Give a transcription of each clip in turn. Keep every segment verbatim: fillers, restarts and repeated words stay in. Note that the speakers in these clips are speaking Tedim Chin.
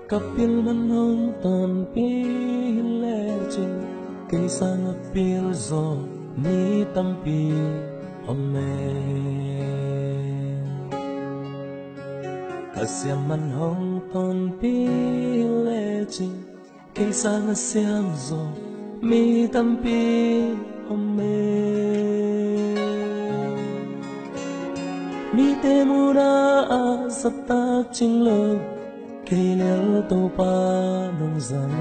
Ka pil man hong tonpih hi lecin, kei sang a pil zaw mi tampi om e. Ka siam man hong tonpih hi lecin, kei sang a siam zaw mi tampi om e. Mite muhna ah zahtak cing lo, kei lel Topa nong zang.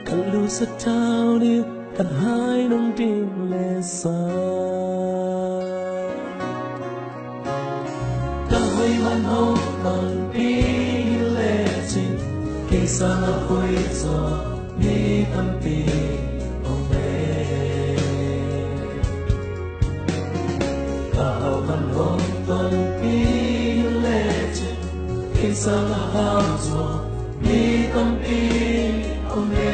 Ka lusa tau dih, ka hai nong dim le sa. Ka hoih man hong tonpih hi lecin, kei sang a hoih zaw mi tampi om e. Ka hau man hong tonpih hi lecin, kei sang a hau zaw mi tampi om e.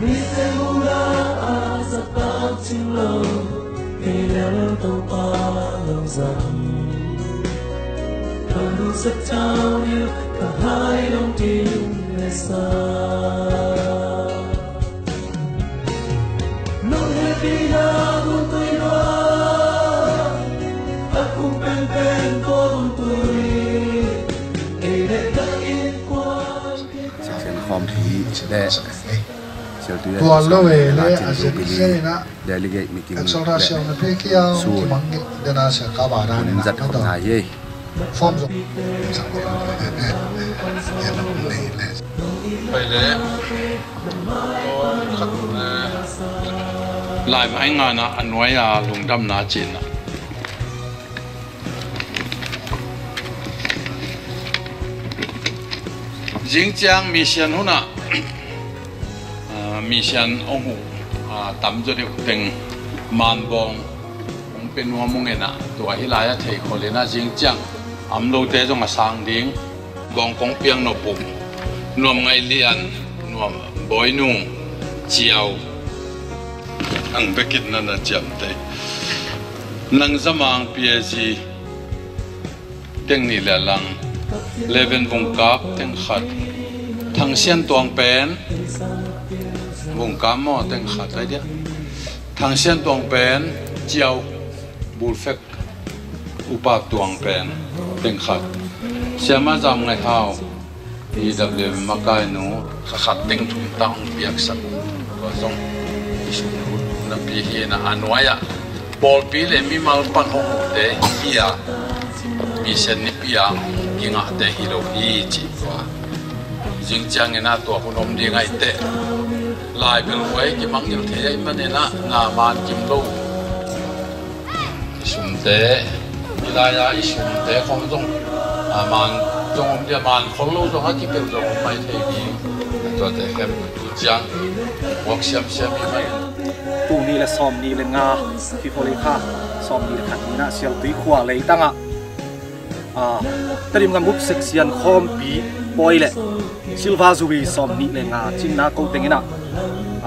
Mite muhna ah zahtak cing lo, kei lel Topa nong zang. Ka lusa tau dih, ka hai nong dim le sa. Nong hehpihna gun tui lua, a kum penpen tua gun tui. Ei le ka innkuan. Sialtui khawmpi le sialtui le tuan lo e le a zen zen ina delegate meeting le sun kimang dena sia ka ba dan ina zat khawm ngai e. Form zong. Pai le. Lai mai ngana a nuai a lungdamna cina. Zingciang misian hunah, ah, misian ong uh, ah, tam zaw deuh teng manbawng ong pia nuam ung e na, tua hi lai a thei khol e na, zingciang am lote zong a sang ding. Gawng kong piang nop uh, Nuam Ngaih Lian, Nuam Bawi Nu, Ciau. Ang bekit na na ciamtei. Nang Zamang P A G teng nih le lang, Leven Vungkap teng khat, Thang Sian Tuang pen Vungkap maw teng khat ai dia. Thang Sian Tuang pen Ciau, Bulfek, Upa Tuang pen teng khat. Siama Zam Ngaih Hau, E W M makai nu, kha khat teng thum ta hong piaksak. Tua zong i sum lut napi hi na a nuai ah pawlpi le mimal pan hong uhte hi a, misian nipi a hong kingahte hi lo hi ci tua. Zingciang ina tua hun om ding ahi teh. Lai bel huai kimangngilh thei ahi manin ah na man kim lo. I sumte, i lai-a i sumte khong zong a man zong om dia, man khol lo zong a kipel zong om mai thei ding. Tuate khempeuh tu ciang buak siamsiam i mai. Tul nih le sawm nih le nga, February kha sawm nih le khat ni-in ah Sialtui khua leitangah, ah, Tedim Gambup Section khawmpi pawi le Silver Jubilee sawm nih le nga cinna ko teng ina,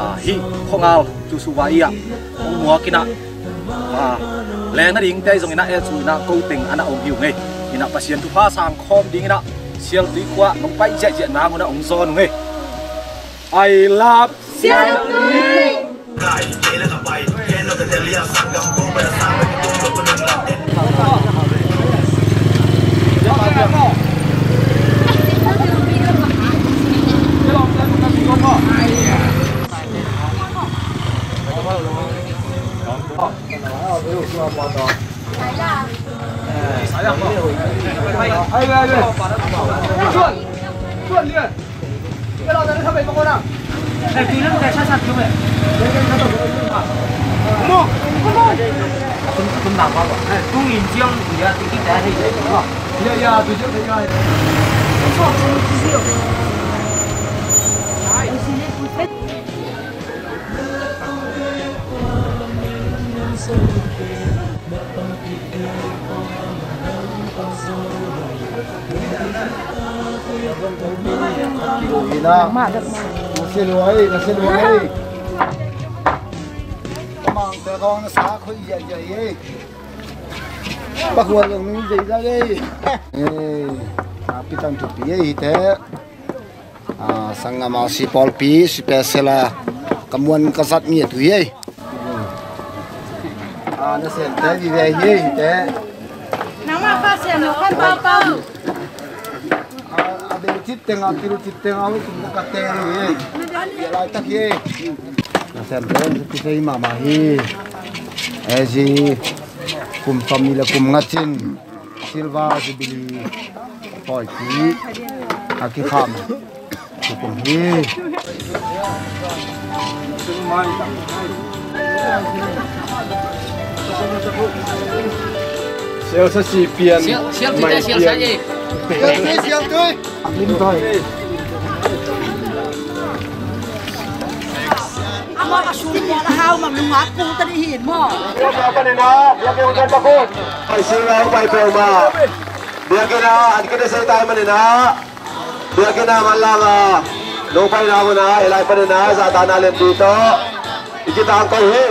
ah, hih khuangal Joshua i ah hong muak ina, ah, leng nadingte zong ina e cu ina ko teng ana om hi ung ei. Ina Pasian thupha sang khawm ding ina Sialtui khua nong pai ziahziah nang una hong zawn ung ei. I love Sialtui. Ina, na siluai, na siluai. Kamangte kong na sa khoi ya ya ye. Pakhual zong nung zeizai ei. Ei, a pitang thupi ei hite. A, sanggam a si pawlpi, si pesela ka muan ka zat mi a tui ei. A, na sente vive hi ei hite. Nangmah pa siam lo kan pau pau. A, a bel cit teng a, pil cit teng a, ui kum ka teng hi ei. Laitak hi ei. Na sente, kisei mahmah hi. Ezi kum pamni le kum nga cin Silver Jubilee pawipi a kikham tukum hi. Sialsa si pian. Sial, sial tui te, mai sial pian. Sa ei. Sial tui, sial tui. Lim toi. Amah a sum pawl a hau mang nungak kul ta dih hin maw? Biakinn a panin ah, biakinn a panin ah. Pai sing a pai peuhmah. Biakinn a an kete sei tai manin ah. Biakinn a man lama. Nong paina hun ah, i lai panin ah, zahtakna lianpi tawh i kitangko hi.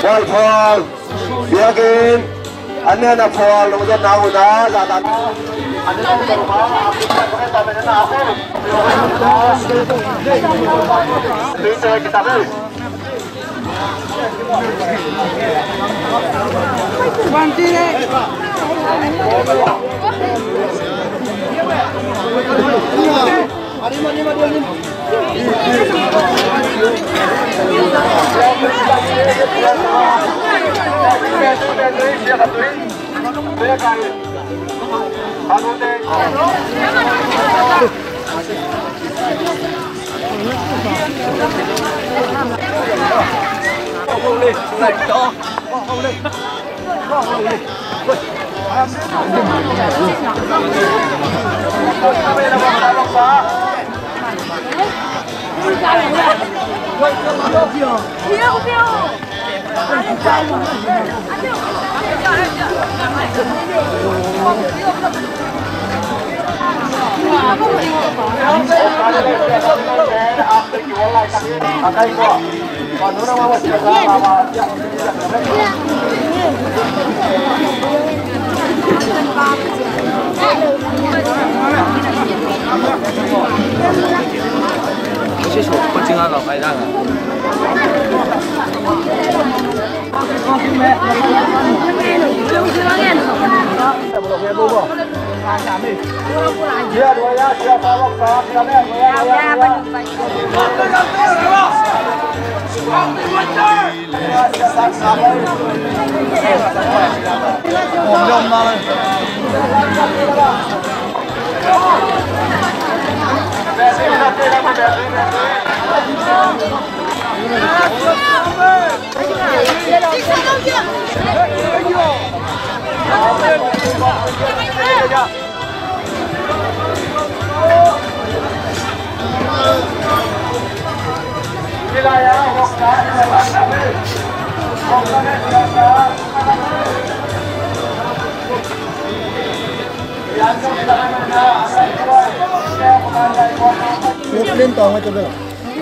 Pawl pawl. Biakinn an nen a phual lungdamna hun a zahtakna.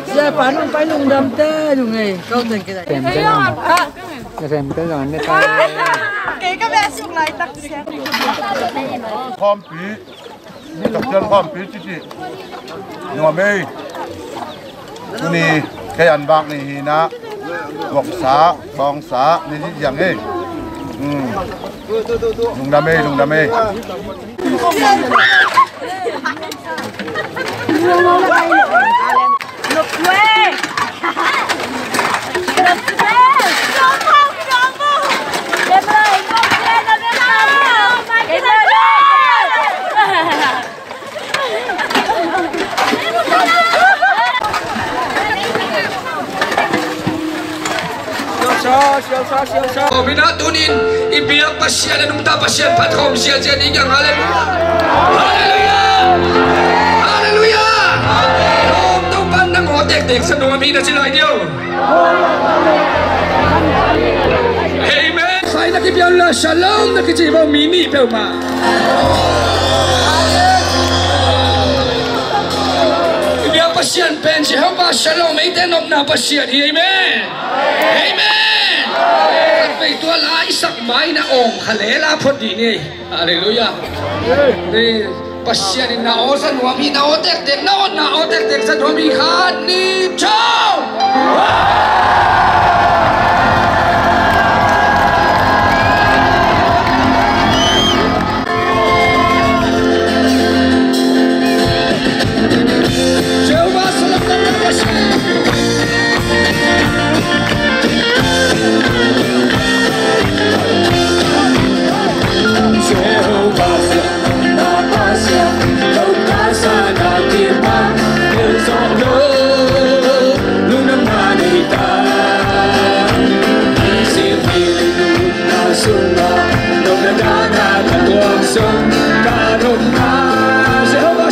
Sia, pa nong pai lungdam te, nung ei, kau teng kidai. Tem te zong. Tem te zong, ne ta. Kei ka beh suk laitak sia. Khawmpi, Doctor Khawmpi Citi. Nuam ei. Tuni kei an bak ni hi na. Voksa, bawngsa, ni ziang ei. Hmm. Lungdam ei, lungdam ei. Sialsa, sialsa, sialsa. Aw, minah tunin i biak Pasian, a nungta Pasian phat khawm sialsia ding hiang. Halleluiah. Halleluiah. Halleluiah. Aw, Topa nang aw tektek sa nuam hi na ci lai ding. Amen. Khai na kipian la shalom na kici bo mi nih peuhmah. I biak Pasian pen Jehovah Shalom, eite nopna Pasian hi. Amen. Amen. Amen. Khatvei tua la i sak ma-in a awng kha lel a phot dih ni. Halleluiah. Pasian in na aw za nuam hi, na aw tektek, na aw, na aw tektek za nuam hi. Khat, nih, thum. Jehovah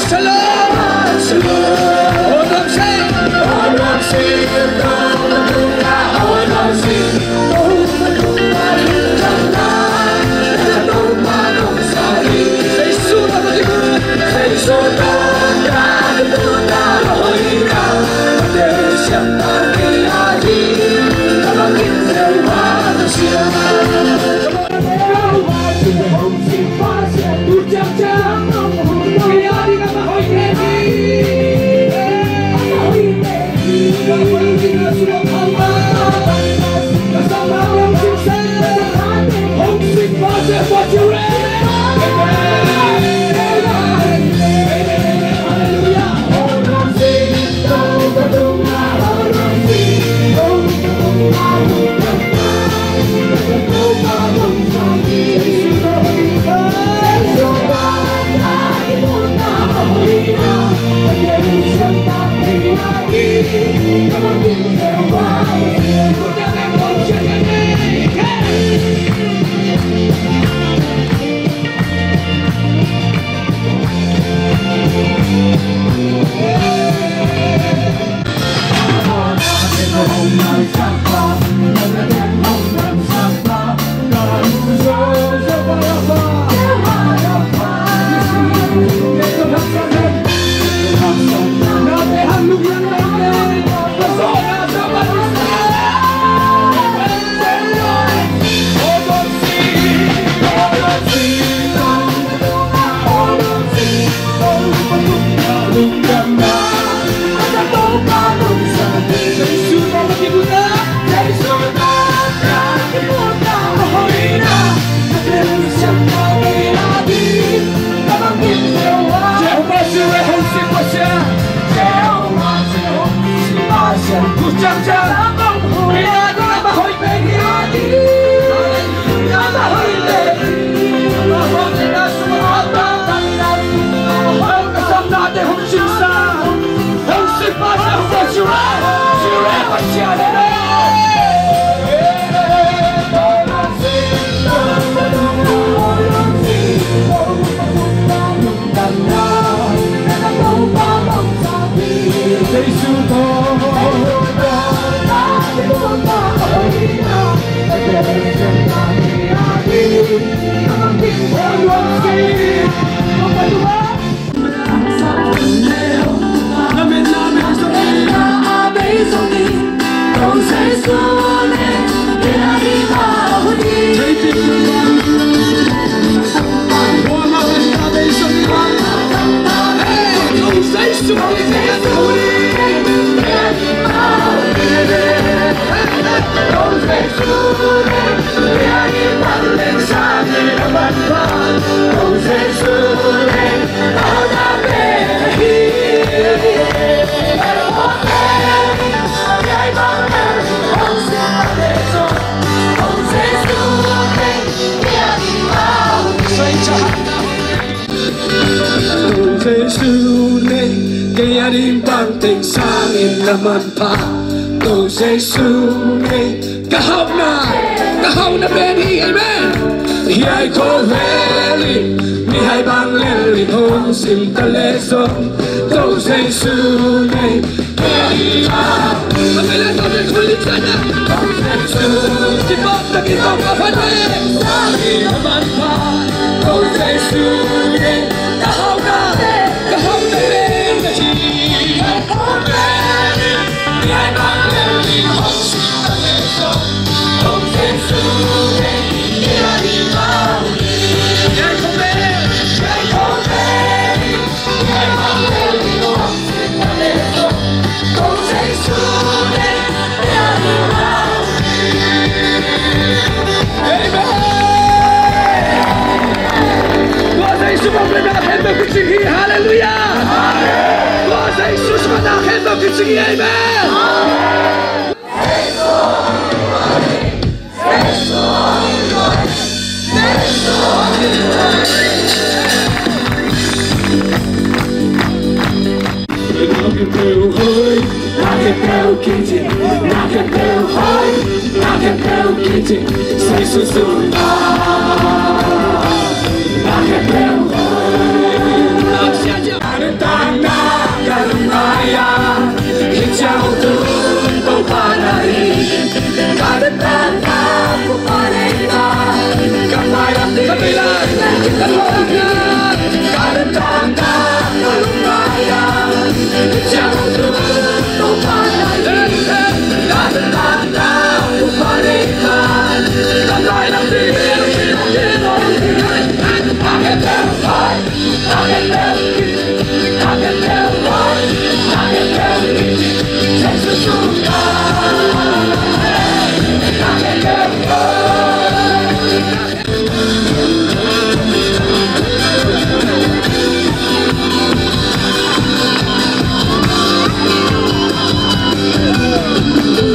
Shalom. Jesu nei, kei a ding bang teng sangin na manpha. Ko Jesu nei, ka hauhna, ka hauhna pen hi, amen. Hiai khawvel in mihai bang lel in hong sim ta leh zong, ko Jesu nei. Khempeuh kicing hi. Halleluiah. Tua Jesu sungah na khempeuh kicing hi. Amen.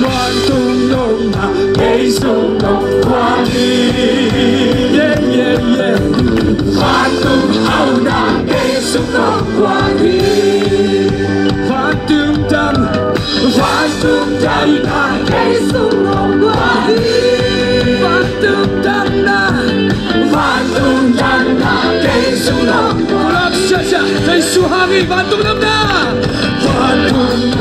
Vantung nopna kei sung nop kua hi. Yeah, yeah, yeah. Vantung hauna kei sung nop kua hi. Vantung dam, vantung damna kei sung nop kua hi. Vantung damna, vantung damna kei sung nop kua hi. Lak sia sia, Jesu hang hi, vantung damna. Vantung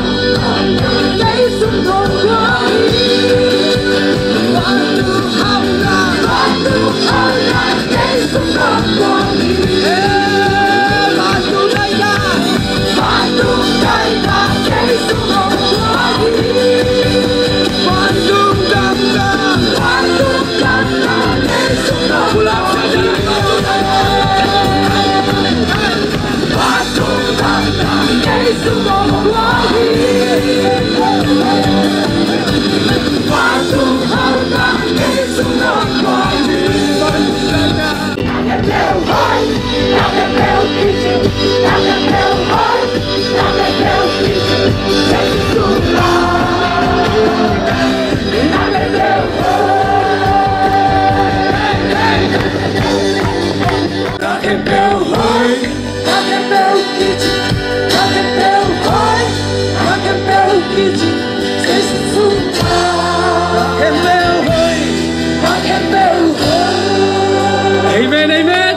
Amen, amen.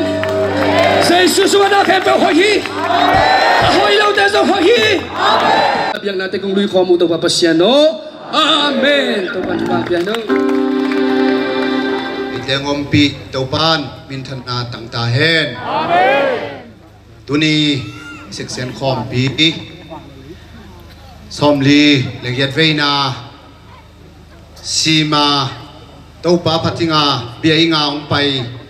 Jesu sungah na khempeuh hoih hi. A hoih lote zong hoih hi. Biaknate kong lui khawm uh Topa Pasian aw. Amen. Topa thupha pia in aw. Hih teng ompih Topa'n minthanna tang ta hen. Amen. Tuni section khawmpi sawmli le giat veina sima Topa phat inga bia inga hong pai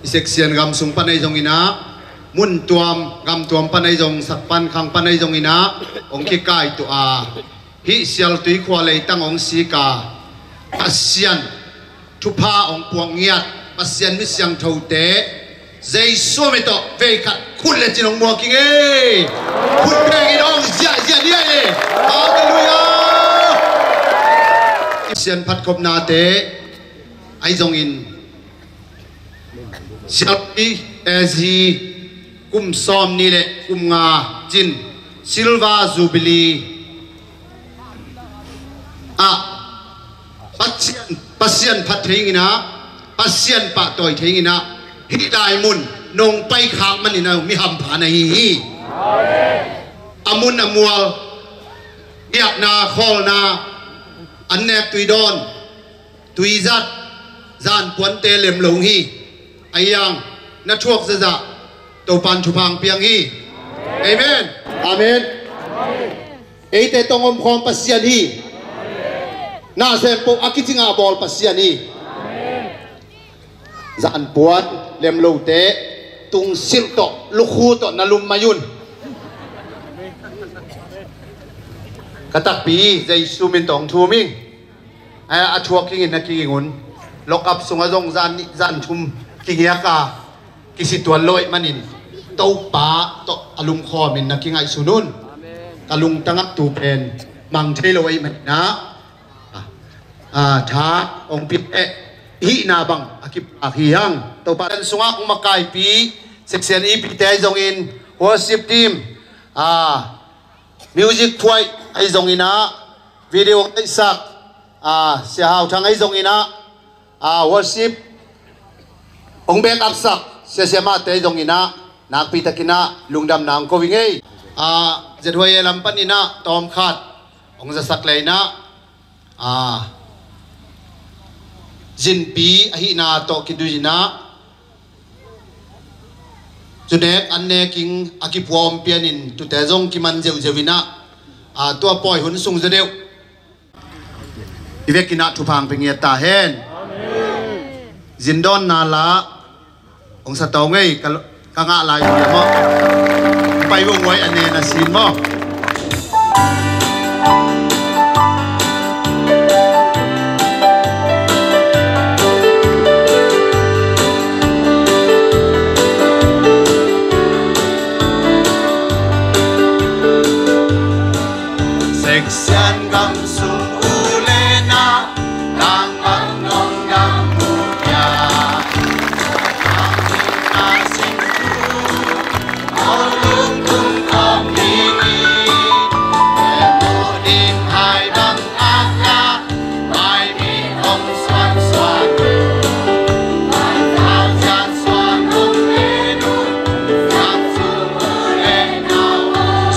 i section gam sung pan ahi zongin ah, mun tuam gam tuam pan ahi zong, sak pan khang pan ahi zongin ah hong kikaituah a, hih Sialtui khua leitang hong sika Pasian thupha hong puak ngiat Pasian mi siangthote Jesu min tawh veikhat khut le cin hong muak ing ei. Khut bengin hong ziahziah ni ei. Halleluiah. Pasian phatkhopnate ahi zongin Sialpi A Z kum sawm nih le kum nga cin Silver Jubilee ah Pasian, Pasian phat thei inginah, Pasian pahtawi thei inginah, hih lai mun nong paikhak maninah mi hampha na hi hi. A mun a mual, biakna khawlna, an nek tui dawn, tui zat, zan puante lem lo hi. A hiang na thuak zazah Topan thupha hong piang hi. Amen. Amen. Eite tawh hong omkhawm Pasian hi. Na sempoh a kicingah bawl Pasian hi. Zan puan lem lote tungsilh tawh lukhu tawh na lum mai un. Ka takpi Jesu min tawh hong thum ing. A, a thuak kingin na kinging un. Lock up sungah zong zan nih zan thum kingiak a kisituan lo ahih manin Topa tawh a lumkhawmin na kingaihsun un. Ka lungtang ah tu pen mang thei lo ahih manin ah, ah, tha hong pia leh i hihna bang a kipak hi hang. Topa dan sungah hong makaipi section E P te ahi zongin, worship team, ah, music phuai ahi zongin ah, video ngaihsak, ah, Sia Hau Thang ahi zongin ah, ah, worship hong back up sak Sia Siamate ahi zongin ah, nakpi takin ah lungdamna hong ko ing ei. Ah, Z H Y A lam panin ah tawmkhat hong zasak leh in ah, ah, zinpi ahihna tawh kidui in ah, zu nek an nek ing a kipua om pianin tute zong kiman zeuhzeuh in ah, ah, tua pawi hun sung zaw deuh i vekin ah thupha hong pia ngiat ta hen. Zindawnna la hong sa to ngei, ka, ka ngah lai uh hiam maw? Pai vung uai a nen a sin maw? Section gam sung u le nau, tang bang nong gam mu pia.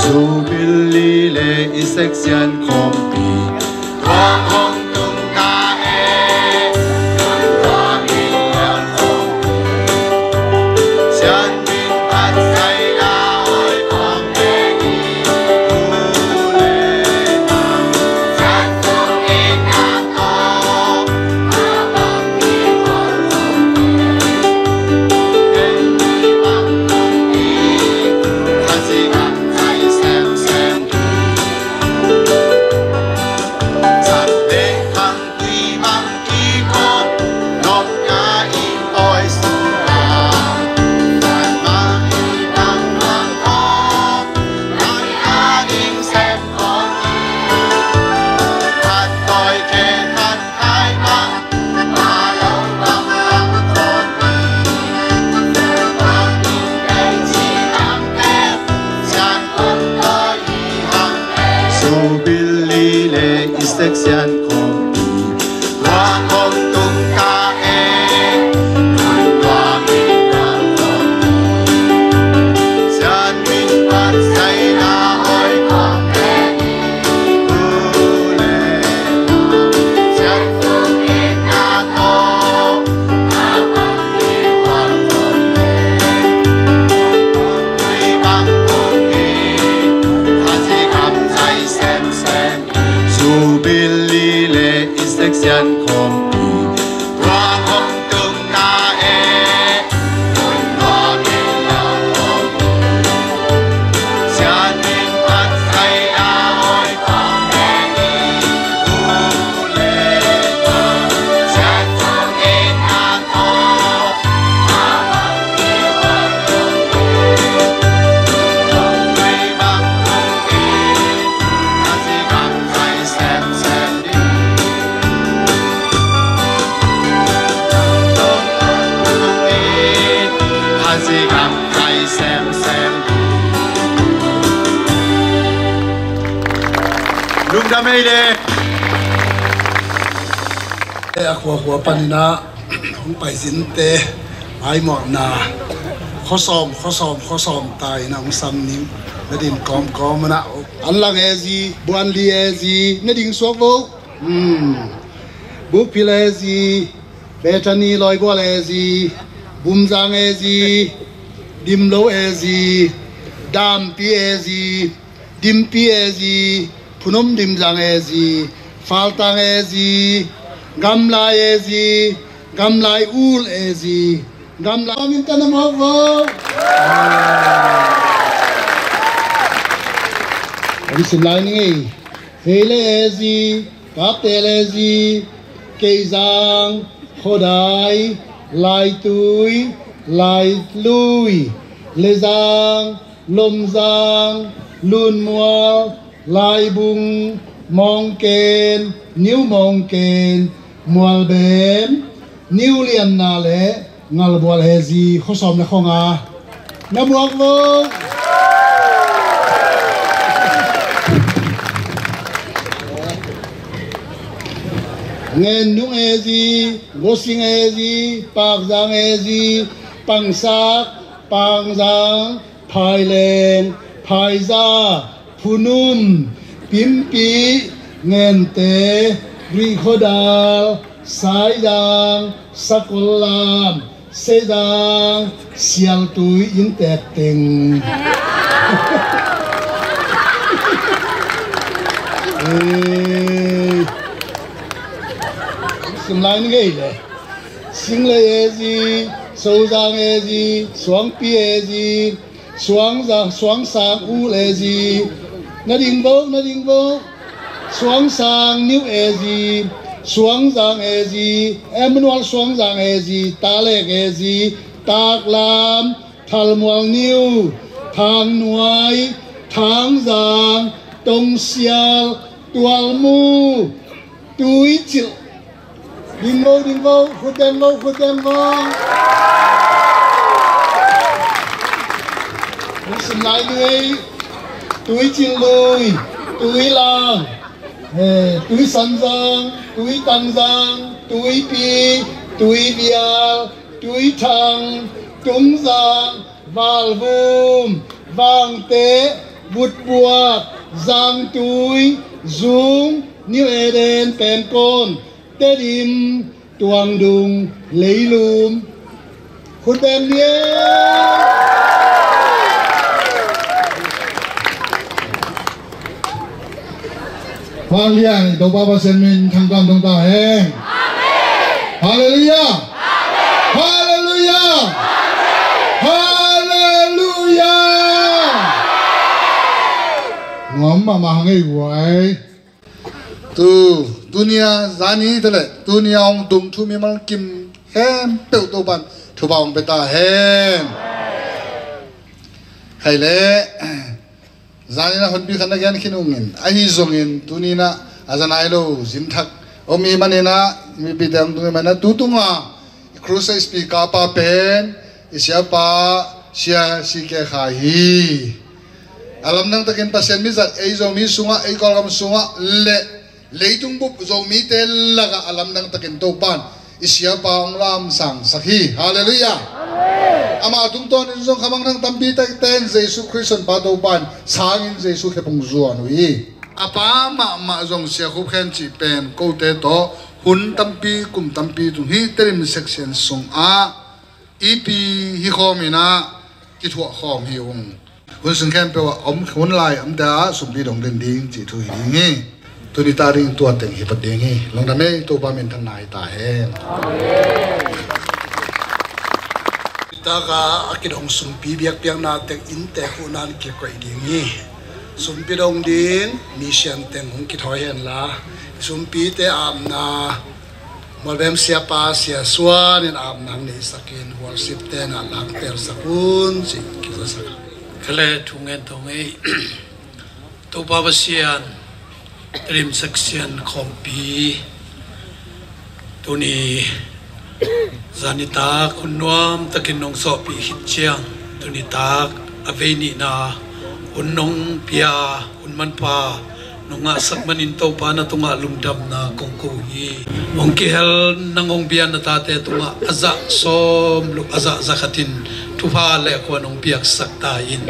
Subil li le i section khawmpi. Subil li le i section khawmpi. Subil li le i section khawmpi. Lungdam ei le. A khuakhua panin ah hong paizinte, maimuakna khuasawm, khuasawm, khuasawm ta in ah hong sam ning. Na din kawmkawm un ah, Anlang A Z, Buanli A Z, na ding suak vo. Hmm. Bukphil A Z, Bethany Lawibual A Z, Bumzang A Z, Dimlo A Z, Dampi A Z, Dimpi A Z, Phunom Dimzang A Z, Faltang A Z, Gamlai A Z, Gamlai Ul A Z, Gamlai Ul in tanam hau vo. Om sin lai ni ngei. Heile A Z, Kaptel A Z, Keizang, Khodai, Laitui, Lailui, Lezang, Lomzang, Lunmual, Laibung, Mawngken, New Mawngken, Mualbem, New Lianna le Ngalbual A Z, khua sawm le khua nga. Na buak vo. Ngennung A Z, Gosing A Z, Pakzang A Z, Pangsak, Pangzang, Phaileng, Phaiza, Phunum, Pimpi, Ngente, Rihkhodal, Saizang, Sakollam, Seizang, Sialtui, Inntekteng. Ei. Sim lai ni ngei le. Singlei A Z, Sozang A Z, Suangpi A Z, Suangza-, Suangsang Ul A Z. Na ding vo, na ding vo. Suangsang New A Z, Suangzang A Z, Emmanuel Suangzang A Z, Talek A Z, Taklam, Thalmual New, Thangnuai, Thangzang, Tongsial, Tualmu, Tuicilh. Ding vo, ding vo, khut beng vo, khut beng vo. Sim lai lui, Tuicilh lui, Tuilang, eh, Tuisanzang, Tuitangzang, Tuipi, Tuivial, Tuithang, Tungzang, Valvum, Vangte, Vutbuak, Zangtui, Zung, New Eden, Pemkon, Tedim, Tuangdung, Leilum. Khut beng ni. Vanglian Topa Pasian min thangkan dong ta hen. Halleluiah. Halleluiah. Halleluiah. Nuam mahmah hang ei guai. Tu, tunia zani tale, tunia hong tung thu mimal kim khempeuh Topan thupha hong pia ta hen. Khaile, zaninah honpi khat na gen khin ungin, ahi zongin tuninah a za nai lo zinthak om i maninah, mipite hong tung i maninah, tu tunga i crusade speaker pa pen i siapa Sia C K Khai hi. A lamdang takin Pasian mizat ei Zomi sungah, ei Kawlgam sungah le leitung bup Zomite lakah a lamdang takin Topan i siapa hong lamsangsak hi. Halleluiah. Amah tungtawnin zong khamangthang tampi tekten Jesu Khrist honpa Topan sangin Jesu khepung zuan uh hi. A pa mahmah zong Sia Khup Khen cih pen kote tawh hun tampi kum tampi tung hi. Tedim section sungah ipi hi khawminah kithuah khawm hi ung. Hun sung khempeuh ah om, hun lai omte ah sumpi dong den ding cih thu hi ding hi. Tuni ta ding tua teng hi pat ding hi. Lungdam ei, Topa min thang nai ta hen. Taka a kidong sumpi biakpiakna teng innte khuhna in kikoih ding hi. Sumpi dong ding mi sian teng hong kithawi henla, sumpite apna Mualbem siapa Sia Suan in apna hong neihsakin worship tenah langtelsak un cih kizasak. Khaile, thungen thong ei. Topa Pasian, Tedim section khawmpi, tuni zanitak hun nuam takin nong sawhpih khit ciang, tunitak a vei nihna hun nong pia, hun manpha nong ngahsak manin Topa na tungah lungdamna kong ko hi. Hong kihel nang hong bia na tate tungah a zah sawm luk a zah zakhatin thupha le khuan hong piaksak ta in,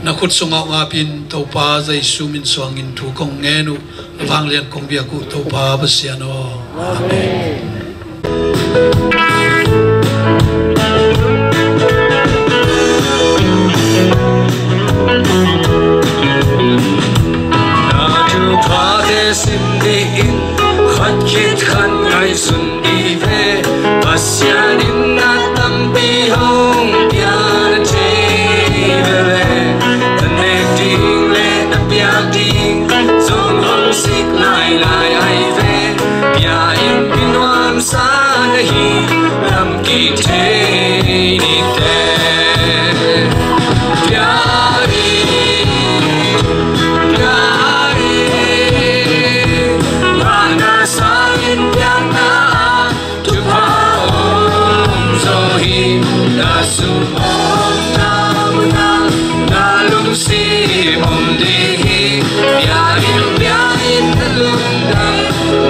na khut sungah hong apin Topa Jesu min suangin thu kong ngen uh, vanglian kong biak uh Topa Pasian aw. Amen. Na thuphate sim dingin khat khit khat ngaihsun dih ve. Pasian in na tampi hong pia na thei veve. Na nek ding le na piak ding zong hong sik lailai ahi ve. Bia in mi nuamsa na hi lam Sim om ding hi, bia in, bia in, na lungdam,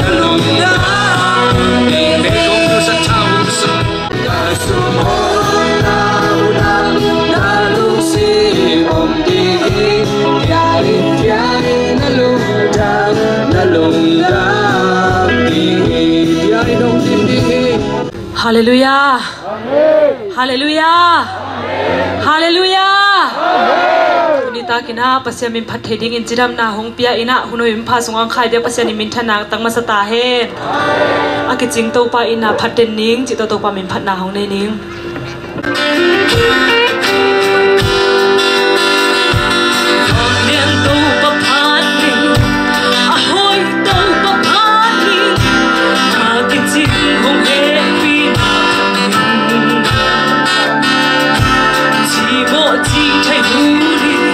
na lungdam ding hi. Na sum om, na u dam, na lungsim om ding hi, bia in, bia in, na lungdam, na lungdam ding hi. Bia in om ding hi. Halleluiah. Halleluiah. Halleluiah. Tuni takin ah Pasian min phat thei dingin cidamna hong pia in ah, hun hoih hun pha sungah hong khaipiak Pasian in minthanna tang masa ta hen. A kicing Topa in ah phat den ning cih tawh Topa min phatna hong nei ning. Vanglian Topa phat ning, a hoih Topa phat ning, a kicing hong hehpihna phat ning. Cimawh cing thei hun in,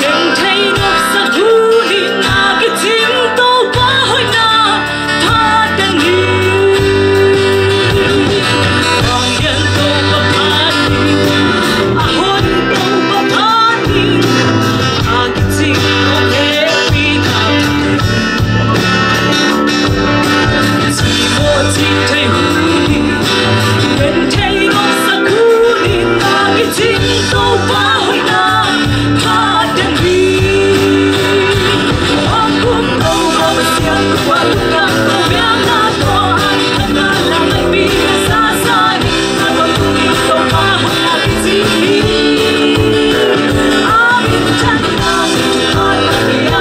keng thei nopsak hun in, a kicing Topa hoihna phat den hi. Vanglian Topa phat ning, a hoih Topa phat ning, a kicing hong hehpihna phat ning. Cimawh cing thei hun in, keng thei nopsak hun in, a kicing Topa hoihna phat den hi. Hong kum Topa Pasian, tua lungdam ko biakna tawh, a min phatna lang ngaihpi ka sa sa hi. A tawntungin Topa hoihna kici hi. A min phatna lang ngaihpi ka sa sa hi.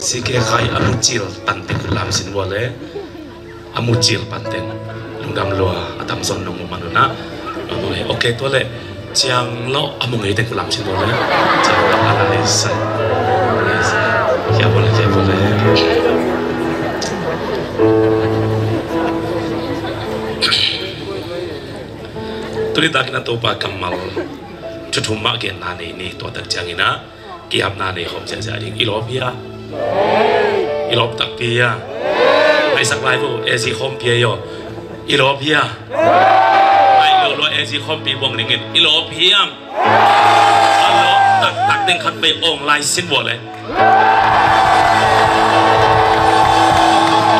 Sike khai a mucil tante kulam sin vua le a mucil panten lungdam lua a tamson nong mu manuna. Ok, tua le ciang lo a mu ngei ten kulam sin vua le ciang lo a lai sai. Kia vua le, kia vua le. Tuni takin a Topa kammal thuthum mah genna nei ni. Tua tak ciangin a kiapna nei khawm ziahziah ding. I lawp hia? I lawp takpi hia? Aisak lai vo, A C khawmpi ahi aw. I lawp hia? Ai lo lua, A C khawmpi buang dingin. I lawp hiam? A lawp taktak ding khat vei awng lai sin vua le.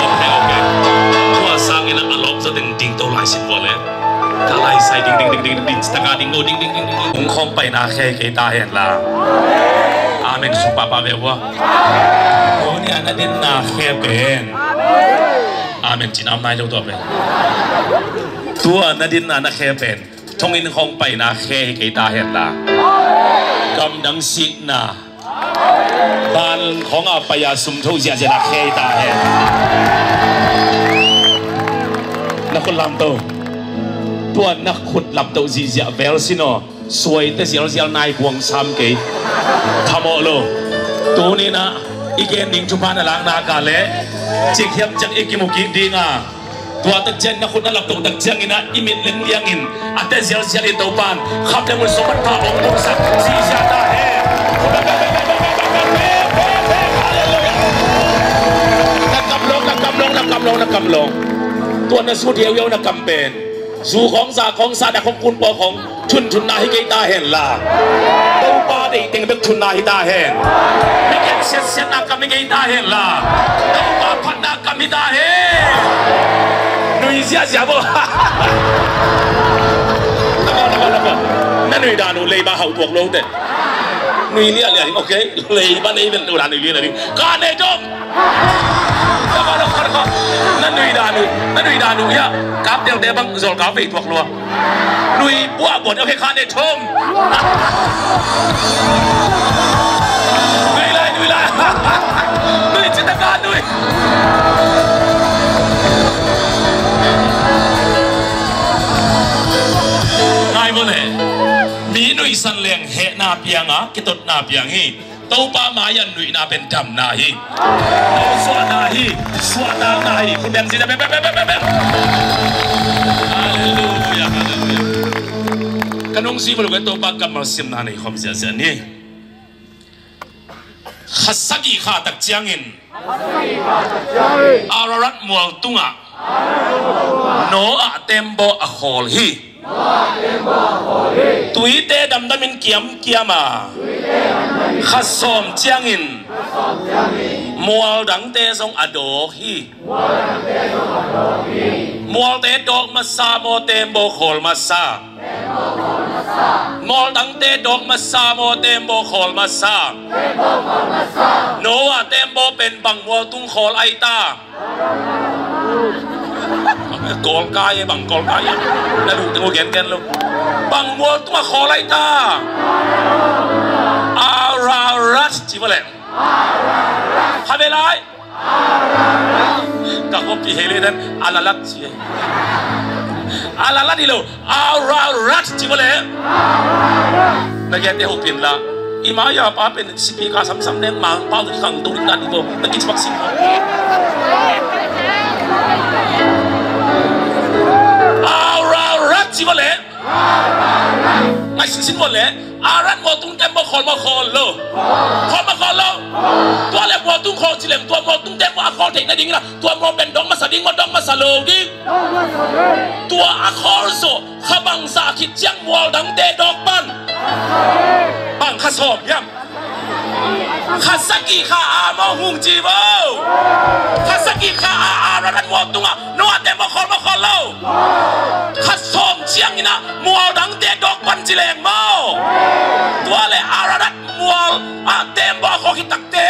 Ok, ok. Tua sangin a lawp zaw ding ding to lai sin vua le. Ka lai sai ding ding ding ding ding, taka ding lo ding ding ding ding. Hong khawng paina khe kei ta hen la. Amen. Sung papa ve ua. Ko nia na dinna khe pen. Amen. Cina om nai lo tua pen. Tua na dinna na khe pen. Thonginn khawng paina khe hi kei ta hen la. Gamdang sikna. Van khawng a pai a sum tho ziahziah na khe hi ta hen. Na khut lamto. Tua na khut lamto ziahziah vel sin aw. Suaite zialzial nai buang sam kei. Thamawh lo. Tuni na i gen ding thupha na lakna ka le. Cikhiam ciang i kimu kik ding a. Tua tak ciang na khut na laptoh tak ciangin a i mit leng liangin a te zialzial in Topan khap leng un sawmman pha hong pungsak ziahziah ta hen. Halleluiah. Na kam lawng, na kam lawng, na kam lawng, na kam lawng. Tua na sut hiauhiau na kam pen zu khawng za khawng sa na khawng kun pua khawng. Thunthunna hi kei ta hen la. Topa deih teng bek thunna hi ta hen. Migen siatsiatna kam hi kei ta hen la. Topa phatna kam hi ta hen. Nui ziahziah bo. Laka, laka, laka. Na nui dan uh leiba hauh tuak lo te. Nui liahliah ding, okay. Leiba nei ven uh dan nui liahliah ding. Ka nei dong. Na nui dan uh, na nui dan uh ia. Kap telte bang zol kap vei tuak lua. Nui buahbuah, okay, kha ne thum. Nui lai, nui lai. Nui citaka nui. Ngai bo le. Mi nuihsan leng hehna piang a, kitotna piang hi. Topa mai-ah nuihna pen damna hi. Suahna hi. Suahtakna hi. Khut beng zia beng, beng, beng, beng, beng. Halleluiah, halleluiah. Ka nungzui bang lo ka Topa kammal simna nei khawm ziahziah ni. Kha sagih kha tak ciangin Ararat mual tungah Noah teembaw a khawl hi. Tuite damdamin kiamkiam a, kha sawm ciangin mual dangte zong a dawk hi. Mualte dawk masa maw, teembaw khawl masa? Mual dangte dawk masa maw, teembaw khawl masa? Noah teembaw pen bang mual tung khawl ai ta? Kawlkai e, bang kawlkai e. Na duh teng uh gengen lo. Bang mual tungah khawl ai ta? Ararat ci bale. Kha ve lai. Ka khuapi hei le dan Alalat ci e. Alalat hi lo. Ararat ci bale. Na gente hopin la. I mai-a pa pen sipi ka samsam neng mang pau tu khang tu ring dan i bo. Na kici bak sing. Ararat ci bale. Ngai singsin bale. Ararat mual tung teembaw khawl maw, khawl lo? Khawl maw, khawl lo? Tua le mual tung khawl ci leng, tua mual tung teembaw a khawl theih nading in a, tua mual pen dawk masa ding maw, dawk masa lo ding? Tua a khawl zawh kha bangzah khit ciang mual dangte dawk pan? Bang kha sawm hiam? Kha sagih kha a maw, hong ci vo. Kha sagih kha a Ararat mual tungah Noah teembaw khawl maw, khawl lo? Kha sawm ciangin a mual dangte dawk pan ci leng maw? Tua le Ararat mual a teembaw a khawl khit takte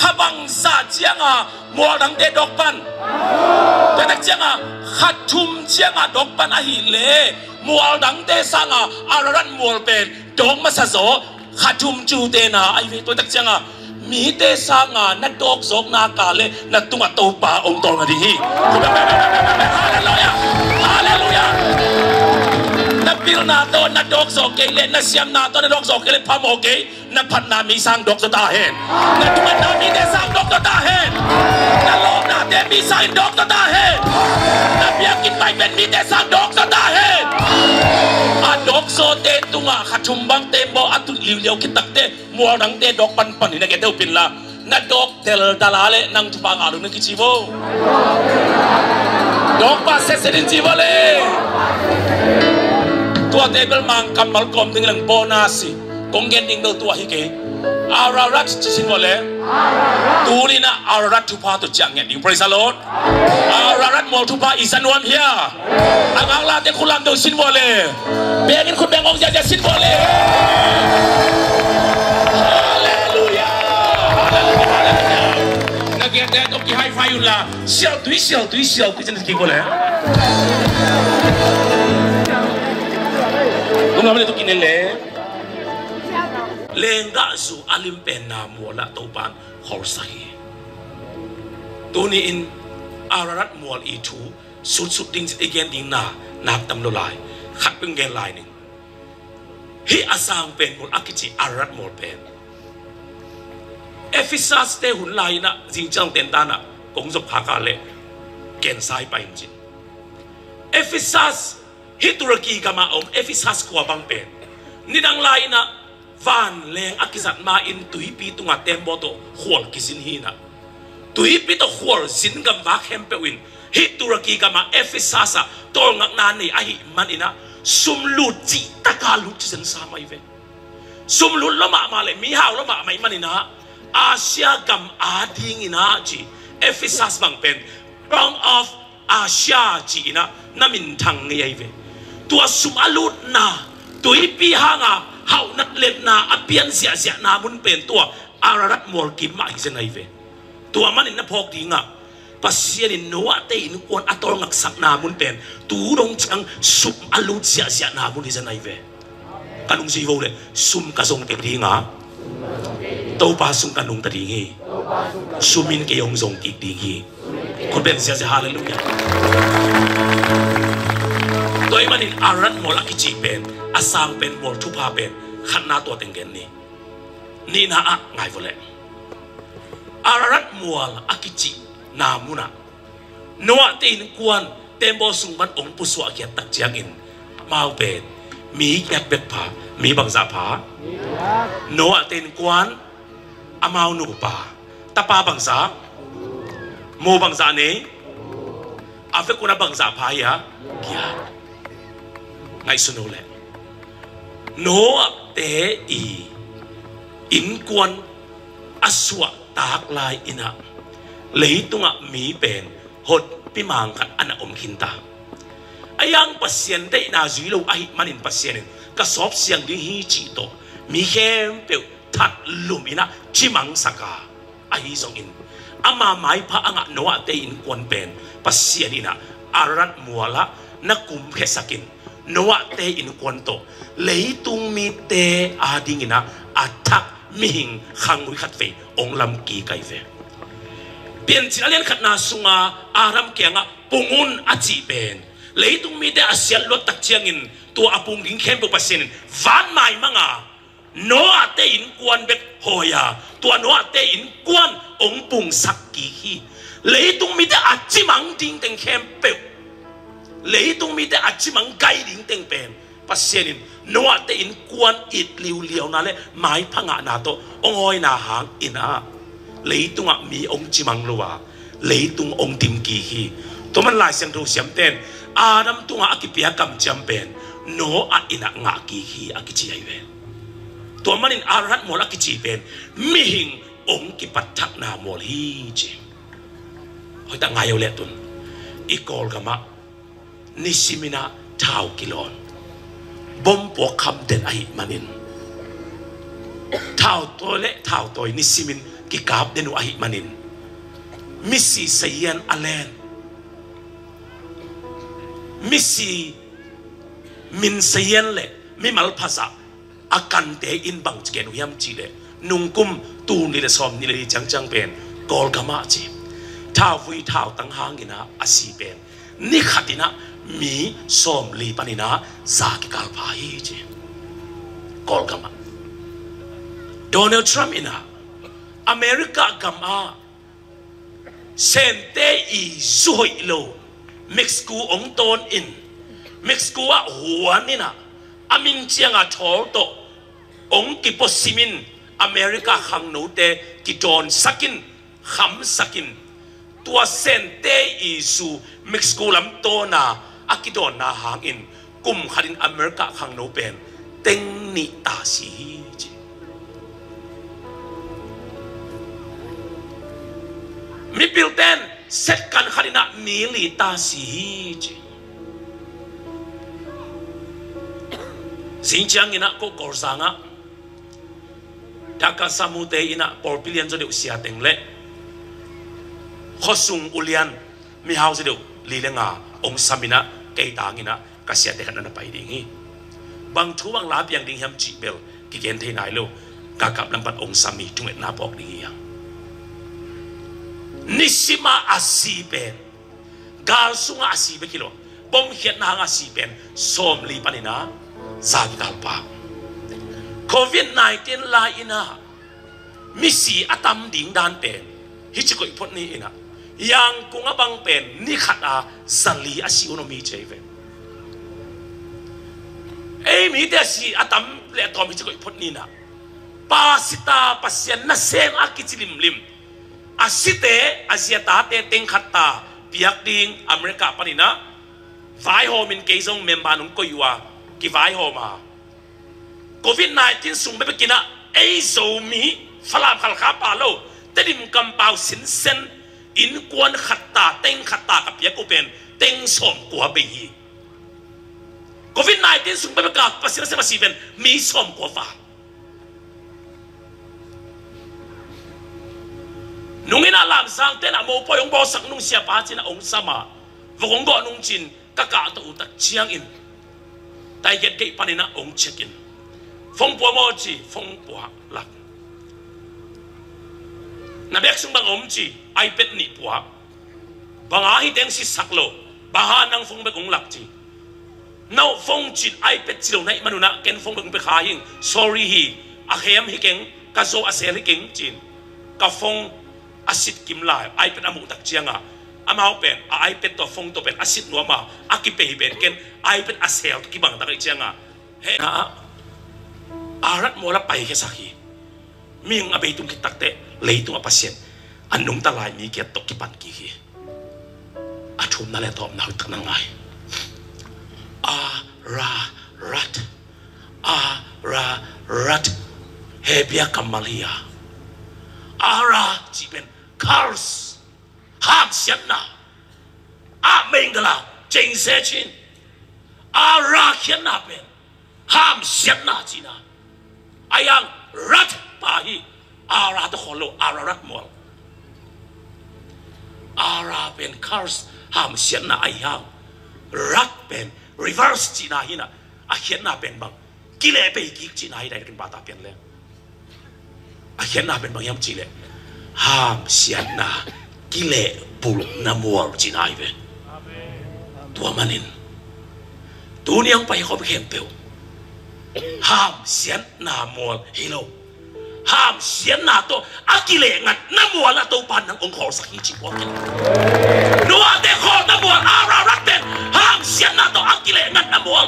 kha bangzah ciang a mual dangte dawk pan? Tua tak ciang a kha thum ciang a dawk pan ahih leh mual dangte sang a Ararat mual pen dawk masa zaw. Kha thum cute na ahi ve. Tua tak ciang a mite sang a na dawk zawkna ka le na tungah Topa om tawlnga ding hi. Halleluiah. Halleluiah. Na pilna tawh na dawk zawk kei le, na siamna tawh na dawk zawk kei le phamawh kei. Na phatna mi sang dawk zaw ta hen. Na thumanna mite sang dawk zaw ta hen. Na lawpnate mi sang in dawk zaw ta hen. Na biakinn pai pen mite sang dawk zaw ta hen. A dawk zawte tungah kha thum bang teembaw a tut liuliau khit takte mual dangte dawk panpan hi. Na gente hopin la. Na dawk deldal a le nang thupha ngah lo na kici vo. Dawk pah setset in ci vo le. Tuate bel mang kammal kawm ding leng bonus hi. Kong gen ding bel tua hi kei. Ararat ci sin vua le. Tuni-in ah Ararat thupha tawh ciah ngen ding. Praise the Lord. Ararat mual thupha i za nuam hia? A ngaklah te khut lam dong sin vua le. Bengin khut beng hong ziahziah sin vua le. Halleluiah. Halleluiah. Halleluiah. Na gen te tawh ki high five un la. Sial tui, sial tui, sial tui, cin kik vua le. Tung lam le tu kinen le. Lenggahzu a lim pen na mual ah Topa'n kholsak hi. Tuni-in Ararat mual i thu sutsut ding cin i gen ding na nak tam lo lai. Khat peuh gen lai ning. Hih a sang pen mual a kici Ararat mual pen Efesas te hun lai-in ah zingciang tentan ah kong zop khak a le kensai pai in cin. Efesas, hih Turkey gam a om Efesas khua bang pen nidang lai-in ah vanleng a kizat ma-in tuipi tungah tembaw tawh khual kizin hi-in ah, tuipi tawh khual zin gamvak khempeuh in hih Turkey gam a Efesas ah tawlngakna nei ahih manin ah sum lut cihtak a lut cizia sam ahi ve. Sum lut lua mahmah le mihau lua mahmah ahih manin ah Asia gam adingin ah ci, Efesas bang pen Crown of Asia ci-in ah na minthang ngei ahi ve. Tua sum a lutna, tuipi hanga hauhna letna a pian ziahziahna mun pen tua Ararat mual kim mah hi zen ahi ve. Tua manin na phawk ding ah, Pasian in Noah te innkuan a tawlngaksakna mun pen tu dong ciang sum a lut ziahziahna mun hi zen ahi ve. Ka nungzui vo le, sum ka zong kik ding a, Topa sung ka nungta ding hi. Sum in kei hong zong kik ding hi. Khut beng ziahziah, halleluiah. Tua ahih manin Ararat mual a kici pen, a sang pen, mual thupha pen khatna tua teng gen ni. Nihna ah ngai vua le. Ararat mual a kicihna mun ah Noah te innkuan tembaw sung pan hong pusuah khiat tak ciangin amau pen mi giat bek pha. Mi bangzah pha? Noah te innkuan, amau nupa, tapa bangzah, mu bangzah nei, a vekun a bangzah pha hia? Giat. Ngaihsun uh le, Noah te i innkuan a suahtak lai-in ah leitungah mi pen hotpi mang khat a na om khinta. A yang Pasian deihna zui lo ahih manin Pasian in ka sawp siang ding hi cih tawh mi khempeuh that lum in ah cimangsak a, ahi zongin ama maipha a ngah Noah te innkuan pen Pasian in ah Ararat mual ah na kumkhiasakin Noah te innkuan tawh leitung mite adingin ah a thak mihing khanggui khat vei hong lam kik ahi ve. Piancil a lian khatna sunga Adam kiangah pung un a cih pen leitung mite a siat luat tak ciangin tua a pung ding khempeuh Pasian in van maimang a Noah te innkuan bek hawi a, tua Noah te innkuan hong pungsak kik hi. Leitung mite a cimang ding teng khempeuh, leitung mite a cimang gai ding teng pen Pasian in Noah te innkuan it liuliauna le maipha ngahna tawh hong hawina hangin ah leitungah mi hong cimang lo a, leitung hong dim kik hi. Tua man Lai Siangtho siamten Adam tungah a kipia kamciam pen Noah in ah ngah kik hi a kici ahi ve. Tua manin Ararat mual a kici pen mihing hong kipat thakna mual hi ci. Hoih tak ngai uh le tun i Kawlgam ah nisimin ah thau kilawn, bom puak kham den ahih manin, thau tawi le thau tawi nisimin kikap den uh ahih manin, misi sayian a len, misi min sayian le mimal phazah a kante in bang ci gen uh hiam cih leh, nungkum tul nih le sawmnih le li ciangciang pen Kawlgam ah ci, thauvui thautang hangin ah a si pen ni khat in ah mi sawmli panin ah za kikal pha hi ci. Kawlgam ah Donald Trump in ah America gam ah Sente i zu hoih lo Mexico hong tawn in, Mexico ah huan in ah a min ciang a thawl tawh hong kipuasim in, America khangnote kidawnsak in, khamsak in, tua Sente i zu Mexico lam tawn a a kidawnna hangin kum khat in America khangno pen teng nih ta si hi ci. Israel ten second khat in ah mi li ta si hi ci. Zing ciangin ah ko Kawlzang ah Dhaka Samute in ah pawlpi lian zaw deuh sia teng le khuasung ulian mihau zaw deuh li le nga ong sam in ah kei tang in ah ka siate khat na na pai ding hi. Bang thu bang la piang ding hiam cih bel kigen thei nai lo. Ka kap lam pan ong sam hi, thungetna phawk ding hi hang. Nisim a a si pen, gal sungah a si bek hi lo, bomkhiatna hangah a si pen sawmli panin ah za kikal pa. Covid nineteen lai in ah misi a tam ding dan pen hih ci koih phot ni in ah, Yangon ah bang pen ni khat a zali a si un om hi ci hi ve. Ei mite a si a tam le a tawm hih ci koih phot ni in ah, pasita Pasian nasem a kici limlim a site, a zi a tate teng khat ta piak ding America panin ah vaihawm in, kei zong member nong koih uh a kivaihawm a, Covid nineteen sung bekbek in ah ei Zomi Falam, Khalkha, Palo, Tedim kampau sinsen innkuan khat ta, teng khat ta ka piak uh pen teng sawmkua bei hi. Covid nineteen sung bekbek a Pasian nasem a si pen mi sawmkua val. Nung in ah Lamsang ten ah mopawi hong bawlsak nung siapa ci in ah ong sam a, vok hong gawh nung ci in ka kahto uh tak ciangin, Taigate gate panin ah ong check in, phone pua maw ci, phone pua, lak. Na bag sung bang om ci, iPad nih pua. Bang hang hi teng sitsak lo, bang hang nang phone bek hong lak ci. No phone ci in iPad ci lo na hih man un ah ken phone bek hong pia kha hing, sorry hi, a khem hi keng, ka zo a sel hi keng ci in ka phone a sit kim lai, iPad a muh tak ciangah amau pen a iPad tawh phone tawh pen a sit nuam a, a kipei pen ken iPad a sel tawh kibang tak ahih ciangah, he na ah, a rat mual a paikhiasak hi. Mihing a bei tung khit takteh leitung a Pasian a nungta lai mi kiat tawh kipan kik hi. A thumna le a tawpna hoih tak na ngai. Ararat. Ararat. Hebia kammal hi a, Ara cih pen curse, hamsiatna. A mengala cengse cin. Ara khiatna pen hamsiatna cihna. A yang rat pa hi. Ara tawh khawl lo, Ararat mual. Ara pen curse, hamsiatna a hi hang, rat pen reverse cihna hi in ah, a khiatna pen bang, kileh pei kik cihna hi. Dai takin bata pian leng a khiatna pen bang hiam cih leh hamsiatna, kileh bulhna mual cihna hi ve. Tua manin tuni hong pai khawm khempeuh hamsiatna mual hi lo, hamsiatna tawh a kileh ngatna mual ah Topa in nang hong khawlsak hi cih puak hi. Noah te khawlna mual, Ararat pen hamsiatna tawh a kileh ngatna mual.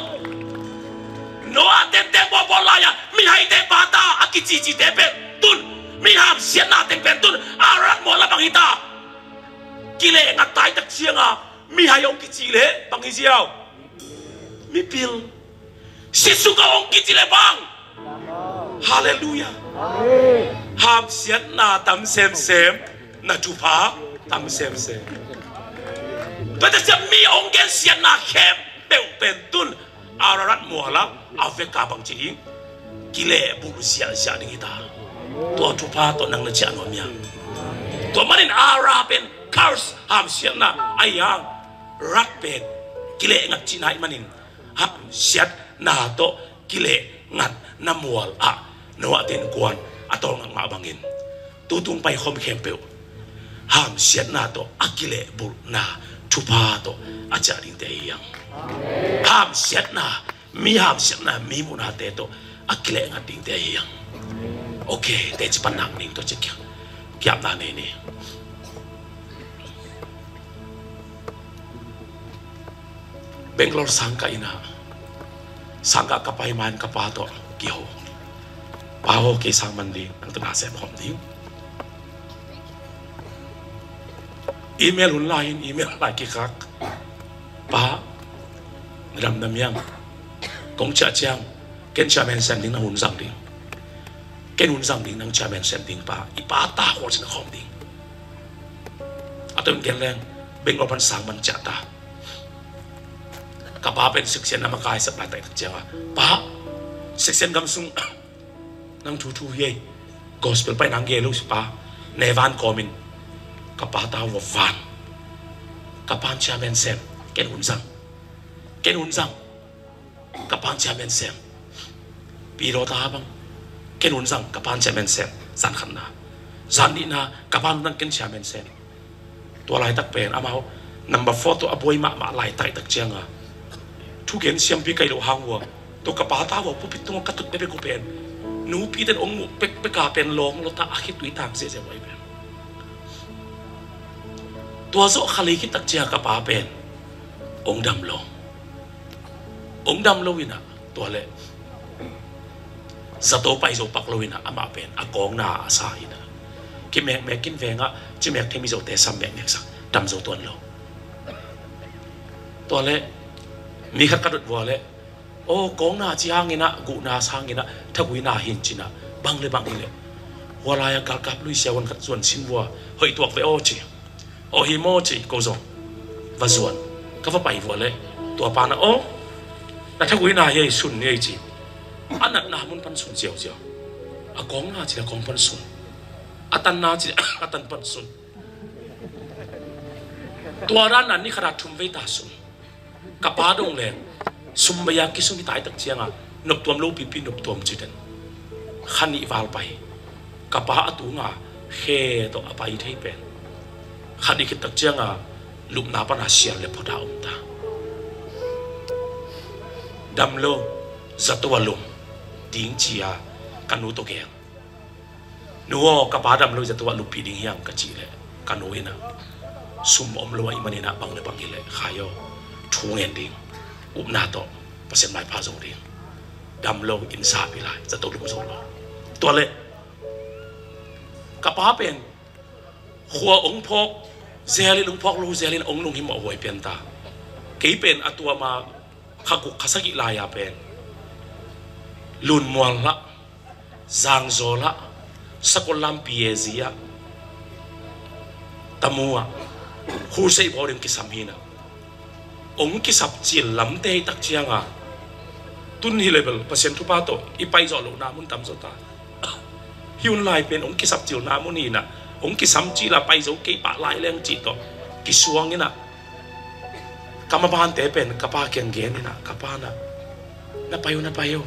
Noah ten teng bawlbawl lai-a mihaite pata a kicicite pen tun, mi hamsiatna teng pen tun Ararat mual ah bang hi ta. Kileh ngat tai tak ciangah mihai hong kici leh bang hi ziau? Mipil. Sisuk a hong kici leh bang? Halleluiah. Hamsiatna tam semsem, na thupha tam semsem. Tua tak ciang mi hong gensiatna khempeuh pen tun Ararat mual ah a vek a bang ci ding, kileh bulh ziahziah ding hi ta. Tua thupha tawh nang na ciah nuam hiam? Tua manin Ara pen curse, hamsiatna a hi hang, rat pen kileh ngat cihna ahih manin hamsiatna tawh kileh ngatna mual ah Noah te innkuan a tawlngat mah bangin tu tung pai khawm khempeuh hamsiatna tawh a kileh bulhna thupha tawh a ciah dingte hi hang. Hamsiatna, mi hamsiatna, mi muhnate tawh a kileh ngat dingte hi hang. Ok, teci pan nak ning tawh ci kiapna nei ni. Bangalore sang ka inn ah, sang ka, ka pai man ka pa tawh kiho. Pa aw, kei sang man ding, nang tawh na sem khawm ding. Email hun lai in, email lai kikhak. Pa, na dam na miang, kong ciah ciang ken chairman sem ding, nang hun zang ding. Ken hun zang ding, nang chairman sem ding pa. I pa ta khual cin a khawm ding. Tua in gen leng, Bangalore pan sang man ciah ta. Ka pa pen siksian na makai sep laitak cianga, "Pa, siksian gam sung nang thu thu hi ei. Gospel pai nang gel lo si pa." Nevan komin ka pa tau va van. Ka pan chairman sem, ken hun zang. Ken hun zang. Ka pan chairman sem. Pilo ta bang. Ken hun zang, ka pan chairman sem. Zan khatna. Zan nihna, ka pan hun zang, ken chairman sem. Tua laitak pen amau number four tawh a buai mahmah laitak cianga, thugen siampi kai lo hang ua, tua ka pa tau a pulpit tungah ka tut bekbek uh pen, nupi ten ong muh pekpeka pen lawng lo ta, a khitui tang ziahziah uh ahi pen. Tua zawh kha lei khit tak cianga ka pa pen ong dam lo. Ong dam lo inah, tua leh zato pai zo pak lo inah, amah pen a kawngna a sa inah, kimekmek in vengah, cimek thei Mizote sam mekmek sak, dam zo tuan lo. Tua leh mi khat ka dot vua leh, "Aw, kawngna ci hanginah, guhna sa hanginah, thaguina hin cinah, bang le bang hileh, hua lai-a galkap lui siavuan khat zuan sin vua, hoih tuak ve aw," ci. "Aw, hi maw," ci, ko zong va zuan. Ka va pai vua leh, tua pana, "Aw, na thaguina hi ei, sun ni ei," ci. A natna mun pan sun ziauziau. A kawngna ci a kawng pan sun. A tanna ci a tan pan sun. Tua dan nan ni khat a thum vei ta sun. Ka pa dong leng sum bei-a kisun hi taitak cianga, noptuam lopipi noptuam ci den. Kha nih val pai. Ka pa a tunga khe tawh a pai thei pen, kha nih khit tak cianga lupna pana sial le phota om ta. Dam lo, zato a lum ding ci-a ka nu tawh geng. "Nu aw, ka pa dam lo, zato a luppih ding hiam?" ka cih leh, ka nu inah, "Sum om lo ahih maninah, bang le bang hileh, Khai aw, thu ngen ding, upna tawh Pasian maipha zo ding. Dam lo, inn sap hi lai, zato lum zo lo." Tua leh ka pa pen khua ong phawk zelin, ong phawk lo zelin ong lunghimawh huai pian ta. Kei pen a tuama kha guk kha sagih lai-a pen Lunmual lah, Zangzawl lah, Sakollam P A Z ah, Tamu ah, Khulseih bawl ding kisam hinah. Ong kisap cil lamte hi tak cianga, tun hi leh bel Pasian thupha tawh i paizawh lohna mun tam zo ta. Hi un lai pen ong kisap cilna mun hinah, ong kisam cila paizo kei pah lai leng cih tawh kisuang inah, ka mabante pen ka pa kiang gen inah, ka pa nah, "Na pai uh, na pai uh.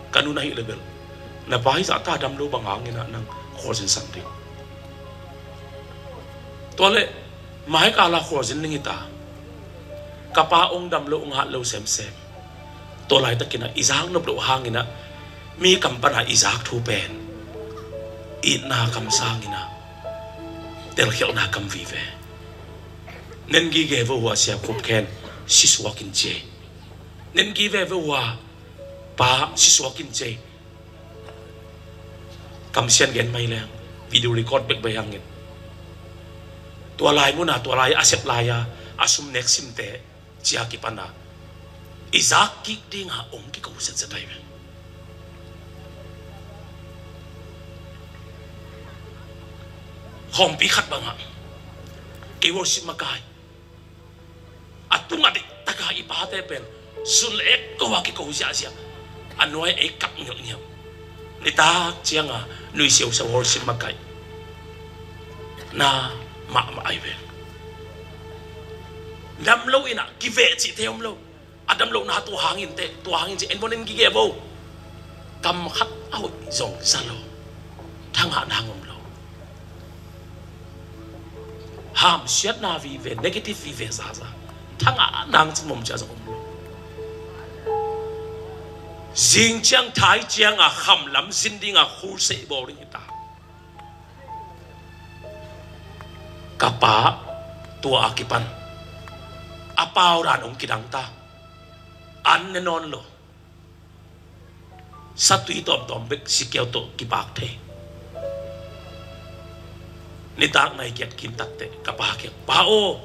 Ka nu na hih leh bel, na pa hih zahta dam lo bang hanginah nang khualzin sang ding." Tua leh mai kala khualzin ding hi ta. Ka pa ong dam lo, ong hat lo semsem. Tua laitakinah i zak nop loh hanginah mi kam pana i zak thu pen itna kam sanginah, telkhialhna kam vive. "Nen gige vo hua, Sia Khup Khen, sisuak in ci ei. Nen gige vo hua, pa, sisuak in ci ei." Kamsian gen mai leng, video record bek bai hangin, tua lai muna, tua lai a sep lai-a a sum nek simte cia kipana i zak kik dinga ong kiko setset ai ve. Khawmpi khat bangah kei worship makai a tunga diktaka i pate pen sun le ek ko a kiko ziahziah, a nuai ei kap ngialhngialh. Nitak cianga nuisiausiau worship makai na mahmah ai ve. Dam lo inah kiveh cihte om lo. A dam lohna tua hangin teh, tua hangin ci, en bon en gige vo. Kam khat a hoih zong za lo. Thangah nang om lo. Hamsiatna vive, negative vive zaza. Thangah nang cimawm cia zong om lo. Zing ciang thai cianga khamlam zin dinga Khursei bawl ding hita. Ka pa tua a kipan a pau dan ong kidang ta. An ne nawn lo. Satui tawmtawm bek sikiau tawh kipak thei. Nitak nai kiat kim takteh ka pa kiang, "Pa aw,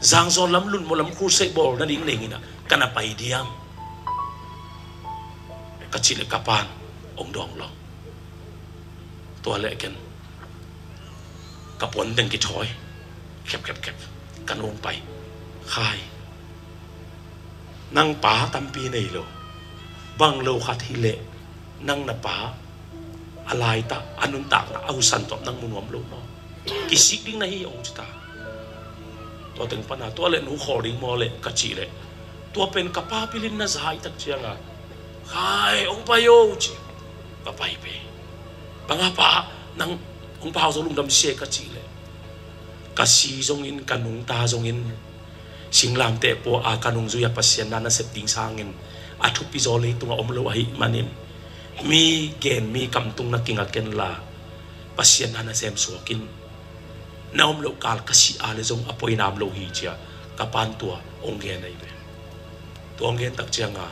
Zangzawl lam, Lunmaw lam Khursei bawl nading nei nginah ka na pai diam?" ka cih leh ka pan ong dawng lo. Tua leh ken A puan teng kithawi. Khep, khep, khep. Ka nu hong pai. Khai. Nang pa tampi nei lo. Bang lo khat hi leh nang na pa a laitah, a nuntakna, a husan tawh nang mu nuam lo maw? Kisik ding na hi, hong ci ta. Tua teng pana, tua leh nu khawl ding maw leh ka cih leh, tua pen ka pa pilin na za i tak cianga, khai, hong pai o ci. Ka pai pe. Banga pa, nang hong pau zo lungdam sia ka cih leh, ka si zongin, ka nungta zongin, singlamteh pua a ka nungzui a Pasian na nasep ding sangin a thupi zaw leitungah om lo ahih manin, mi gen, mi kamtung na kinga kenla, Pasian na nasem suakin, na om loh kal ka si a le zong a poinam lo hi cia ka pan tua hong gen ahi ve. Tua hong gen tak cianga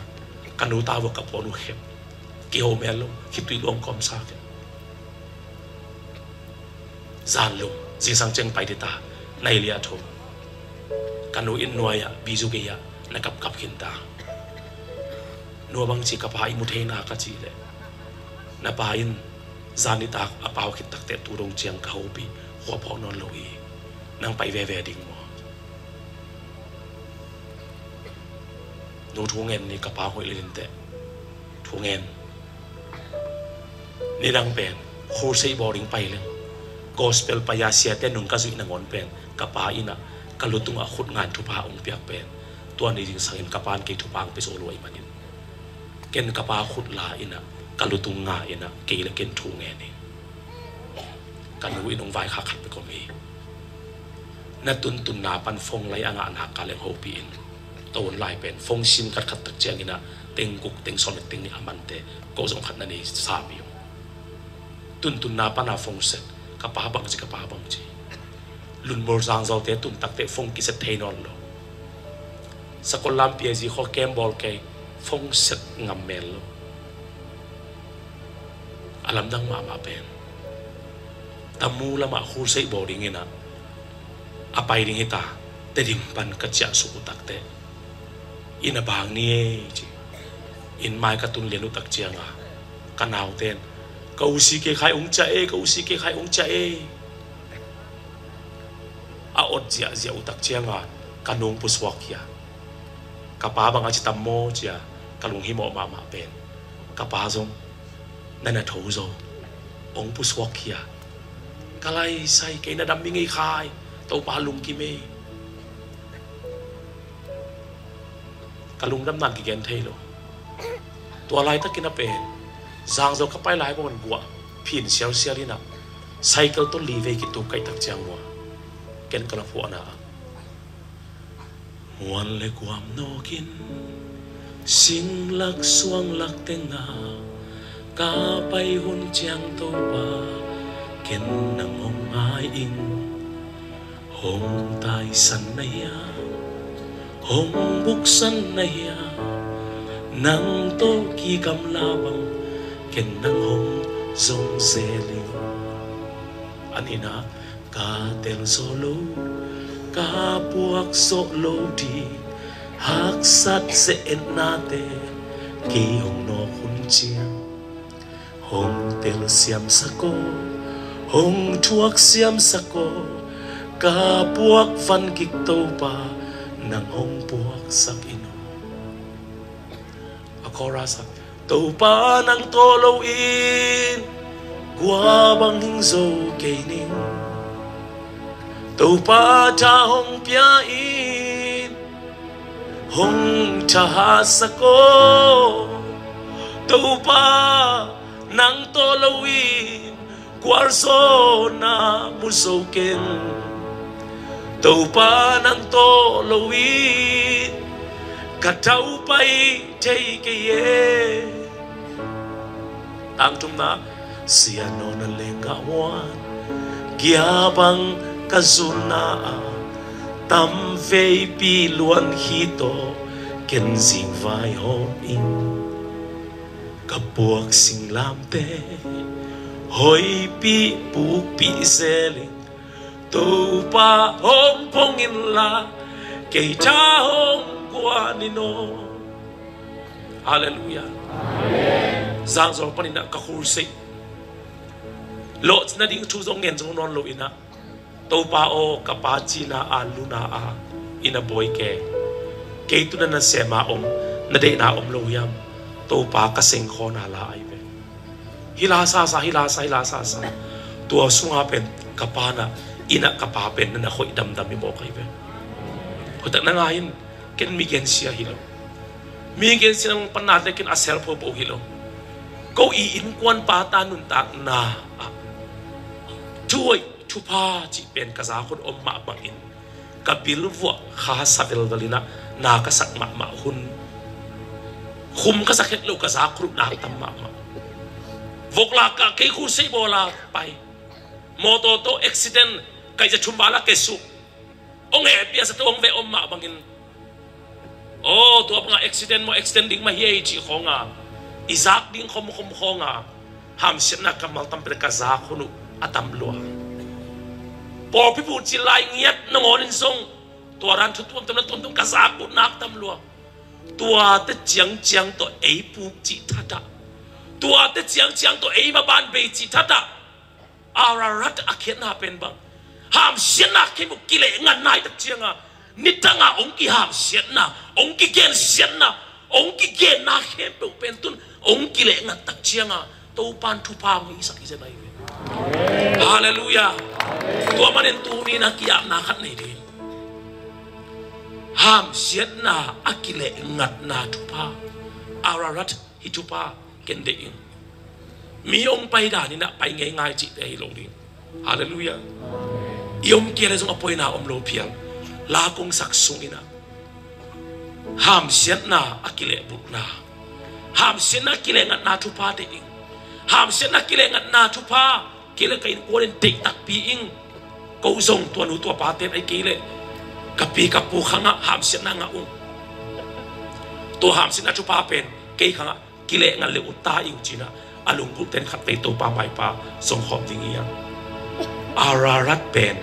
ka nu ta vua ka puan uh khep. Kiho mel lo, khitui luang kawm sa khep. Zanlum, zingsang ciang pai dita, nai lia tho. Ka nu in nuai-ah, bizu gei-ah, na kapkap khinta. Nua bangci ka pa i mu theina ka cih leh, na pa in zan nitak a pau khit takteh tu dong ciang ka hopih, khua phawk nawn lo hi. Nang pai veve ding maw? Nu thu ngen ni ka pa hoih lilin teh. Thu ngen. Nidang pen, khulsei bawding pai leng, gospel pai-a siate nung ka zuih nangawn pen, ka pa innah, ka lutungah khut ngan thupha hong piak pen, tua ni zingsangin ka pan kei thupha hong pia zo luai manin, ken ka pa khut la innah, ka lutung nga innah, kei le ken thu ngen hi. Ka nu in hong vaikhak khat pek om hi. Na tuntunna pan phone lai a ngahna ka leng hopih in. Tua hun lai pen phone sim khat khat tak cianginah teng guk, teng sawm le teng nih a mante, ko zong khat na nei sam hi ung. Tuntunna pana phone set, ka pa bangci, ka pa bangci. Lunmur Zangzote tun takteh phone kiset thei nawn lo. Sakol lam P I G khaw kem bawl kei, phone set ngam mel lo. A lamdang mahmah pen, Tamu lamah khulseih bawl dinginah a pai ding hita, Tedim pan ka ciah suk uh takteh, inn a bang ni ei ci. Inn mai ka tun lian uh tak cianga ka nauten, ka usi kei khai ung ciah ei, ka usi kei khai ung ciah ei. A ot ziahziah uh tak cianga ka nung pusuak hia. Ka pa bang a ci tam maw cia ka lunghimawh mahmah pen, ka pa zong na na tho zo, hong pusuak hia. Ka laisai kei na dam mi ngei khai, Topa lungkim ei. Ka lungdam nan kigen thei lo. Tua laitakin a pen, Zangzo ka pai lai bawngin guah phin sialsial inah, cycle tawh li vei kituk kaih tak ciang mua, ken ka la phuahna ah, muan le guam nawkin, singlak suanglak tenga ka pai hun ciang Topa, ken nang hong ngai ing. Hong taisan na hia, hong buksan na hia, nang tawh kigamla bang, ken nang hong zong zel ing. A nihna, ka tel zawh lo, ka puak zawh lo ding, haksat ze-etnate kei hong nawk hun ciang, hong tel siamsak aw, hong thuak siamsak aw, ka puak van kik Topa, nang hong puaksak in aw. A chorus ah, Topa nang tawh loin kua bang hing zo kei ning. Topa tha hong pia in, hong thahatsak aw. Topa nang tawh loin kualzawhna mu zo ken. Topa nang tawh loin ka tau pai thei kei e. Tangthumna, sianawna lengah huan gia bang ka zulna ah, tamveipi luan hi tawh ken zingvai hawm in. Ka puak singlamte hoihpih pukpih zel in, Topa hong phong inla, kei tha hong guan in aw. Halleluiah. Zangzo paninah ka khulseih lawh nading thu zong ngen zo nawn lo inah, Topa aw, ka pa cina a luna a inn a bawi ke. Kei tu na nasem a om, na deihna om lo hiam? Topa ka sengkhawna la ahi ve. Hi la sasa, hi la sa, hi la sasa. Tua sunga pen ka pa na, inn ah ka pa pen na na hoih damdam hi mawk ahi ve. Hoihtak na ngai in, ken mi gensia hi lo. Mi gensia na panna te ken a sel phopoh hi lo. Ko i innkuan pa ta nuntakna ah thu hoih, thupha cih pen ka zak hun om mah bangin, ka bil vuah kha sa velvel in ah na ka sak mahmah hun, khum ka sak het lo ka zak hun uh nak tam mahmah. Vok lak ah kei khu sei bawl a pai. Mawtaw tawh accident, kai za thum val a ke suk. Ong hehpih a sa tawh ong ve om mah bangin, aw, tua banga accident maw, accident ding mah hi ei cih khawnga, i zak ding khomkhom khawnga, hamsiatna kammal tampi tak ka zak hun uh a tam lua. Pawlpi puk cil lai ngiat nangawn in zong, tua dan thu tuamtuam na tuamtuam ka zak uh nak tam lua. Tuate ciangciang tawh ei puk cih thatah, tuate ciangciang tawh ei maban bei cih thatah. Ararat a khiatna pen bang, hamsiatna khempeuh kileh ngatna hi tak cianga, nitanga ong kihamsiatna, ong kigensiatna, ong kigenna khempeuh pen tun ong kileh ngat tak cianga, Topan thupha ong hisak hi zen ahi ve. Halleluiah. Tua manin tuni na kiapna khat nei ding. Hamsiatna a kileh ngatna thupha. Ararat hi thupha ken deih ing. Mi ong pai dan in ah pai ngeingai cihte hi lo ding. Halleluiah. I om kei le zong a poina om lo phial. La kong sak sung in ah, hamsiatna a kilehbulhna, hamsiatna a kileh ngatna thupha deih ing. Hamsiatna a kileh ngatna thupha kei le ka innkuan in deih takpi ing. Ko zong tua nu tua pa ten ai kei le ka pi ka pu khangah hamsiatna ngah ung. Tua hamsiatna thupha pen kei khangah kileh ngat le uh ta ing ci-in ah, a lunggulh ten khatvei Topa maipa zong khawm ding hi hang. Ararat pen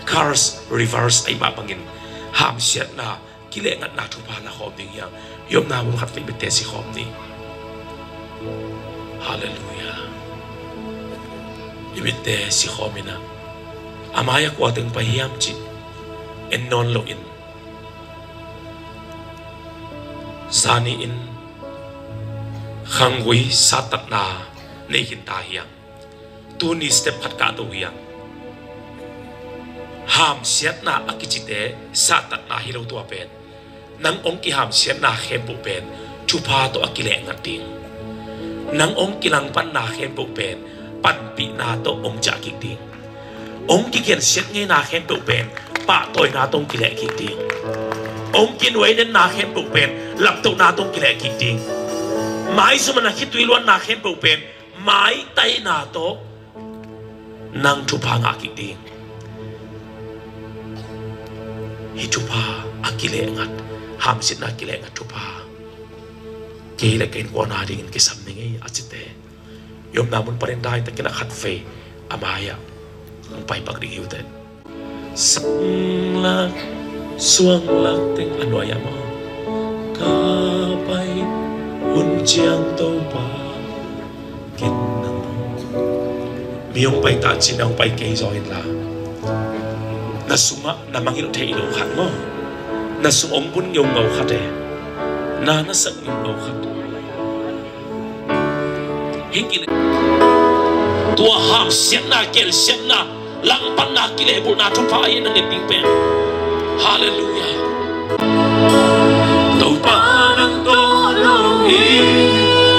curse reverse ahi mah bangin, hamsiatna kileh ngatna thupha na khawm ding hi hang. I omna mun khatvei mitte si khawm ni. Halleluiah. I mitte si khawm in ah, a mai-ah kua teng pai hiam cih en nawn loin, zani in khanggui sattatna nei khin ta hi hang. Tuni step khat kah to hi hang. Hamsiatna a kicite sattatna hi lo tua pen. Nang ong kihamsiatna khempeuh pen thupha tawh a kileh ngat ding. Nang ong kilangpanna khempeuh pen panpihna tawh ong ciah kik ding. Ong kigensiat ngeina khempeuh pen pahtawina tawh ong kileh kik ding. Ong kinuai nenna khempeuh pen laptohna tawh ong kileh kik ding. Maizum a na khitui luanna khempeuh pen maitaina tawh nang thupha ngah kik ding. Hih thupha a kileh ngat, hamsiatna a kileh ngat thupha kei le ka innkuan a dingin kisam ning ei a cite, i omna mun panin dai takin a khatvei a mai-ah hong pai pak ding hi uh teh. Sanglak suanglak teng a nuai-ah maw, ka pai hun ciang Topa ken nang maw. Mi hong pai ta cin hong pai kei zaw inla, na sungah na mangngilh theih lo khat maw, na sung hong bun ngeungau khat e, na na sak ngeungau khat. Hih kileh, tua hamsiatna, gelsiatna, langpanna, kilehbulhna thupha ahi na nget ding pen. Halleluiah. Topa nang tawh lo hi.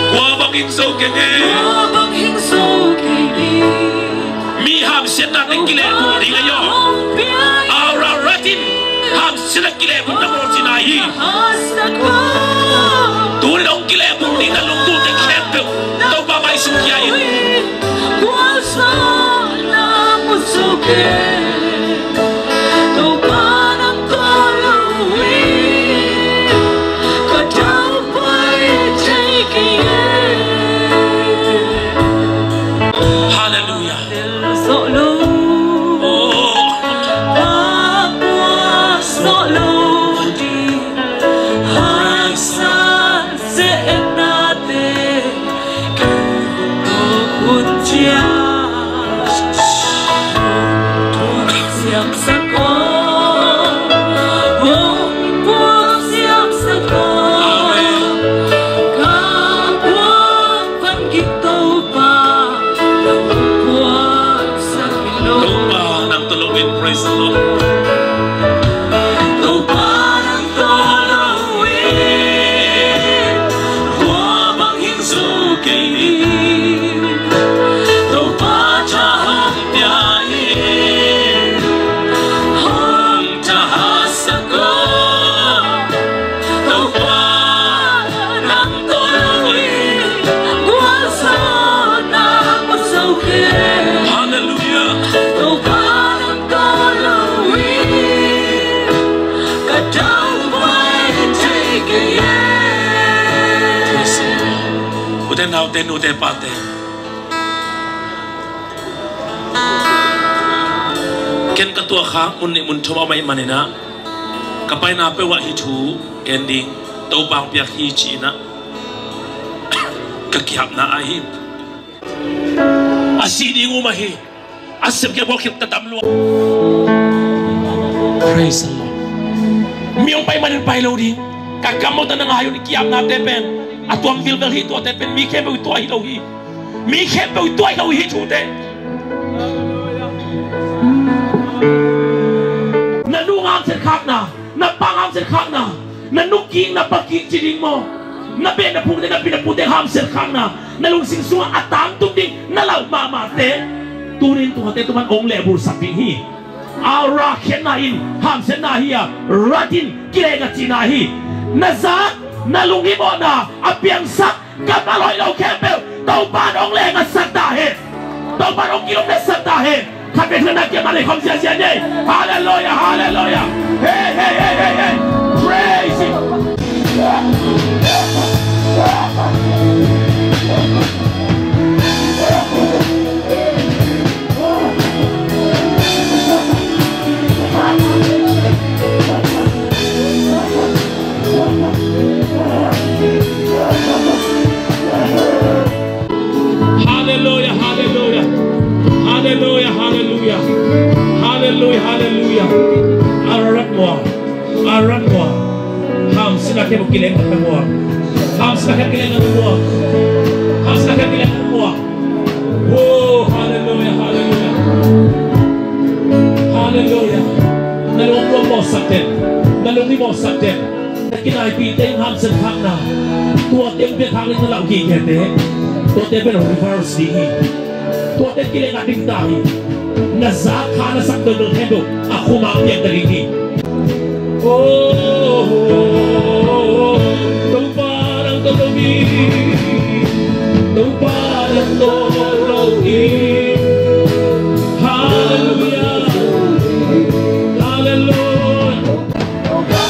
Kua bangin zo keng e. Kua bangin zo keng e. Mi hamsiatna teng kilehbulh ding ahi aw. Ararat in hamsiatna kilehbulhna bawl cihna hi. Tuni dong kilehbulh ding na lungtulte khempeuh Topa mai sung khia in. Halleluiah. Te nute pate, ken ka tuahkhak mun nih mun thum a om ahih manin ah, ka paina peuh ah hih thu gen ding Topa hong piak hi ci-in ah ka kiapna ahi. A sih ding um ahi. A sepkhial bawlkhial ka tam lua. Praise the Lord. Mi hong pai manin pai lo ding. Ka kam mawk ta na ngai un, i kiapnate pen a tuam vilvel hi. Tuate pen mi khempeuh i tuah hi lo hi. Mi khempeuh i tuah hi lo hi thute. Na nu ngam set khakna, na pa ngam set khakna, na nu kik na pa kik ci ding maw? Na beh na phungte, na pi na pute hamsiat khakna, na lungsim sungah a tangtung ding na lauh mahmahte, tunin tuate tuman ong lehbulsak ding hi. A ra khiatna in hamsiatna hi a, rat in kilehna cihna hi. Na zak, na lungim awhna a piangsak, kammal hoih lo khempeuh Topa in hong lehngaksak ta hen. Topa in hong kilumnatsak ta hen. Khat vei thungetna kiang mah nei khawm ziahziah ni. Halleluiah, halleluiah. Hey, hey, hey, hey, hey. Praise Him. Halleluiah, halleluiah. Halleluiah, halleluiah. Halleluiah, halleluiah. Ararat mua, Ararat mua. Hamsiatna khempeuh kilehngakna mua. Hamsiatna khempeuh kilehngakna mua. Hamsiatna khempeuh kilehngakna mua. Oh, halleluiah, halleluiah. Halleluiah. Na lungnuam mawhsak den. Na lungnuam mawhsak den. Na kinaipihte in hamsiat khakna, tuate hong piak khak leh na lauh kik khiate, tuate pen reverse ding hi. Tuate kilehngak ding ta hi. Na zak kha na sak dondon khempeuh a khum ah piang ta ding hi. Oh, Topa nang tawh lo hi. Topa nang tawh lo hi. Halleluiah. Halleluiah. Halleluiah.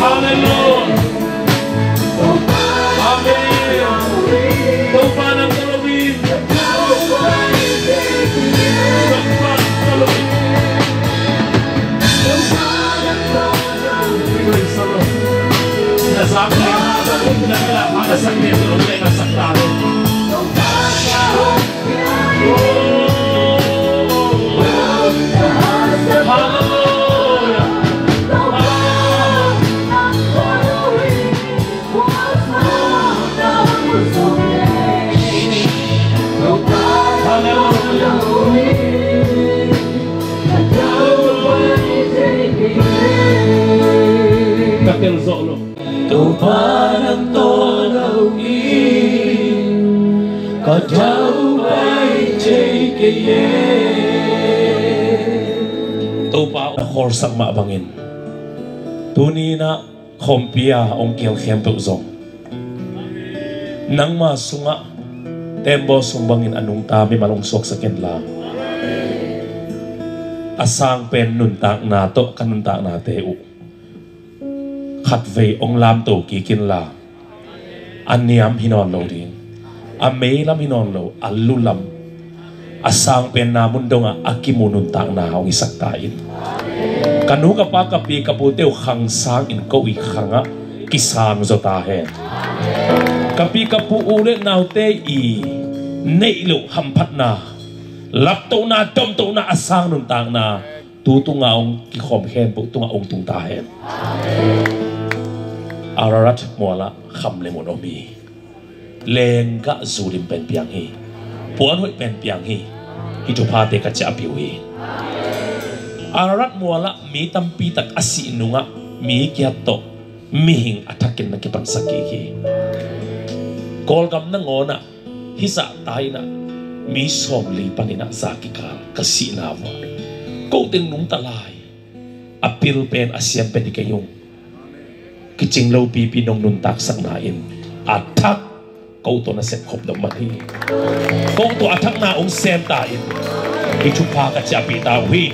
Halleluiah. Amen. Topa nang tawh lo hi. Topa nang tawh lo hi. Praise the Lord. Na zak leh, na zak leh, na zak leh, na zak leh. Ka tel zawh lo. Topa nang tawh lo hi, ka daupai thei kei e. Topa na khawlsak mah bangin, tuni-in ah khawmpi-a hong kihel khempeuh zong nangma sungah tembaw sung bangin a nungta mimal hong suaksak inla, a sang pen nuntakna tawh ka nuntaknate uh khatvei hong lamto kik inla, a niam hi nawn lo ding, a meilam hi nawn lo, a lulam, a sang penna mun dongah a kimu nuntakna hong hisak ta in. Ka nu ka pa, ka pi ka pute uh khang sangin ko i khangah kisang zaw ta hen. Ka pi ka pu, u le naute i neih loh hamphatna, laptohna, domtohna, a sang nuntakna tu tungah hong kikhawm khempeuh tungah hong tung ta hen. Ararat mualah kham le mun om hi. Lenggah zulim pen piang hi. Puanhoih pen piang hi. Hih thuphate ka ciahpih uh hi. Ararat mualah mi tampi tak a sih nungah mi kiat tawh mihing a thakin na kipansak kik hi. Kawlgam nangawnah hih zahta-in ah mi sawmli panin ah za kikal ka sihna uh ah, ko teng nungta lai. A pil pen, a siam pen hi kei ung. Kicing lo pipi nong nuntaksakna in a thak ko tawh na sepkhop dong man hi. Ko tawh a thakna hong sem ta in. Hih thupha ka ciahpih ta uh hi.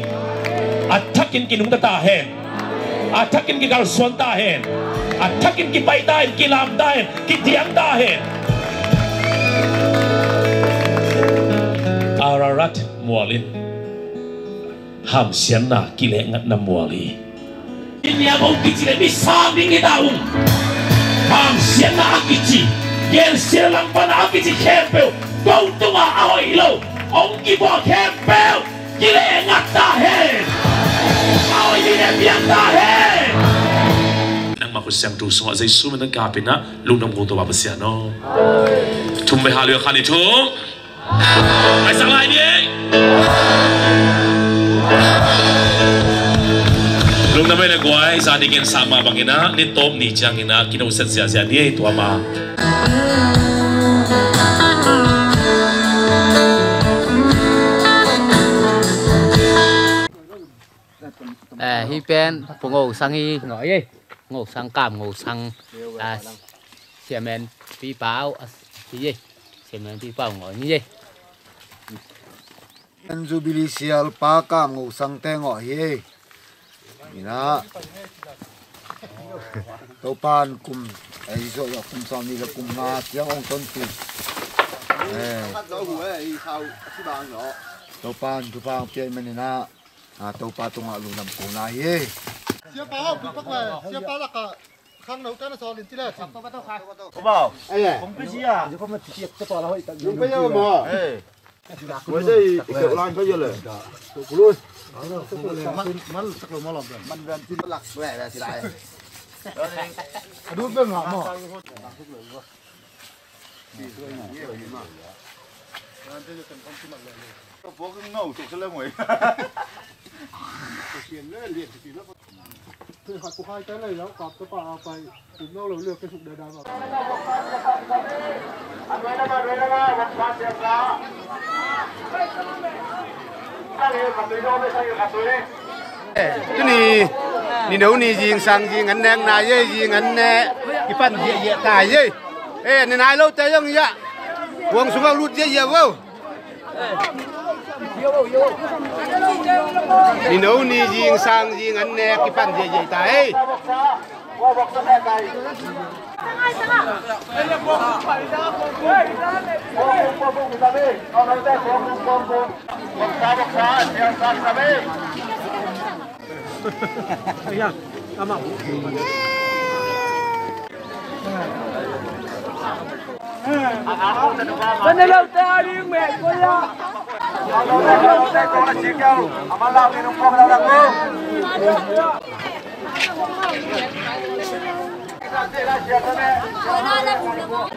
A thakin kinungta ta hen. A thakin kikalsuan ta hen. A thakin kipai ta hen, kilam ta hen, kidiang ta hen. Ararat mual in hamsiatna, kilehngatna mual hi. Inn niam hong kici le mi sang ding hi ta ung. Hamsiatna a kici, gensiatna langpangna a kici khempeuh, ko tungah a hoih lo hong kipuah khempeuh kilehngat ta hen. A hoih ding in piang ta hen. Nangmah khut siangtho sungah Jesu min tawh ka ap in ah, lungdam ko Topa Pasian aw. Thum ve, hallelujah, khat, nih, thum. Haisak lai ni. Lungdam ei le guai, zani gen sa mah bangin ah, ni tawp ni ciangin ah, kino set ziahziah ni ei, tua mah. Eh, hih pen Pu Ngo Sang hi, Ngo ei. Ngo Sang, Kam Ngo Sang. Ah, Siamen Pi Pau, ah, hi ei. Siamen Pi Pau Ngo hi ei. Jubilee sial pa Kam Ngo Sang te Ngo hi ei. Ina. Topan kum, eh, zo kum sawm ni le kum nga ciang hong ton tu. Eh. Topan thupha hong pia i manin ah, ah, Topa tungah lungdam ko na hi. Siapa hau pi pak lai, siapa laka khang nau tana sawlin tila. Ko bau. Kong pi sia. Kong pi sia ma. Eh. Wai dei, i keu lan ka yale. Man, man sak lo ma lo. Man ran tin lak wai wai si lai. Adu beng ha mo. Tuni, nino ni zingsang zing an nek nai ei, zing an nek kipan ziahziah ta ei. Eh, ni nai lote zong ia. Huang sungah lut ziahziah vo. Nino ni zingsang zing an nek kipan ziahziah ta ei.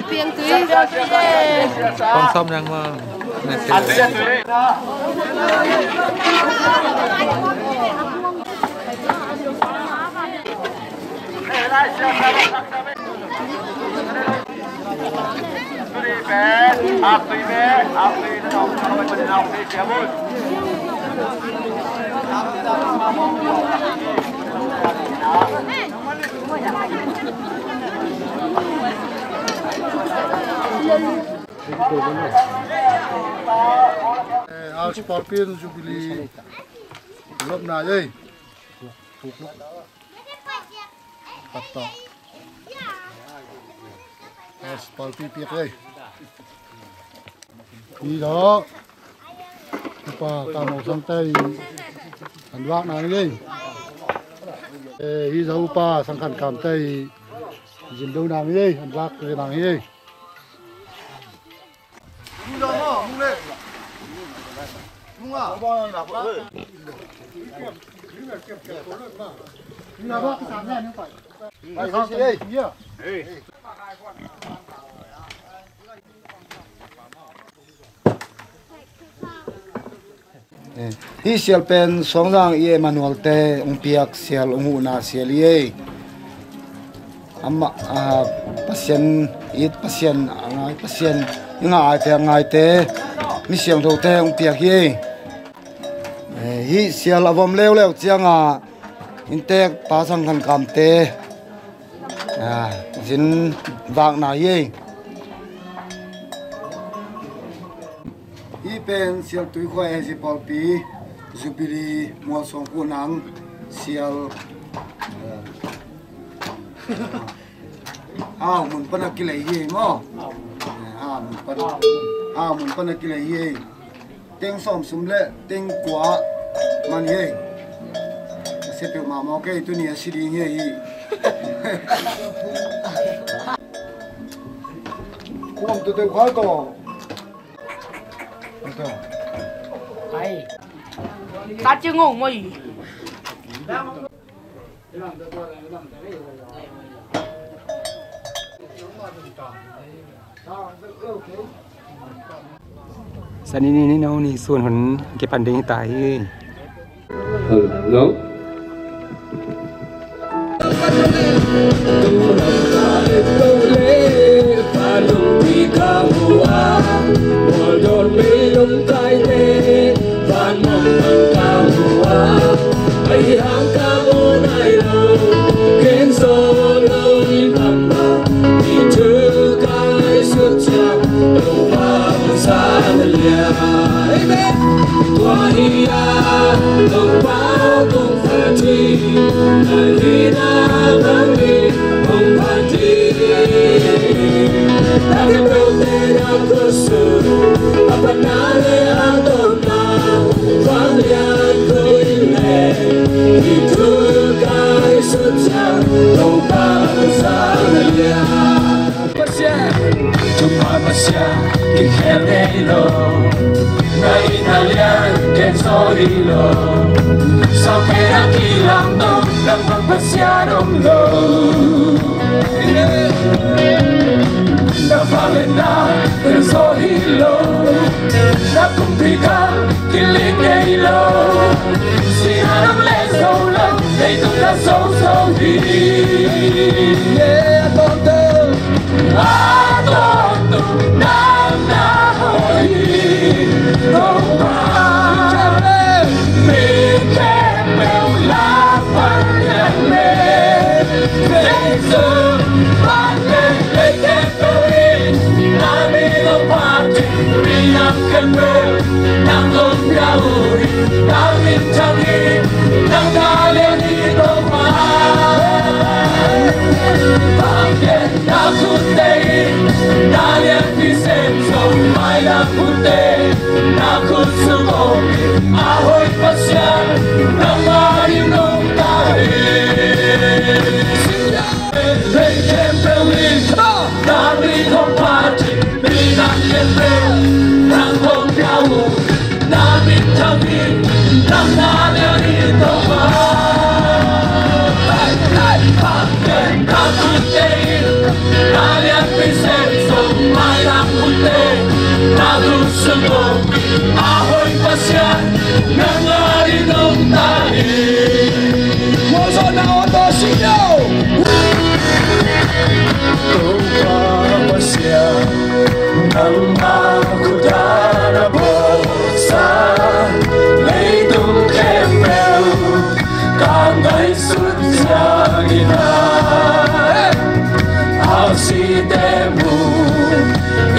Piang tui. Kong sawm nang ma. Eh, Al Sipalpin Jubilee lopna ei. Pata. Al Sipalpi piak ei. Hi lo. Upa Kam Ngo Sang te i an vak nang ei. Eh, hi zo Upa Sang Khan Kam te i zin do nang ei, an vak nang ei. Eh, hih sial pen Suangzang i Emmanuel te hong piak sial, hong huhna sial hi ei. Amah, ah, Pasian it, Pasian a ngai, Pasian i ngaite, a ngaite, mi siangthote hong piak hi ei. Eh, hih sial a vom leuleu ciangah Inntek Pa Sang Khan Kamte, ah, zin vakna hi ei. Hih pen Sial Tuikhua A Z Pawlpi Jubilee Mualsuang Kuhnang Sial, ah, a mun pana kilei hi ei maw? A mun pana, a mun pana kilei hi ei. Teng sawm sum le teng kua man hi ei. A sia peuhmah maw kei, tuni a si ding hi ei hi. Kuam tu teu kha ko. Ai. Ta ci ngong mo i. Sani ni ni no ni sun hun kipan ding ta hi. Hello. Pasian, Topa Pasian, kikhel ngei lo. Na inn a lian ken zaw hi lo. Sau ken a kilang lo, nang bang Pasian om lo. Na vangliatna ken zaw hi lo. Na kumpi gam kilik ngei lo. Sihna nang leh zo lo, leitung na zo zo hi. Yeah, a tawntung, a tawntung nang na hoih hi. Topa, mi khempeuh lak pan lian leh, leitung pan leh, lei khempeuh in na min hong phat hi. Minam khempeuh nang hong piak uh hi. Na min thang hi, nang na lian hi Topa. Bang gen na khutte in na lianpi sem zong, mailam khutte na khut sung om in. A hoih Pasian nangmah in nungta hi. Lei khempeuh in na min hong phat hi. Minam khempeuh nang hong piak uh, na min thang hi, nang na lian hi Topa. Hey, hey, phat pen na khutte in na lianpi sem zong, mailam khutte na khut sung om in. A hoih Pasian nangmah in nungta hi. Mualsuang na aw taw sing yo. Topa Pasian, nangmah khut a na bawlsa leitung khempeuh ka ngaihsut ciangin a, a site mu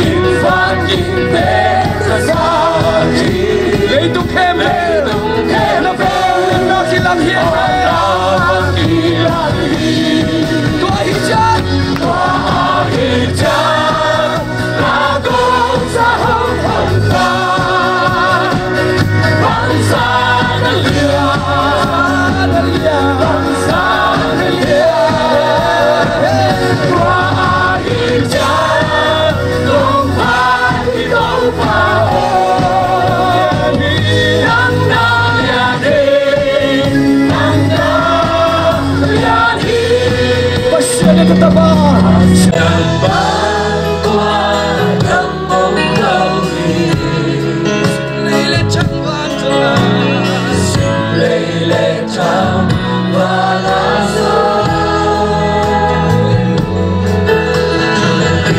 in, vangikte ka zak hi. Leitung khempeuh, leitung khempeuh na kilang hi. Tua ahih ciang, tua ahih ciang, a gawmsa hong hong ta. Bangzah na lian, bangzah na lian. Tua ahih ciang, Topa, Topa aw, nang na lian hi, nang na lian hi. Pasian in ka tapa. Pasian bang tua dang om lo hi. Lei le chang van zong, lei le chang van zong.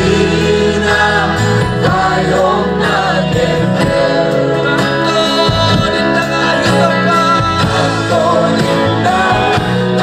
Ina vai hong na ken ken. Tangtawn in nang a hi Topa. Tangtawn in nang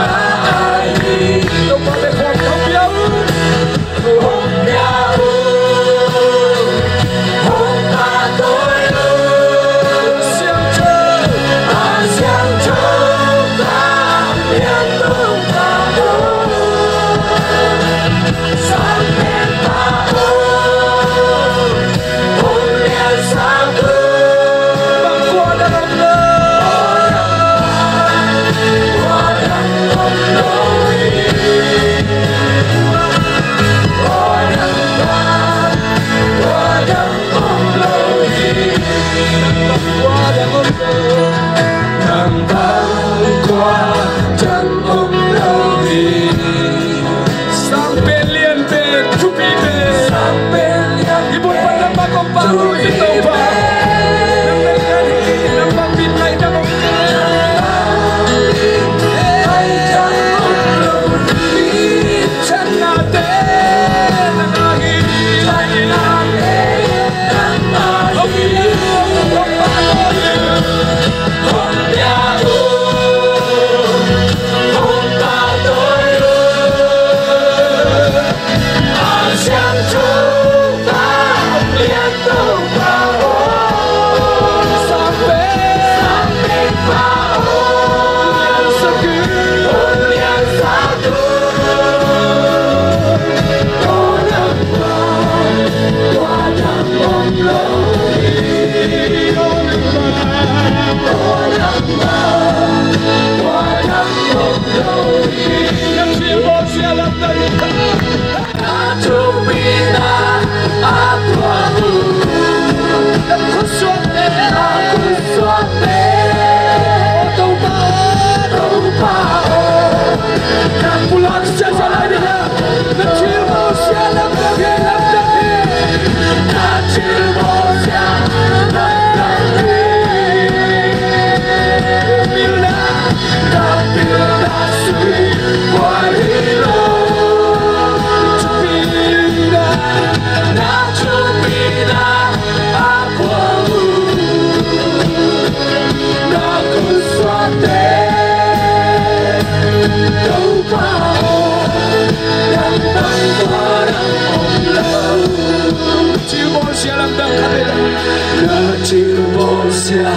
Thilbawlsia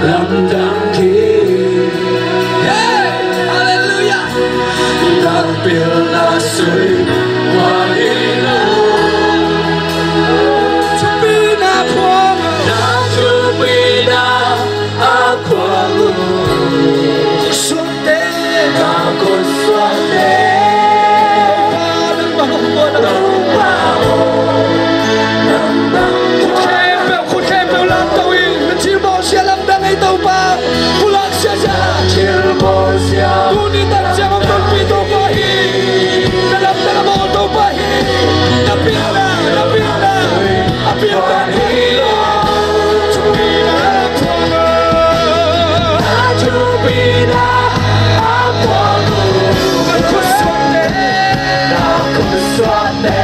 lamdang hi. Hey! Halleluiah! Na pilna sui mah hi lo. Thupina phuang. Na thupina a khuang uh. Suakte. Ka khut suakte. Topa nang bang kuan a. Topa aw, nang bang kuan a. Khut khempeuh, khut khempeuh lamto in. Na thilbawlsia lamdang ei Topa. Pulak siasia. Thilbawlsia. Tuni tan ciang hong tonpih Topa hi. Na lamdang a bawl Topa hi. Na pilna, na pilna. A pilna hi lo. Thupina phuang. Thupina a phuang. Ka khut suakte. Ka khut suakte.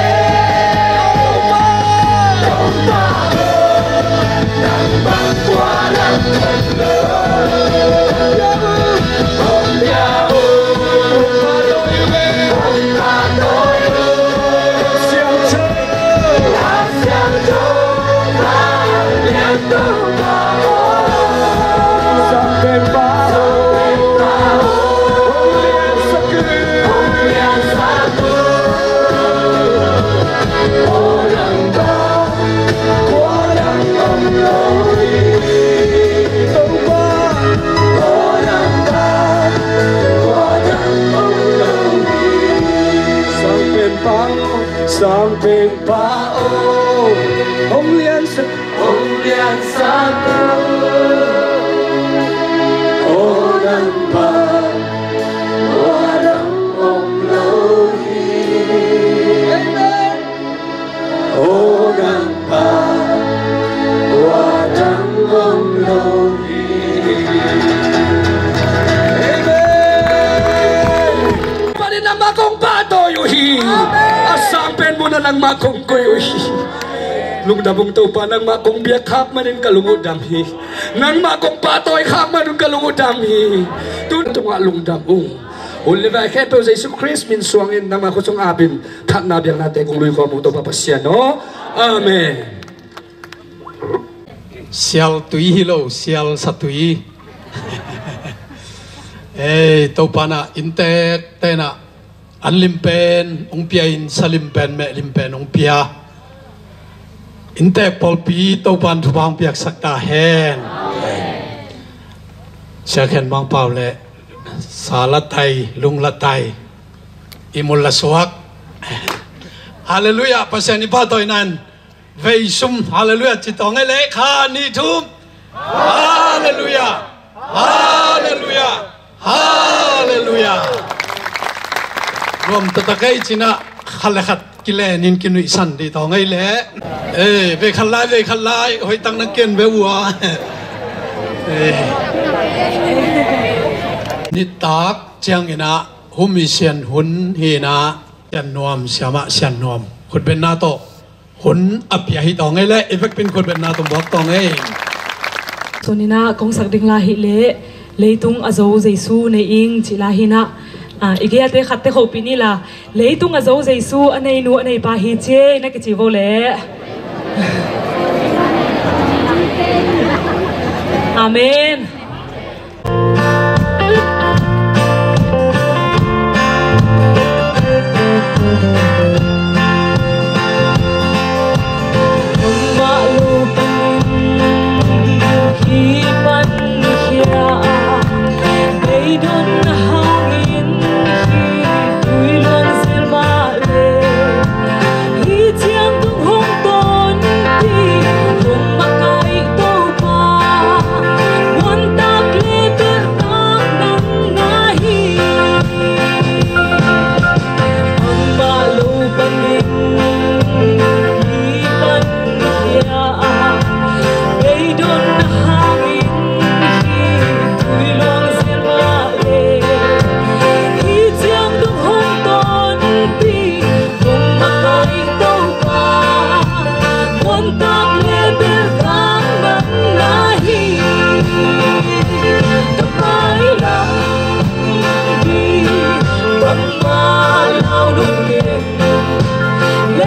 Sang pen pa aw, sang pen pa aw, hong liansak, hong liansak aw, aw nang pa, aw nang om lo hi. Amen. Aw nang pa, aw nang om lo hi. Amen. Panin nangmah kong pahtawi uh hi. Amen. A sang pen munah nangmah kong koih uh hi. Lungdam ung Topa, nangmah kong biak khak manin ka lung uh dam hi. Nangmah kong pahtawi khak manin ka lung uh dam hi. Tu tungah lungdam ung. Hun le vai khempeuh Jesu Khrist min suangin nangmah khut sung apin phatna biaknate kong lui khawm ung Topa Pasian aw. Amen. Sial tui hi lo, sial satui. Ei, Topa na inntek tenah an lim pen hong pia in, sa lim pen, meh lim pen hong pia. Inntek pawlpi Topan thupha hong piaksak ta hen. Sia Khen Mang Pau le sa la tai, lung la tai, i mul la suak. Halleluiah, Pasian i pahtawi nan. Vei sum, halleluiah, ci tawng ei le, kha nih thum. Halleluiah. Halleluiah. Halleluiah. Nuam taktak ei cinah khat le khat kilenin kinuihsan dih tawng ei le. Eh, vei khat lai, vei khat lai, hoih tak na ken ve uh a. Eh. Nitak cianginah humi sian hun hinah Sian Nuam, siamah Sian Nuam khutbenna tawh hun a pia hi tawng ei le, i vekpin khutbenna tung buak tawng ei. Tuninah kong sak ding la hi le, Leitung a zo Jesu nei ing cih la hinah, ah, i geite khatte khopih ni la, Leitung a zo Jesu a nei nu a nei pa hi ci ei na kici vo le. Amen.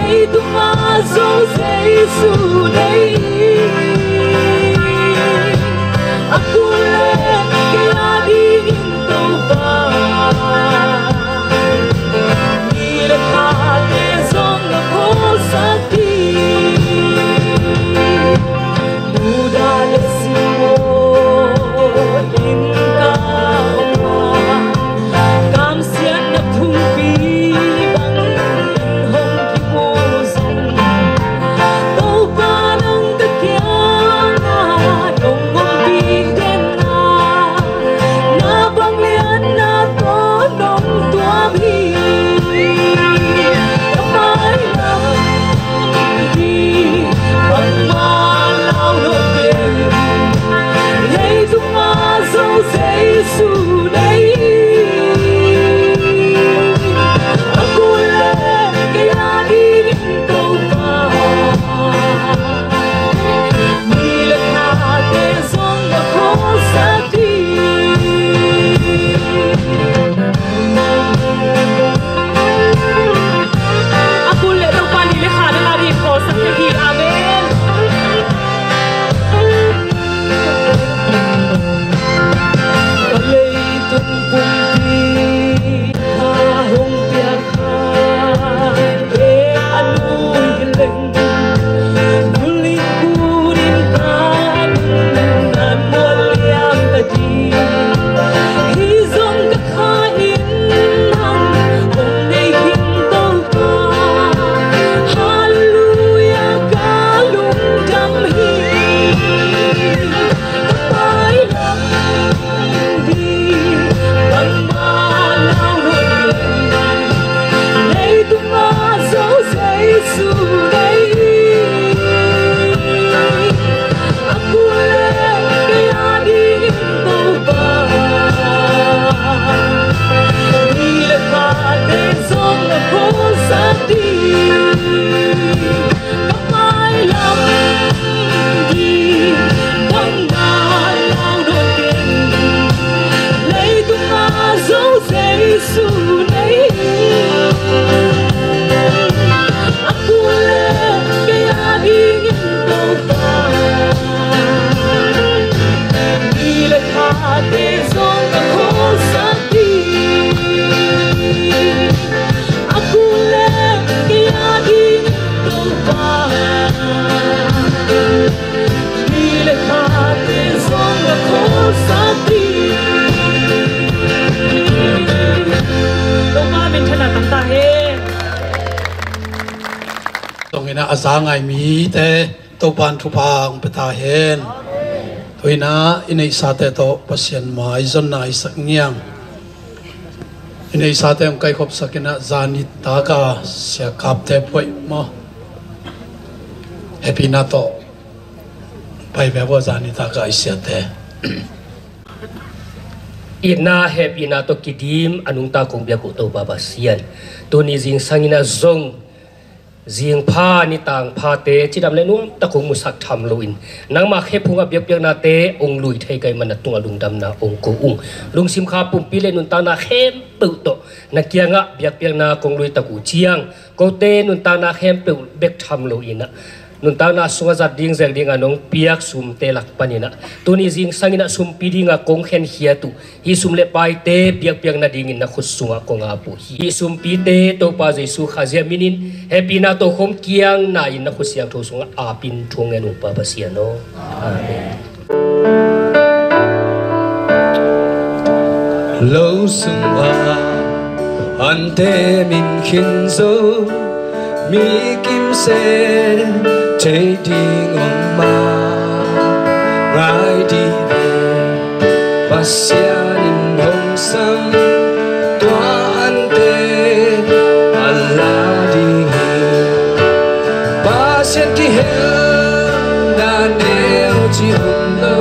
Leitung ah Jesu nei hi. A kul le kei a dingin Topa, ni le khate zong na khawlsak ding. Muda le simmawh in ka om a, kamsiatna phungpi bangin hong kimu zong, Topa nang ka kiangah nong ompih den a, na bang liatna tawh nong tuam hi. Ka mailam hi bangmah lau nawn kei. Leitung ah Jesu nei hi. A kul le kei a dingin Topa, ni le khate zong na khawlsak ding. A kul le Topa, ni le kha nang a dingin khawlsak thei hi. Amen. Ka leitung pumpi kha hong piak kha, e a nui hi leng, kul in kul in ka nunnan mual liang ka ding. Hi zong ka kha in nang hong nei hi Topa. Halleluiah, ka lungdam hi. Ka mailam hi bangmah lau nawn kei. Leitung ah Jesu nei hi. A kul le kei a dingin Topa, ni le khate zong na khawlsak ding. Ka mailam hi bangmah lau nawn kei. Leitung ah Jesu nei hi. A kul le kei a dingin Topa, ni le khate zong na khawlsak ding. A kul le kei a dingin Topa, ni le khate zong na khawlsak ding. Topa minthanna tang ta hen. Zong in ah a za ngai mite Topa'n thupha hong pia ta hen. Tu-in ah i neihsate tawh Pasian mai zonna i sak ngiang. I neihsate hong kaikhopsak in ah zani taka Sia Kapte phuai maw, hehpihna tawh pai ve vua, zani taka i siate. Itna hehpihna tawh kidim a nungta kong biak uh Topa Pasian, tuni zingsang in ah zong zingpha ni tangphate cidam le nuamtak hong musak tham loin, nangmah khephung ah biakpiaknate hong lui thei ka hih manin na tungah lungdamna hong ko ung. Lungsim kha pumpi le nuntakna khempeuh tawh na kiangah biakpiakna kong lui tak uh ciang, kote nuntakna khempeuh bek tham loin ah, nuntakna sungah zat ding zel dingah nong piak sumte lak panin ah, tuni zingsang in ah sumpi dingah kong khenkhiat uh hih sum le paite biakpiak nadingin na khut sungah kong ap uh hi. Hih sumpite Topa Jesu Khazih minin hehpihna tawh khawm kiangna-in na khut siangtho sungah apin thu ngen ung Pa Pasian aw. Amen. Lo sungah ante min khin zo, mi kimsel thei ding om ma, ngai dih ve. Pasian in hong sam tua ante a la ding hi. Pasian kihel na neu ci om lo,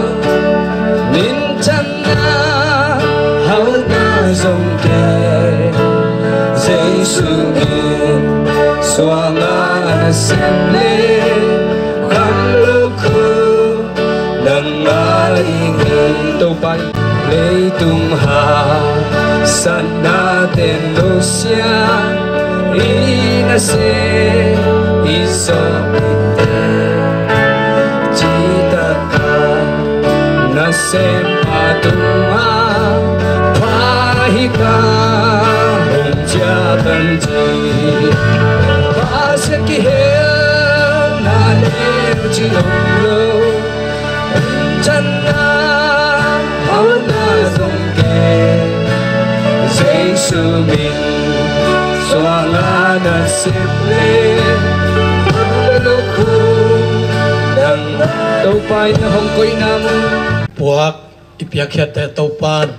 minthang na hauhna zong kei, Jesu min suang a na sem le, kham lukhu nangmah ding hi. Topa in leitung haksatna teng lo sia i na se Sem a tung a pha hi ta hong ciah tan ci. Pasian kihelna neu ci om lo. Canna hauhna zong ke Jesu min suahna na sep le. Lukhu nang Topa in hong koihna mun. Puak i piakkhiatte Topan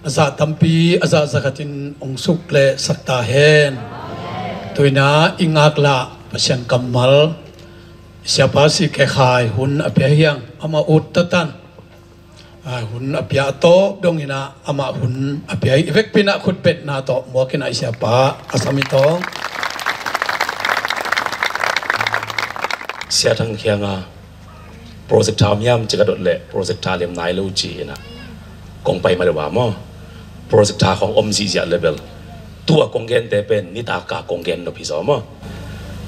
a zah tampi a zah zakhatin hong suk le sak ta hen. Tuina i ngaklah Pasian kammal i siapa si kekhai hun a pia hiang amah ut tatan. A hun a pia a tawp dongin ah amah hun a pia hi. I vekpi in ah khutbetna tawh muak in ah i siapa a sam i tawng. Sia Thang Khiang a projector miam cik a dot leh projector lem nai lo ci in ah kong pai ma deuh a maw. Projector khong om zihziah level. Tua kong gente pen nitak a kong gen nop hi zaw maw.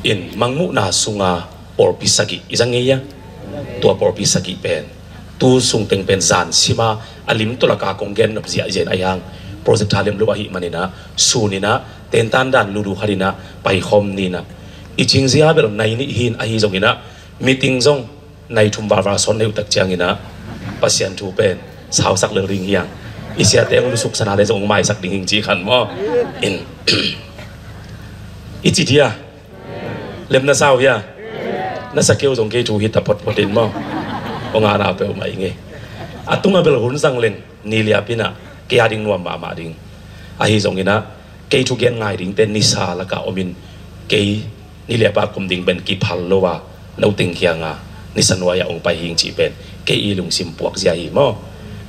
In Mangmuhna sunga pawlpi sagih i zang ngei a. Tua pawlpi sagih pen tu sung teng pen zan sima a lim tawh laka kong gen nop ziahziah in a hiang projector lem lo ahih manin ah sun in ah tentan dan lulu khat in ah paikhawm ni in ah i cingzia bel nai nih hi in ahi zongin ah meeting zong nai thum valval sawn nai uh tak ciangin ah Pasian thu pen sausak lel ding hiang. I siate hong lusuk sana le zong hong maisak ding hing ci khan maw. In i ci dia. Lem na sau hia? Na sa keu zong kei thu hi ta photphot in maw. Hong ana peuhmah i ngei. A tunga bel hun zang leng ni liap in ah kei a ding nuam mahmah ding. Ahi zongin ah kei thugen ngai dingte nisa laka om in kei ni liapa kum ding pen kiphal lo a no teng kianga nisa nuai-ah hong pai hing cih pen kei i lungsim puak zia hi maw.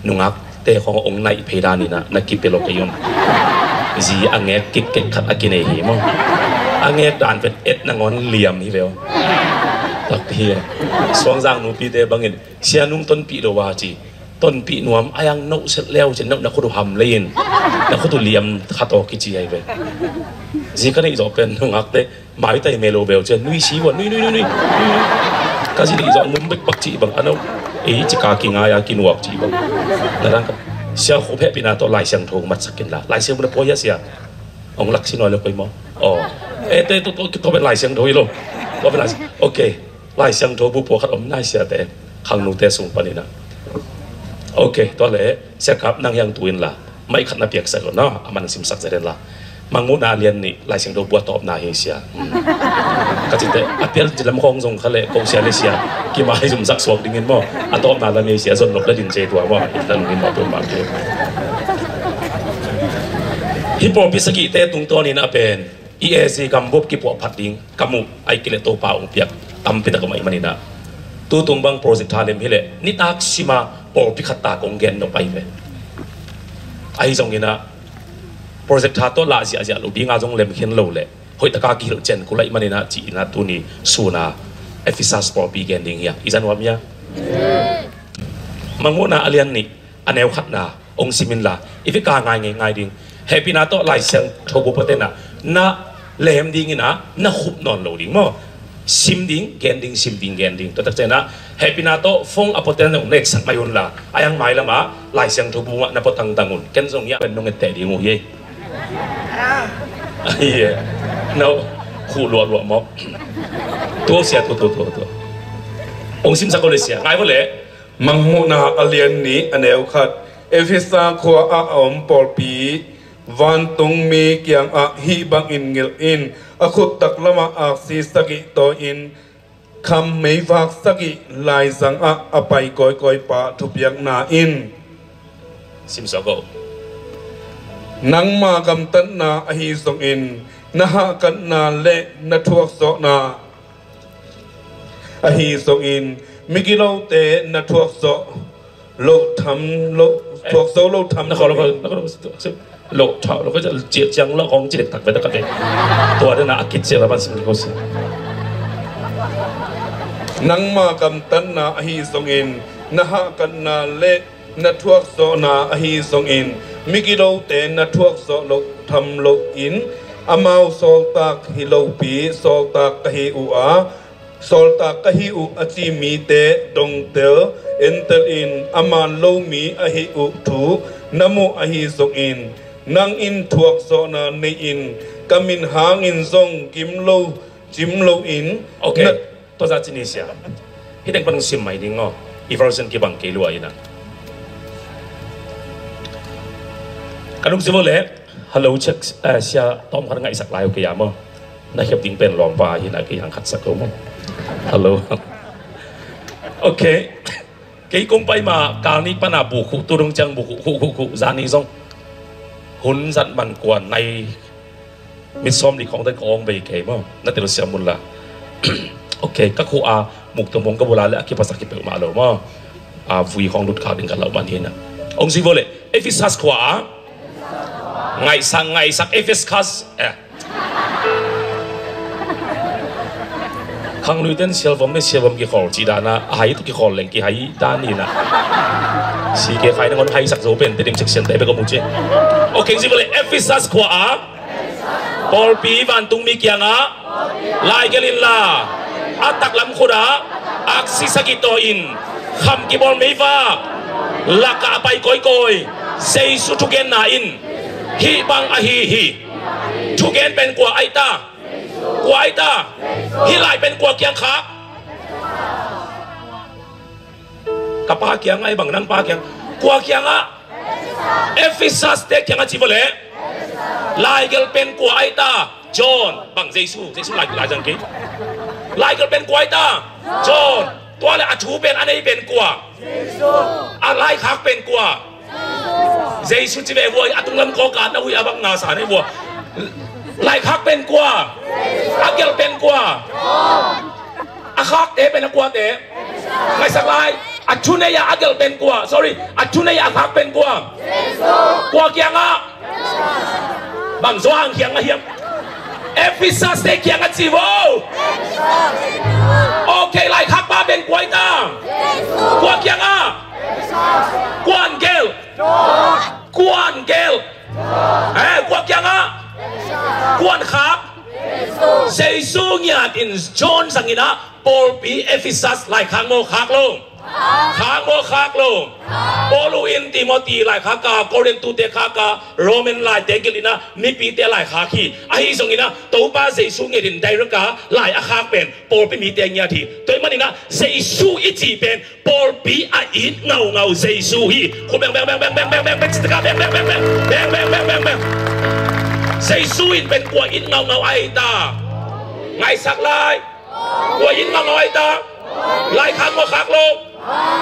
Nungakte khong hong naih phei dan in ah na kipia lo kei un. Zi a ngek kikkek khat a kinei hi maw. A ngek dan pen et nangawn liam hi ve aw. Takpi hi. Suangzang nupite bangin sia nung tonpih lo a ci. Tonpih nuam a yang noh set leu cin noh na khut uh ham lei in na khut uh liam khat aw kici ai ve. Zi ka neih zawh pen nungakte maitai melo beu cian nui si ua nui nui nui nui. Ka zi neih zawh num bekbak cih bang a noh ei cika kingai a kinuak cih bang. Na dang ka sia khup hehpihna tawh Lai Siangtho matsak in la Lai Siangtho na pua hia sia. Ong lak si nuai lo koi maw. Aw. Ete to to to pen Lai Siangtho hi lo. To pen Lai Siangtho. Okay. Lai Siangtho bu pua khat om nai siate khangnute sung panin ah. Ok, tua le siakap nang hiang tu in la maih khat na piaksak lo na a man simsak zet in la. Mangmuhna a lian nih Lai Siangtho bu a tawpna hi sia. Hmm. Ka cite a pial ci lam khong zong kha le ko sia le sia kimai zumsak suak dingin maw a tawpna lam hi sia zon nok le din ce tua maw in la nungin maw pun bang tu. Hi pawlpi sagihte tungtawnin a pen I A C gambup kipuah phat ding ka muh ai kileh Topa hong piak tampi tak a mah i maninah tutung bang project tha lem hileh nitak sima pawlpi khat ta kong gen nop ai ve. Ahi zonginah project tha tawh lah ziahziah lo dinga zong lem khin lo leh hoihtaka kihilh cian kul ai maninah ci-inah tuni suna Ephesus pawlpi gen ding hiam i za nuam hia? Mangmuhna a lian nih a neu khatna hong sim inla i veka ngai ngei ngai ding. Hehpihna tawh Lai Siangtho bu pua tenah na lehem dinginah na khup nawn lo ding maw? Sim ding gen ding sim ding gen ding tua tak cianah hehpihna tawh phone a pua tenah nong neksak mai unla a yang mailamah Lai Siangtho bu mah na pua tangtang un. Ken zong hiah pen nong etteh ding uh hi. Ahi e. No khuh luahluah mawk. Tua sia tua tua tua tua hong simsak uh le sia ngai vua leh. Mangmuhna a lian nih a neu khat. Efesa khua ah a om pawlpi vantungmi kiangah hih bangin ngilh in. A khut taklamah aksi sagih tawi-in kham meivak sagih laizangah a pai kawikawi pa thupiakna in simsawk o. Nangma gamtatna ahi zongin na hahkatna le na thuakzawhna ahi zongin migilote na thuak zawh loh tham loh thuak zo loh tham na khawh lo khawh na khawh lo khawh lo thau lo khawh ciat ciang lo khawng ci dek tak ve tak ve tua dena a kit ciat la ban sim ko si. Nangma gamtatna ahi zongin na hahkatna le na thuak zawhna ahi zongin migilote na thuak zawh loh tham lohin amau sawltak hi lopi sawltak ka hi uh a Sawltak ka hi uh a ci mite dongtel entel in, a man lo mi ahi uh thu na muh ahi zongin, nang in thuakzawhna nei in, ka min hangin zong gim lo, gim lo in. Ok. Na- Tua za ci ni sia. Hi teng pan hong sim mai ding aw. I version kibang kei lua ina. Ka lungsim uh le, hello, check, eh, sia tawm khat ngaihsak lai uh kei a maw. Na hiap ding pen lawmpa hi na kei hang khat sak uh maw. Hello. Ok. Kei kong pai ma kal ni pana bu khu tu dong ciang bu khu khu khu khu zani zong. Hun zat man kua nai mit sawm li khawng den ka awng bei kei maw. Na tel siam mun la. Ok, ka khu a muk tum hong ka bula le a kipasak hi peuhmah lo maw. A vui khawng lut khak ding ka lau man hi na. Hong zui vo le, Ephesus khua a. Ngaihsak, ngaihsak, Ephesus. Eh. Khang lui ten sialvom le sialvom kikhol ci dana, a hai tu kikhol leng kihai dan hi na. Si ke khai nangon haisak zo pen, te dim section te be ko mu ci. Ok, zui vo le, Ephesus khua a. Pawlpi vantungmi kiangah laigelh inla, a taklam khutah aksi sagih tawh in, kham kibawl meivak, lakah a pai kawikawi Jesu thugenna in hih bang ahi hi. Thugen pen kua aita? Kua aita? Hih lai pen kua kiang khak? Ka pa kiangah, i bang nang pa kiang. Kua kiangah? Ephesus te kiangah ci vo le. Laigelh pen kua aita? John. Bang Jesu, Jesu lai, lai zang kei. Laigelh pen kua aita? John. Tua le a thu pen a nei pen kua? A laikhak pen kua? Jesu ci ve vua, a tunglam kawk a na hui a bang na sa nei vua. Laikhak pen kua? A gelh pen kua? A khakte pen a kuate? Ngaihsak lai. A thunei a a gelh pen kua? Sorry, a thunei a a khak pen kua? Kua kiangah? Bang Johan kiangah hiam? Ephesus te kiangah ci vo. Ok, laikhak pa pen kua aita? Kua kiangah? Kuan gelh. Kuan gelh. Eh, kua kiangah? Kuan khak? Jesu ngiat in John zangin ah pawlpi Ephesus laikhak maw khak lo? Khak maw khak lo? Paul in Timothy laikhak a, Korin tu te khak a, Roman lai te gelh in ah mipite laikhak hi. Ahi zongin ah Topa Jesu ngiat in direct a lai a khak pen pawlpi mite ngiat hi. Tua ahih manin ah Jesu i cih pen pawlpi a it ngaungau Jesu hi. Khu beng beng beng beng beng beng beng beng. Jesu in pen kua it ngaungau aita? Ngaihsak lai. Kua it ngaungau aita? Lai khak maw khak lo?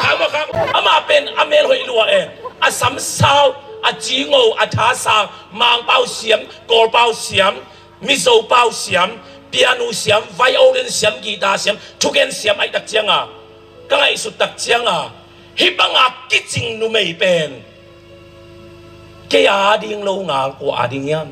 Khak maw khak lo? Amah pen a mel hoih lua e. A sam sau, a cingo, a tha sang, Mangpau siam, Kawlpau siam, Mizo pau siam, pianu siam, violin siam, guitar siam, thugen siam ahih tak cianga, ka ngaihsut tak cianga, hih banga kicing numei pen kei a ding lo ngal kua a ding hiam?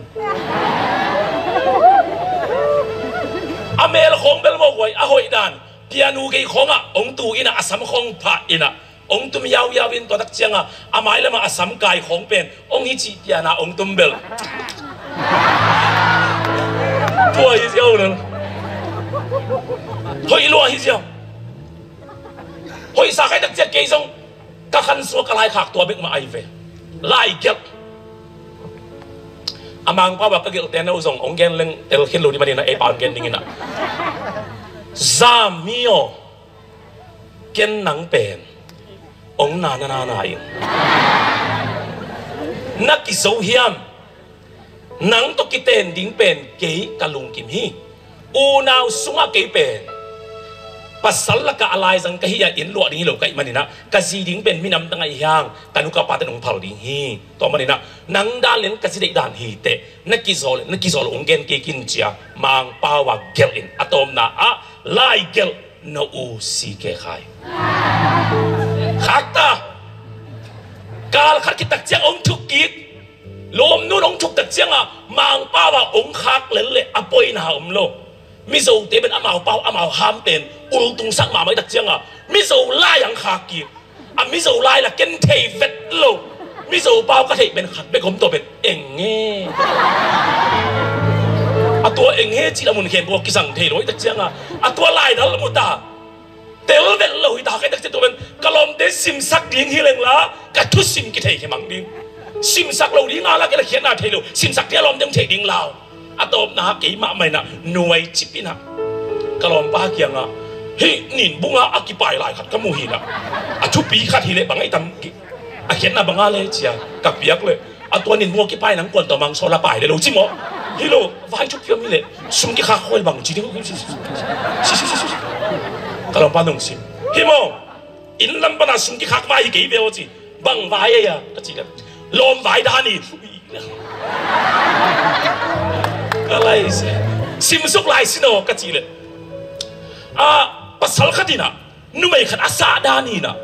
A mel khawng bel mawh huai a hoih dan, pianu gei khawngah hong tu inah a sam khawng phah inah hong tum yauyau in, tua tak cianga a mai lamah a sam kai khawng pen hong hi cih piana hong tum bel. Tua hi ziau nang. Hoih lua hi ziau. Hoih sa khai tak ciang kei zong ka khan suak ka laikhak tua bek mah ahi ve. Lai gelh. A Mangpau a ka gelhte no zong hong gen leng tel khin lo di maninah ei pau gen dinginah. Zam mi aw. Ken nang pen hong na na na na in na kizo hiam? Nang tawh kiten ding pen kei ka lungkim hi. Unau sungah kei pen pasal lakah a laizang ka hi a, inn luah ding hi lo ka hih maninah ka zi ding pen minam tangah hi hang, ka nu ka pate nong phal ding hi. Tua maninah nang dan len ka zi deih dan hi teh, na kizaw le na kizaw lo hong gen kei kin cia Mangpau a gelh in. A tawpna ah lai gelh. No u si ke khai. Khak ta. Kal khat khit tak ciang hong thuk kik. Lawm nun hong thuk tak ciangah Mangpau ah hong khak lel le a poina om lo. Mizote pen amau pau amau ham pen ultung sak mahmah tak ciangah Mizo lai ang khak kik. A Mizo lai la ken thei vet lo. Mizo pau ka theih pen khat bek om tawh pen eng nge. A Tua eng he cih a mun khempeuh kisang thei lo ahih tak ciangin, a tua laidal mu ta. Tel vet lo hi ta ka ahih tak ciang tua pen ka lawmte simsak ding hi leng la, ka thusim kithei khe mang ding. Simsak lo ding a la kei la khiatna thei lo, simsak ding a lawmte hong thei ding lau. A tawpna ah keimah mah in ah nuai cip in ah ka lawmpa kiangah hih nin bungah a kipai lai khat ka mu hi in ah, a thupi khat hi leh bang a i tam, a khiatna bang a le ci a ka piak leh, a tua nin bungah kipai nang kuan tawh mang sawl a pai le lo ci maw? Hi lo, vai thupiam hi leh sum kikhak khawl bang ci ding. Ka lawmpa nong sim hi maw? Inn lam pan a sum kikhak vai hi kei ve aw ci. Bang vai ei a ka cih leh, lawm vai dan hi. Ka lai si, simsuk lai sin aw ka cih leh, a, pasal khat in ah numei khat a sah dan hi in ah,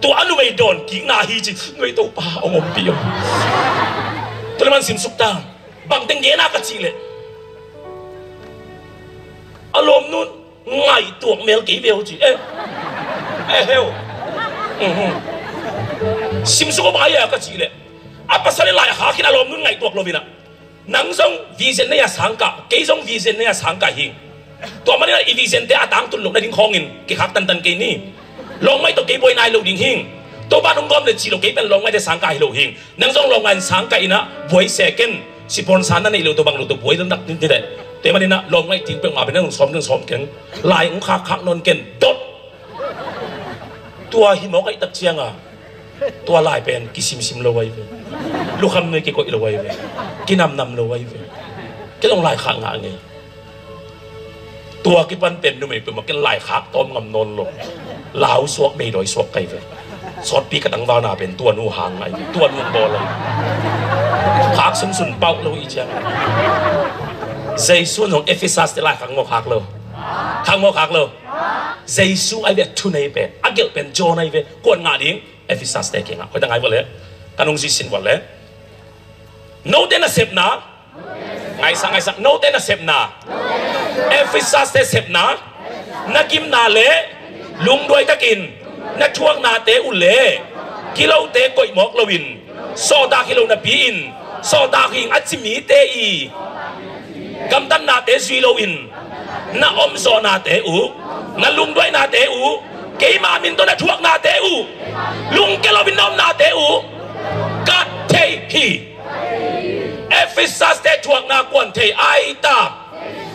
tua a numei dawn kikna hi ci. Nuai Topa hong ompih aw. Tua leh man simsuk ta. Bang teng gen a ka cih leh, a lawmnu'n ngaihtuak mel kei ve aw ci. Eh, eh heu. Mhm. Simsuk aw bang ei a ka cih leh, a pasal in lai a khak hi in a lawmnu'n ngaihtuak lo in ah, nang zong vision nei a sangkah, kei zong vision nei a sangkah hi. Tua manin ah i vision te a tangtun loh nading khawngin kikhak tantan kei ni. Lawmngaih tawh kei buai nai lo ding hi. Topa nong gawm le cih lo kei pen lawmngaih te sangkah hi lo hi. Nang zong lawmngaih in sangkah in ah buai se ken. Sponsor na neih lo tawh bang lo tawh buai lo nak ni deh. Tua manin ah lawmngaih ting peuhmah pen nang sawm keng, sawm keng. Lai hong khakkhak nawn ken dot. Tua hi mawk ahih tak ciangin tua lai pen kisimsim lo ahi ve. Lukham nuai kikoih lo ahi ve. Kinamnam lo ahi ve. Kei zong lai khak ngah ngei. Tua kipan pen numei peuhmah ken lai khak tawm ngam nawn lo. Lau suak, meidawi suak ka hi ve. Sawtpi ka tangvalna pen tua nu hang ahi ve. Tua nu bawl ahi ve. Khak sunsun pauh lo i ciang. Jesu in zong Efesas te lai khak maw khak lo? Khak maw khak lo? Jesu ahi ve a thunei pen. A gelh pen John ahi ve. Kuan ngah ding? Efesas te kiangah. Hoih tak ngai vawh le. Ka nung sisin vawh le. Note nasepna. Ngaihsak, ngaihsak. Note nasepna. Efesas te sepna. Na gimna le lungduai takin na thuaknate uh le kilote koih mawk loin, sawltak hi lo napi-in sawltak hing a ci mite i gamtatnate zui loin, na omzawhnate uh, na lungduaihnate uh, keima min tawh na thuaknate uh, lungkia loin na omnate uh ka thei hi. Efesas te thuakna kuan thei ai ta?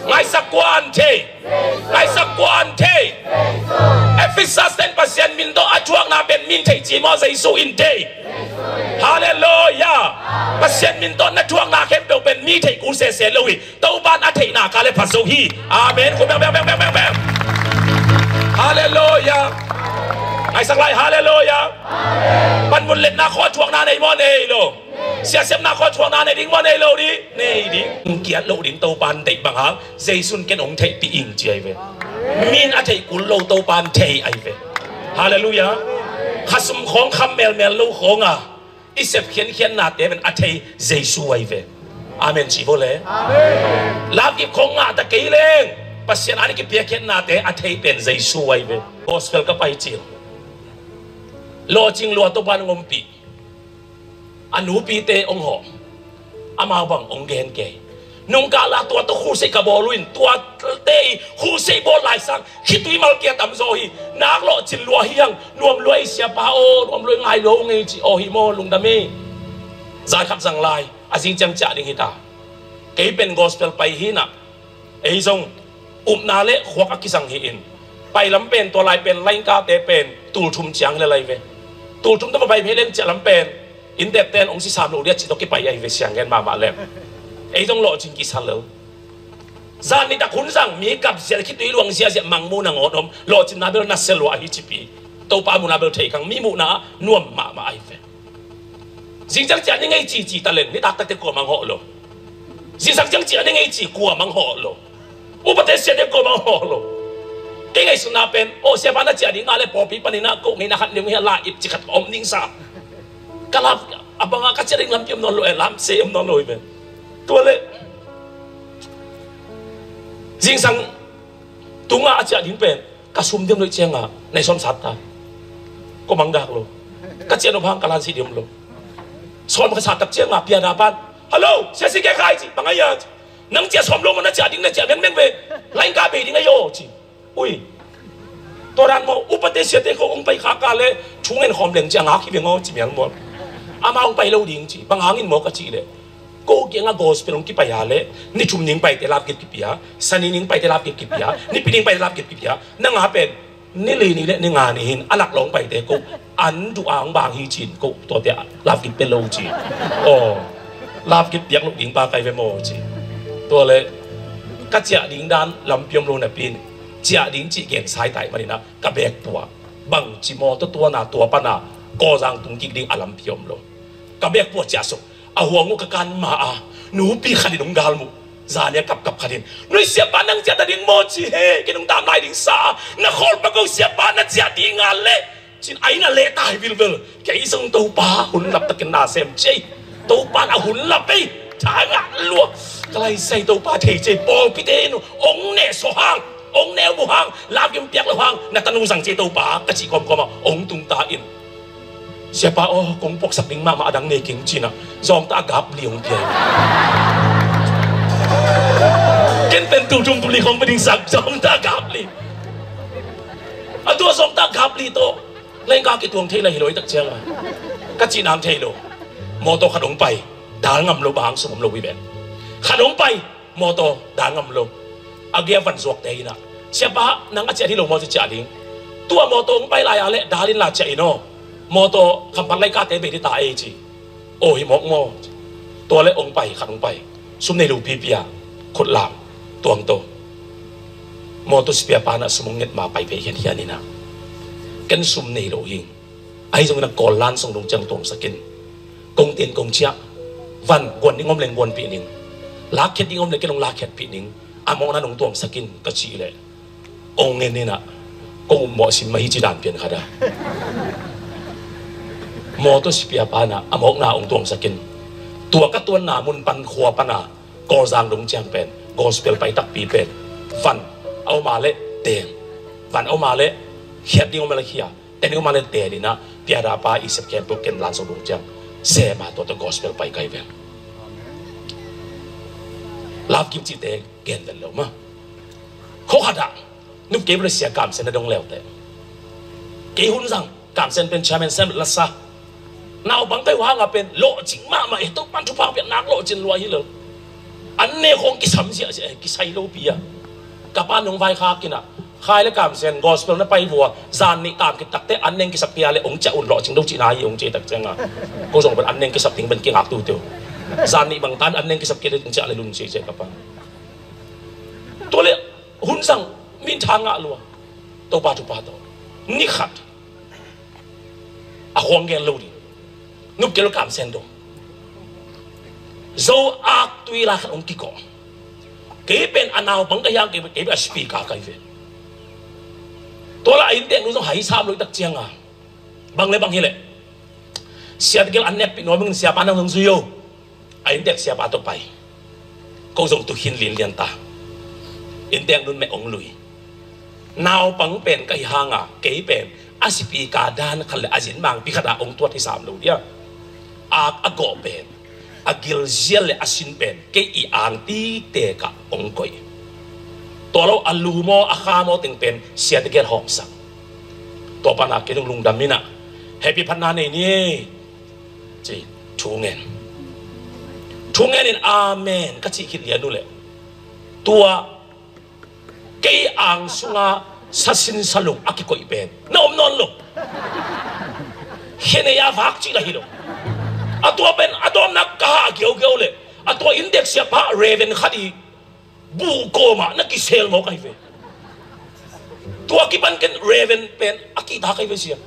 Ngaihsak, kuan thei. Ngaihsak, kuan thei. Efesas ten Pasian min tawh a thuakna pen min theih ci maw? Jesu in thei. Halleluiah. Pasian min tawh na thuakna khempeuh pen mi theih kul sese lo hi. Topa in a theihna ka le phat zo hi. Amen. Khut beng, beng, beng, beng, beng, beng. Halleluiah. Ngaihsak lai, halleluiah. Panmun letna khawh thuakna nei maw, nei lo? Siasepna khawh thuakna nei ding maw, nei lo ding? Nei ding. Kiat loh ding Topa in deih bang hang, Jesu in ken hong theihpih ing ci ahi ve. Mi in a theih kul lo, Topa in thei ahi ve. Halleluiah. Khasum khawng kham melmel lo khawng a i sep khiankhiannate pen a thei Jesu ahi ve. Amen ci vawh le. Amen. Lapkip khawng ngah ta kei leng Pasian a na kipiakkhiatnate a thei pen Jesu ahi ve. Gospel ka pai cil. Lawhcing lua Topa in hong ompih. A nupite hong hawh. Amau bang hong gen kei. Nungkah la tua tawh crusade ka bawl uh in, tuate i crusade bawl lai sang khitui mal kia tamzaw hi. Nak lawhcin lua hi hang, nuam lua hi siapa aw, nuam lua hi, ngai lua uh ngei ci aw hi maw, lungdam hi. Zan khat zang lai a zing ciang ciah ding hi ta. Kei pen gospel pai hi na. Ei zong upna le khuak a kizang hi in, pai lam pen, tua lai pen, laingkate pen tul thum ciang hi le lai ve. Tul thum tawh va pai phei leng ciah lam pen, inn depten hong si sam lo dia ci tawh kipai ahi ve, siang gen mahmah lem. Ei zong lawhcing kisa lo. Zan nitak hun zang, mi kap ziah, khitui luang ziahziah, mangmuhna ngawt om, lawhcinna bel nasia lua ahi cipi. Topa muhna bel thei kang, mi muhna ah nuam mahmah ahi ve. Zingciang ciah ni ngei cici taleng, nitak takte kua mang hawh lo. Zingsang ciang ciah ni ngei ci kua mang hawh lo. Upate siate kua mang hawh lo. Kei ngaihsutna pen, aw, siapa na ciah ding ngah le pawlpi panin ah ko ngeina khat liang hi a la ip ci khat om ding sa. Ka lap a bangah ka ciah ding lampi om nawn lo, eh, lam se om nawn lo hi pen. Tua le zingsang tungah a ciah ding pen ka sum diam lo ih ciangah na i sawm sat ta. Ko mang gak lo. Ka ciah nop hang ka lan si diam lo. Sawm ka sat tak ciangah piada pan, "Hello, sia si ke khai," ci, "Bang a ia?" ci. Nang ciah sawm lo maw, na ciah ding na ciah mengmeng ve. Lain ka bei ding a yaw ci. Ui. Tua dan maw, upate siate ko hong pai khak a le thu ngen khawm leng ciah ngak hi ve ngaw ci mialmual. Amah hong pai lo ding ci. Bang hangin maw ka cih leh, ko kiangah gospel hong kipai a le, ni thum ning paite lapkip kipia, sani ning paite lapkip kipia, nipi ning paite lapkip kipia, nang a pen ni li ni le ni nga ni hin a lak lawng paite ko an duh a hong bang hi cin ko tuate lapkip pe lo ci. Aw, lapkip piak loh ding pa kai ve maw ci. Tua le ka ciah ding dan lampi om lo napi in, ciah ding cih gen sai tai maninah ka bekpuah bangci maw, tua tuana tua pana Kawlzang tung kik ding a lampi om lo. Ka bekpuah ciah suk a huang uh ka kan ma a nupi khat in hong galmuh. Zania kapkap khat in, "Noi siapa, nang ciah ta ding maw?" ci he. Ken hong dam lai ding sa a, "Na khawl pak o siapa, na ciah ding a leh," cin, ai na leh ta hi vilvel. Kei zong Topa hun lap takin na sem ci ei. Topa na hun lap ei. Tha ngah lua. Ka lai sai Topa thei ci ei. Pawlpite in hong neh sawh hang, hong neu buh hang, lapkip piak lo hang, na tanu zang ci ei Topa ka cih kawmkawm a hong tung ta in. Siapa aw, kong puaksak ding mahmah a dang nei keng cinah zawngta a gap li hong pia hi. Ken pen tul thum tul li kong pe ding sak zawngta a gap li. A tua zawngta a gap li tawh lengka kituang thei lai hi lo i tak cianga ka cih nang thei lo. Mawtaw khat hong pai, dal ngam lo, bang sung om lo hi ven. Khat hong pai, mawtaw dal ngam lo. A gia van zuakte inah, "Siapa, nang a ciah hi lo maw?" ci, "Ciah ding." "Tua mawtaw hong pai lai a leh dal in la ciah in aw. Mawtaw khampat lai kate bei dita ei," ci. "Aw, hi mawk maw?" Tua le hong pai, khat hong pai. Sum nei lo pipi a khut lam tuang to. Mawtaw spare pa na sum hong nget ma pai pei hian hian inah, "Ken sum nei lo hi. Ahi zongin a Kawl lan song dong ciang tuangsak in. Kong ten kong ciah. Van guan ding om leng guanpih ning. Lakkhiat ding om leng ken hong lakkhiatpih ning. A mawkna nong tuangsak in," ka cih leh, hong ngen inah, "Kong upmawh sim mah hi," ci dan pian khat a. Mawtaw spare pa na a mawkna hong tuangsak in. Tua ka tuanna mun pan khua pana Kawlzang dong ciang pen gospel pai takpi pen van a om a leh teng, van a om a leh khiat ding om a leh khia, ten ding om a leh ten inah, piada pa i sep khempeuh ken lan song dong ciang sema tua tua gospel pai kai ven. Lapkip cihte gen ven lo ma. Khua khat ah nup kei bel sia kamsen a dong leute. Kei hun zang kamsen pen chairman sem lasa. Naupang kai uh hanga pen lawhcing mahmah e, Topan thupha piak nak lawhcin lua hi lo. An ne khong kisam ziahziah e, kisai lopi a. Ka pa nong vaikhak inah, khai le kamsen gospel na pai vua, zan nih tam kitakte an neng kisap kia le hong ciah un, lawhcing lo cihna hi hong ci tak cianga. Ko zong pen an neng kisap ding pen kingak tu teu. Zan nih bang tan an neng kisap kia le hong ciah le lun ci ci ka pa. Tua le hun zang min tha ngah lua. Topa thupha tawh ni khat a khuang gen lo ding. Nup kei lo kamsen dong. Zo ak tui la khat hong kikawh. Kei pen a naupang ka hiang kei, kei pen a speaker kai ve. Tua la a inntek nu zong hai sam lo i tak cianga, bang le bang hi leh, siate gel an nekpih nuam ing, siapa nang zong zui o. A inntek siapa tawh pai. Ko zong tu khin linlian ta. Inntek nun meh hong lui. Naupang pen ka hi hanga kei pen a speaker dan khat le a zin mangpi khat ah hong tuat hi sam lo dia. Ak a gawh pen, a gilzial le a sin pen kei i ang tiktek ah hong koih. Tua lo a lu maw a kha maw teng pen siate gel hawmsak. Tua pana kei zong lungdam inah, "Happy phatna nei ni," ci, thu ngen. Thu ngen in amen ka cih khit lian uh leh, tua kei ang sunga sasin salung a kikoih pen na om nawn lo. Khenei a vak cih la hi lo. A tua pen a dawmna ka ha a giaugiau leh, a tua inntek siapa Reven khat i buh kawmah na kisel mawk ahi ve. Tua kipan ken Reven pen a kihta kai ve sia.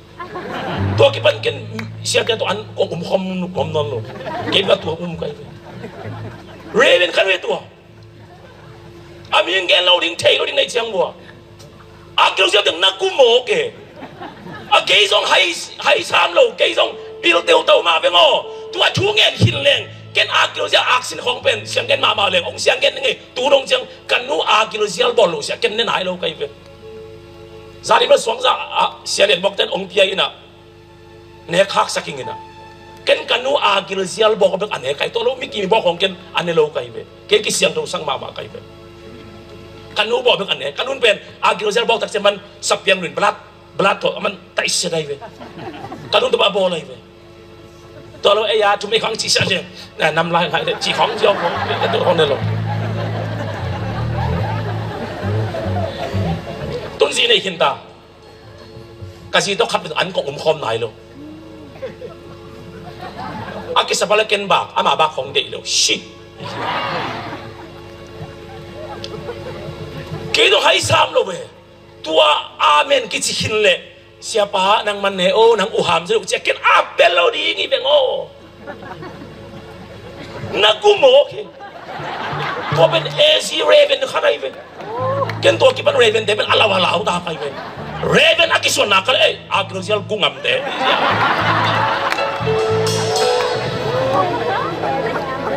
Tua kipan ken siate tua an kong umkhawm nuam nawn lo. Kei bel tua um kai ve. Reven khat ve tua. A mihing gen lo ding, thei lo ding nei ciang vua. A keu sia teng na ku mawk e. A kei zong hai, hai sam lo, kei zong pil teutau mah veng aw. Tua thu ngen khin leng ken a keu sia ak sin khong pen siang gen mahmah leng hong siang gen ning e. Tu dong ciang ka nu a gilzial bawl lo sia ken ne nai lo kai ve. Zani bel suangza a sia lian bawkten hong pia inah, nek khaksak ing inah, Ken ka nu a gilzial bawk bek a ne kai, tua lo mi kimi bawk hong ken a ne lo kai ve. Kei kisiangtho sang mahmah kai ve. Ka nu bawk bek a ne, ka nun pen a gilzial bawk tak ciang man sapiang nun balat, balat tawh a man taisia dai ve. Ka nun tua ba bawl ai ve. Tua lo ei a thum ei khang ci sia sia. Na nam lai ngai le ci khong ziau khong, ka tu hong ne lo. Tun zi nei khin ta. Ka zi tawh khat an kong um khawm nai lo. A kisap a le ken bak, ama bak khong deih lo. Shit. Kei tawh hai sam lo ve. Tua amen kici khin le, siapa nang man ne o, nang uham zi lo cia ken a pel lo ding i veng o. Na gum o kei. Tua pen A Z Raven kha nai ve. Ken tua kipan Raven te pen a lau a lau ta kai ve. Raven a kisuan na kal ei a kil sial gu ngam te.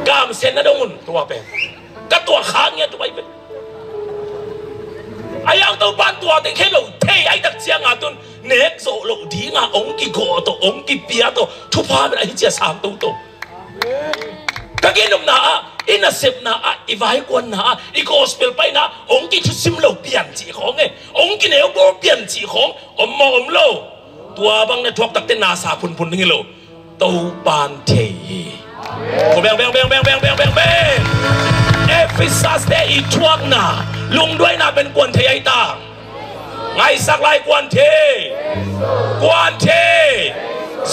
Gam sen na dong un tua pen. Ka tua khang ya tu kai ve. A yang Topan tua teng khen lo thei ai tak ciang a tun nek zo lo ding a ong kigawh tawh ong kipia tawh thupha men a hi cia sang to to. Ka ginumna ah i nasepna ah i vaikuanna ah i gospel paina ah ong kithusim lo pian cih khawng e ong kineu bawl pian cih khawng om maw om lo. Tua bang na thuak takte na sa phunphun ding hi lo. Topan thei hi. Ko beng beng beng beng beng beng beng beng. Efesas te i thuakna lungduaina pen kuan thei ai ta. Ngaisak lai kuan thei. Kuan thei.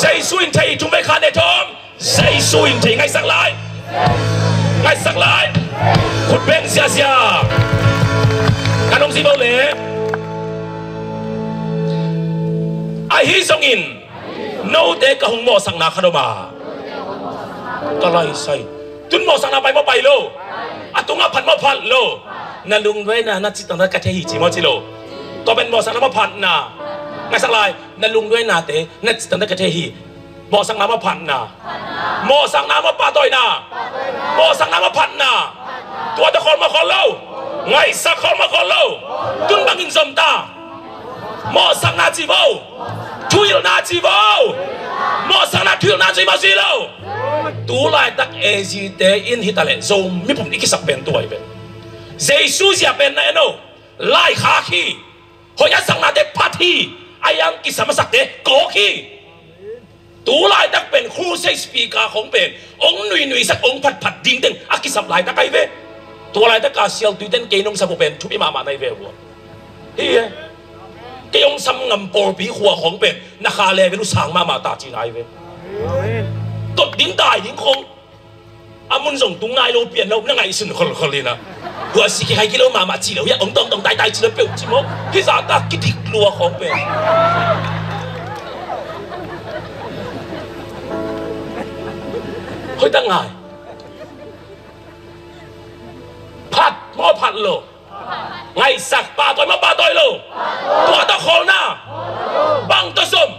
Jesu in thei i thum vei khan e thom. Jesu in thei ngaisak lai. Ngaisak lai. Khut beng siasia. Kan hong si bo le. Ahi zongin note ka hong mawhsakna khat om a ka laisai. Tun mawhsakna pai maw pai lo. A tungah phat maw phat lo. Na lungduaina na citang ka thei hi ci maw ci lo. Tua pen mawhsakna maw phatna. Ngaisak lai. Na lungduainate na citang ka thei hi. Mawhsakna maw phatna. Mawhsakna maw pahtawina. Mawhsakna maw phatna. Tua ta khol maw khol lo. Ngaisak khol maw khol lo. Tun bangin zom ta. Mawhsakna ci vo. Thuhilhna ci vo. Mawhsakna thuhilhna ci maw ci lo. Tu laitak A Z te in hi ta leh Zo mipum i kisak pen tua hi pen. Jesu zia pen na en o. Laikhak hi. Hoih a saknate phat hi. A yang kisam a sakte kawk hi. Tu laitak pen crusade speaker khong pen ong nuinui sak ong phatphat ding teng a kisap laitak ai ve. Tua laitak a sialtui ten kei nong sam uh pen thupi mahmah nai ve uh. Hi e. Kei ong sam ngam pawlpi khua khong pen na kha level uh sang mahmah ta ci nai ve. Tot ding dai ding khong. A mun zong tung nai lo pian lo na ngaihsun kholkhol hi na. Hua si kikhai kilo mahmah ci lo hiah ong tongtong taitai ci lo peuh ci maw. Hizah ta kidik lua khawng pen. Hoih tak ngai. Phat maw phat lo. Ngaihsak pahtawi maw pahtawi lo. Tua tawh khawlna. Bang tawh zom.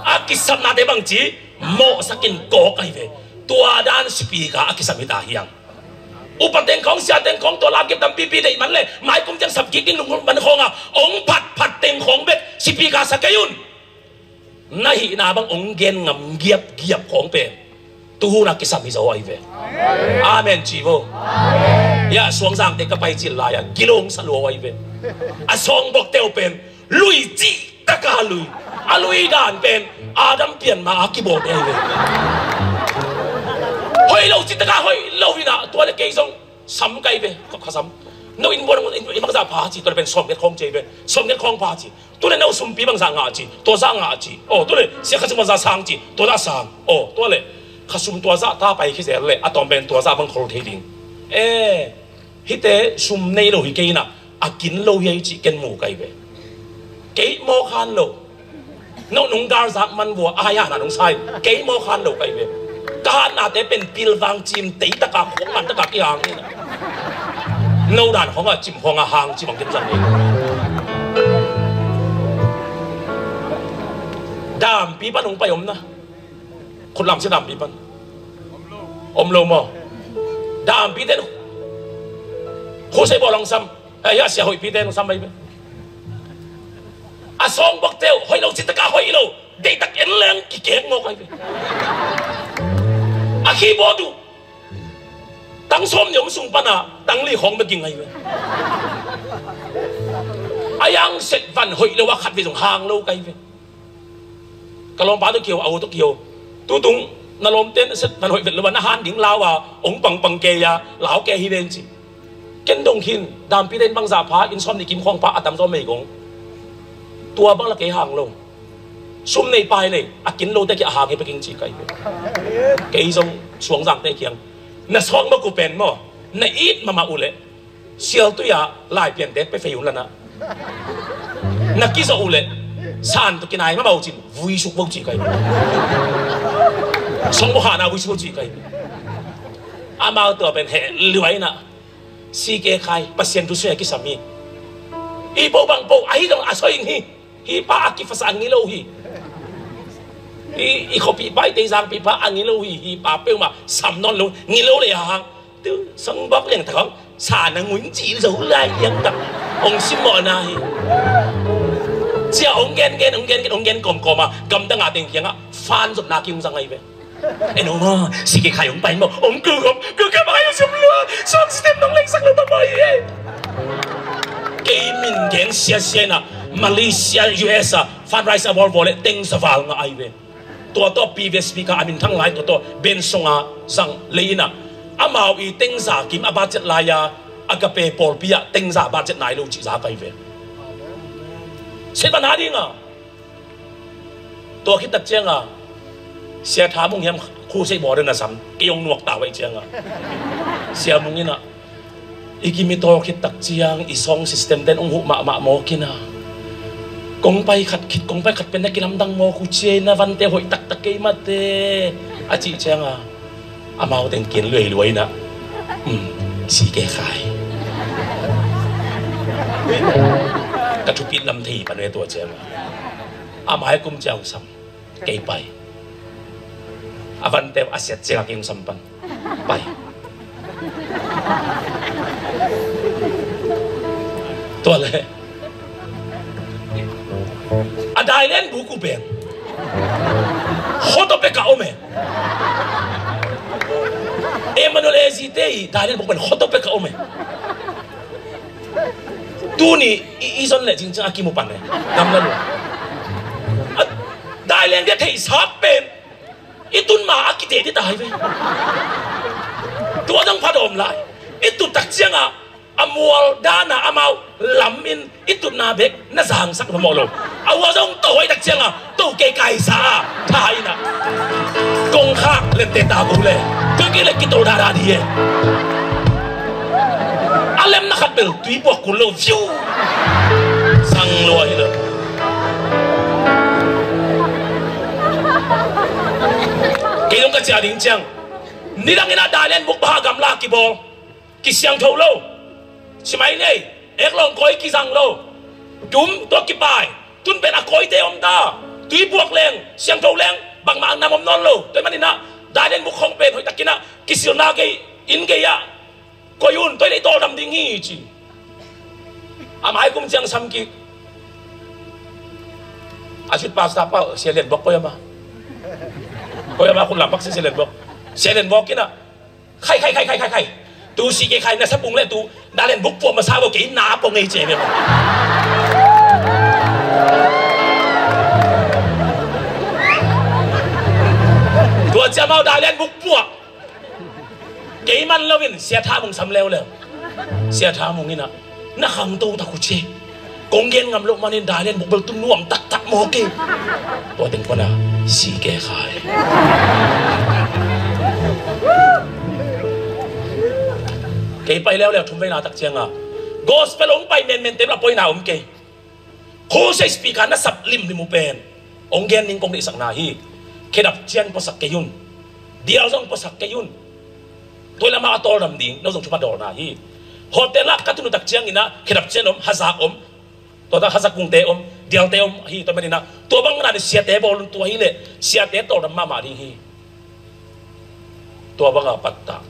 A kisapnate bang ci. Mawhsakin kawk ahi ve. Tua dan speaker a kisam hi ta hiang. Upa teng khawng sia teng khawng tua lamkip tampipi deih man le maikum teng sapkik ding lungkul man khawng a ong phatphat teng khawng bek speaker sa kei un. Na hihna bang ong gen ngam giapgiap khawng pen tuhun a kisam hi zaw ahi ve. Amen ci vo. Hiah suangzangte ka pai cil lai-a gilong sa lua ahi ve. A sawng bok teu pen lui cih taka lui. A lui dan pen Adam pian ma a kibawl te ahi ve. Hoih lo cih taka hoih lo hi na tua le kei zong sam kai ve. Ka sam no in buan in bangza pha ci tua le pen sawm nget khawng ci ahi ve. Sawm nget khawng pha ci. Tule no sumpi bangzah ngah ci, tuazah ngah ci. Aw tule sia khasum bangzah sang ci, tuazah sang. Aw tuale khasum tuazah ta pai khizel le a tawm pen tuazah bang khol thei ding. E hite sum nei lo hi kei na a kin lo hi ei ci ken mu kai ve. Kei maw khan lo. No nung galzak man vua a hai hana nung sai kei maw khan lo kai ve. Ka hatnate pen pilvang cim teitaka khuang man taka kihang hi na. No dan khawngah cim khawngah hang cim ang ken zang hi. Dampi pan hong pai om na. Khutlam sia dampi pan. Om lo maw. Dampi ten khusei bawl hong sam. Ahi a sia hoihpi ten hong sam pai pen. A sawng bok teu hoih lo citaka hoih lo. Deitak en leng kikek mawk ahi pen. Keyboard uh tang sawm ni om sung pana tang li khawng bek ging ahi ve. A yang set van hoih lo a khat ve zong hang lo kai ve. Ka lawmpa tawh kio, a u tawh kio. Tutung na lawmte na set van hoih vet lo a na han ding lau a ong pangpang kei a lau kei hi ven ci. Ken dong khin dampite in bangzah pha inn sawm ni kim khawng pha a tamzaw meigong. Tua bang la kei hang lo. Sum nei pai nei a kin lote kia a hang hi peking ci kai hi. Kei zong suangzangte kiang na sawng maw ku pen maw na it mahmah uh leh sialtui ah laipiante pe fei un lana na kizawh uh leh san tawh kinai mahmah uh cin vuisuk vo ci kai hi. Sawng maw hana vuisuk vo ci kai hi. Amau tua pen heh liuaina. Si ke khai Pasian thu sui a kisam hi. I po bang po ahi dong a soi hi. Hi pa a kifasa a ngilo hi. I, i khopi pa i teizang pi pa a ngilo hi. Hi pa peuhmah sam nawn lo ngilo le hang. Tu sangbak liang tak hong sa na ngun ci zo lai liang tak hong simmawhna hi. Cia hong gen gen hong gen gen hong gen kawmkawm a gamdang a teng kiangah fan zopna ki hong zang ahi ve. En om a si ke khai om pai maw om kul om kul ka bai om lua. Song system nong lengsak lo bang bai e. Kei min gen sia sia na Malaysia U S a fundraise a bol bol le teng sa val nga ai ve. Tua tua P V S speaker a min thang lai tua tua ben song a zang le ina amau i teng za kim a budget lai a Agape pawlpi a teng za budget nai lo ci za kai ve. Set ban ha ding a Tua khit tak cianga Sia Tha Mung hiam khu sei bawl na sam kei hong nuak ta vai cianga Sia Mung ina i kimi tawl khit tak ciang i song system ten hong huh mahmah mawk ina kong pai khat khit kong pai khat pen na kilamdang mawk uh cia na vante hoih taktak kei mate a cih cianga amau teng kian luai luai na si ke khai ka thupit lam thei pan ve tua cianga a mai kum ciang sam kei pai. A vante a siat ciang a kei sam pan pai. Tua le a dailen buku pen hoto pe ka ome. Emmanuel ezite i dailen buku pen hoto pe ka ome. Tuni i zon le cincin a kimu pan e gamla lu dai leng dia thei sap pen i tun ma a kite di tai ve. Tua dang pha dawm lai i tut tak cianga a mual dana amau lam in i tutna bek na zangsak mawh lo. A ua zong to hoi tak cianga to kei kaisa a tha ina kong khak lente ta ko le tui kei le kitol dada di e. A lem na khat bel tui puak kul lo viu sang lo ahi lo. Kei dong ka cia ding ciang nidang ina dailen buk baha gamla kibawl kisiangtho lo. Simai nei ek lawng kawi kizang lo. Tum tua kipai tun pen a kawite om ta tui puak leng siangtho leng bangmah nam om nawn lo. Tua i maninah dailen buk khong pen hoih takinah kisilna gei inn gei ah koi un toi lei tawldam ding hi ci. A mai kum ciang sam kik a sut pasta pau sia lian bok poi ama poi ama khun lam bak sia lian bok sia lian bok kinah khai khai khai khai khai khai tu si ke khai na sapung le tu dailen buk puak masa bo kei na pong ei ce ve. Tua ciamau dailen buk puak kei man loin Sia Tha Mung sam leuleu. Sia Tha Mung inah na khangto tak uh ci. Kong gen ngam loh manin dailen buk bel tum nuam taktak maw kei. Tua teng pana si ke khai. Kei pai leuleu thum veina tak cianga gospel hong pai menmente bel a poina om kei. Khose speaker na sap limlim uh pen hong gen ning kong deihsakna hi. Khedap cian puasak kei un. Dial zong puasak kei un. Tua lamah a tawldam ding no zong thupha dawlna hi. Hotel ah ka tun uh tak cianginah khedap cian om hazak om. Tua tak hazak kungte om dialte om hi tua maninah tua bang nani siate bawl un tua hi leh siate tawldam mahmah ding hi. Tua banga pattah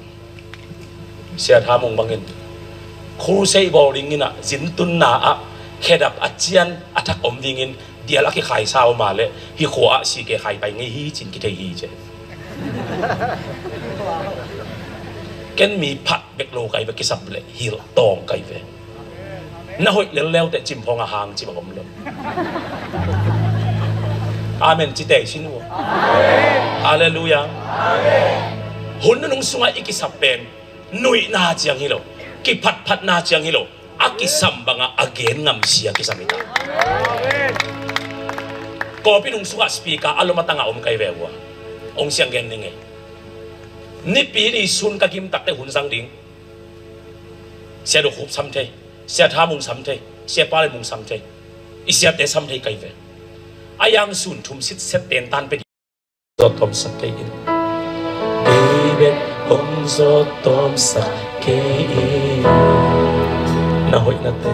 Sia Tha Mung bangin khusei bawl dinginah zintunna ah khedap a cian a thak om dingin dial a kikhaisa om a leh hi khua ah si ke khai pai ngei hi cin kithei hi ce. Ken mi phat bek lo kai ve, kisap leh hilh tawng kai ve. Na hoih lel leuteh cimphawng a hang ci bang om lo. Amen ci tei sin uh. Halleluiah. Hun nunung sungah i kisap pen nuihna ciang hi lo, kiphatphatna ciang hi lo, a kisam bangah a gen ngamsia kisam hi ta. Kawpi nung sungah speaker a lom a tangah om kai ve uh a, hong siang gen ning ei. Nipi ni sun ka gim takteh hun zang ding. Sia Dok Hup sam thei, Sia Tha Mung sam thei, Sia Pa Lai Mung sam thei, i siate sam thei kai ve. A yang sun thum sitset tentan pe. Zawt tawmsak kei in. Kei bek hong zawt tawmsak kei in. Na hoihnate,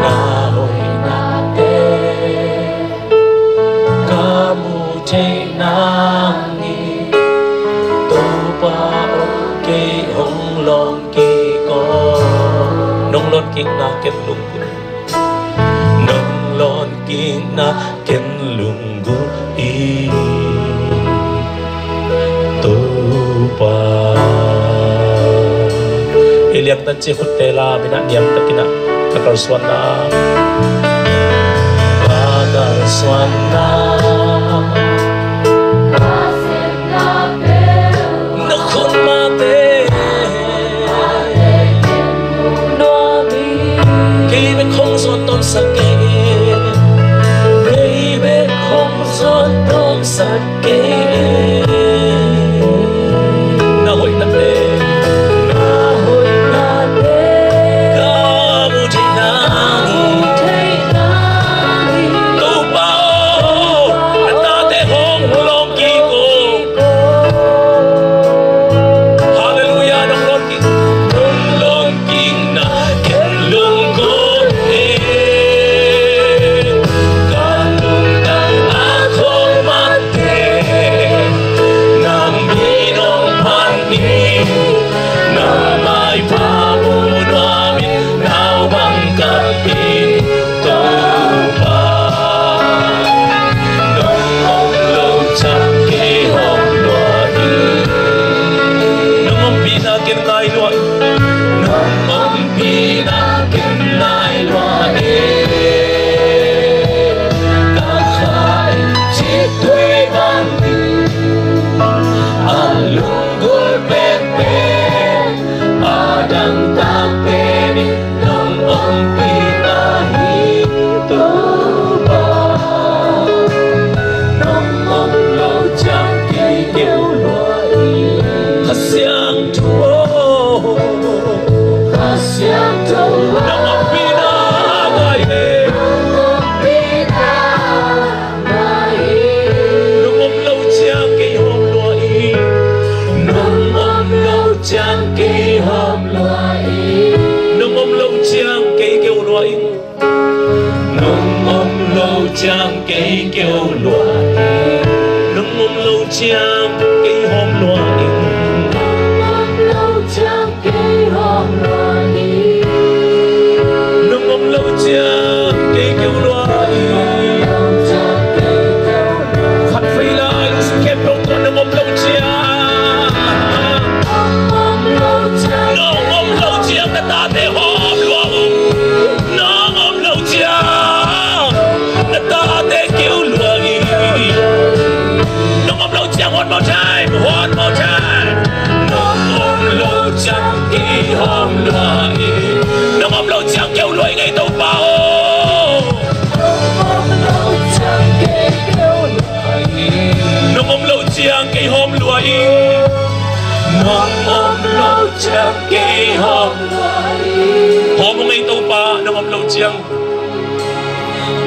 na hoihnate ka mu thei nang hi. Topa aw, kei hong lawng kik aw. Nong lawng kikna ken lunggulh, nong lawng kikna ken lunggulh hi, Topa. I liangtan ci khut te la, minah niamtakin ah ka kalsuanna, ka kalsuanna, na khut mate. Kei bek hong zawt tawmsak kei in. Kei bek hong zawt tawmsak kei in. Na hoihnate, na hoihnate ka mu thei nang hi. Topa aw, na tate hong lawng kik aw. Halleluiah, nong lawng kik, nong lawng kikna ken lunggulh hi. Ka lungtang a khawk mate, na min hong phat ni, na maipha mu nuam in, nau bang kap in. Topa, nong om lo ciang kei hawm lua ing. Nong ompihna ken nai lua ing. Nong ompihna ken nai lua ing. Ka kha in citui bang in, a lunggulh penpen, a dangtak pen in. Nong ompihna hi Topa. Nong om lo ciang kei keu lua hi. Kha Siangtho aw, Kha Siangtho aw, nong ompihna ngai hi. Nong ompihna ngai hi. Nong om lo ciang kei hawm lua ing. Nong om lo ciang kei hawm lua ing. Nong om lo ciang kei keu lua ing. Nong om lo ciang kei keu lua ing. Nong om lo ciang kei hawm lua ing. Nong om lo ciang kei hawm lua ing. Nong om lo ciang kei keu lua ing. Khat vei lai lungsim khempeuh tawh nong om lo ciang. Nong om lo ciang na tate hawm lua ung. Nong om lo ciang na tate keu lua ing. Nong om lo ciang, one more time, one more time. Nong om lo ciang kei hawm lua ing. Nong om lo ciang keu lua ing ei Topa aw. Nong om lo ciang kei keu lua ing. Nong om lo ciang kei hawm lua ing. Nong om lo ciang kei hawm lua ing. Hawm ung ei Topa, nong om lo ciang.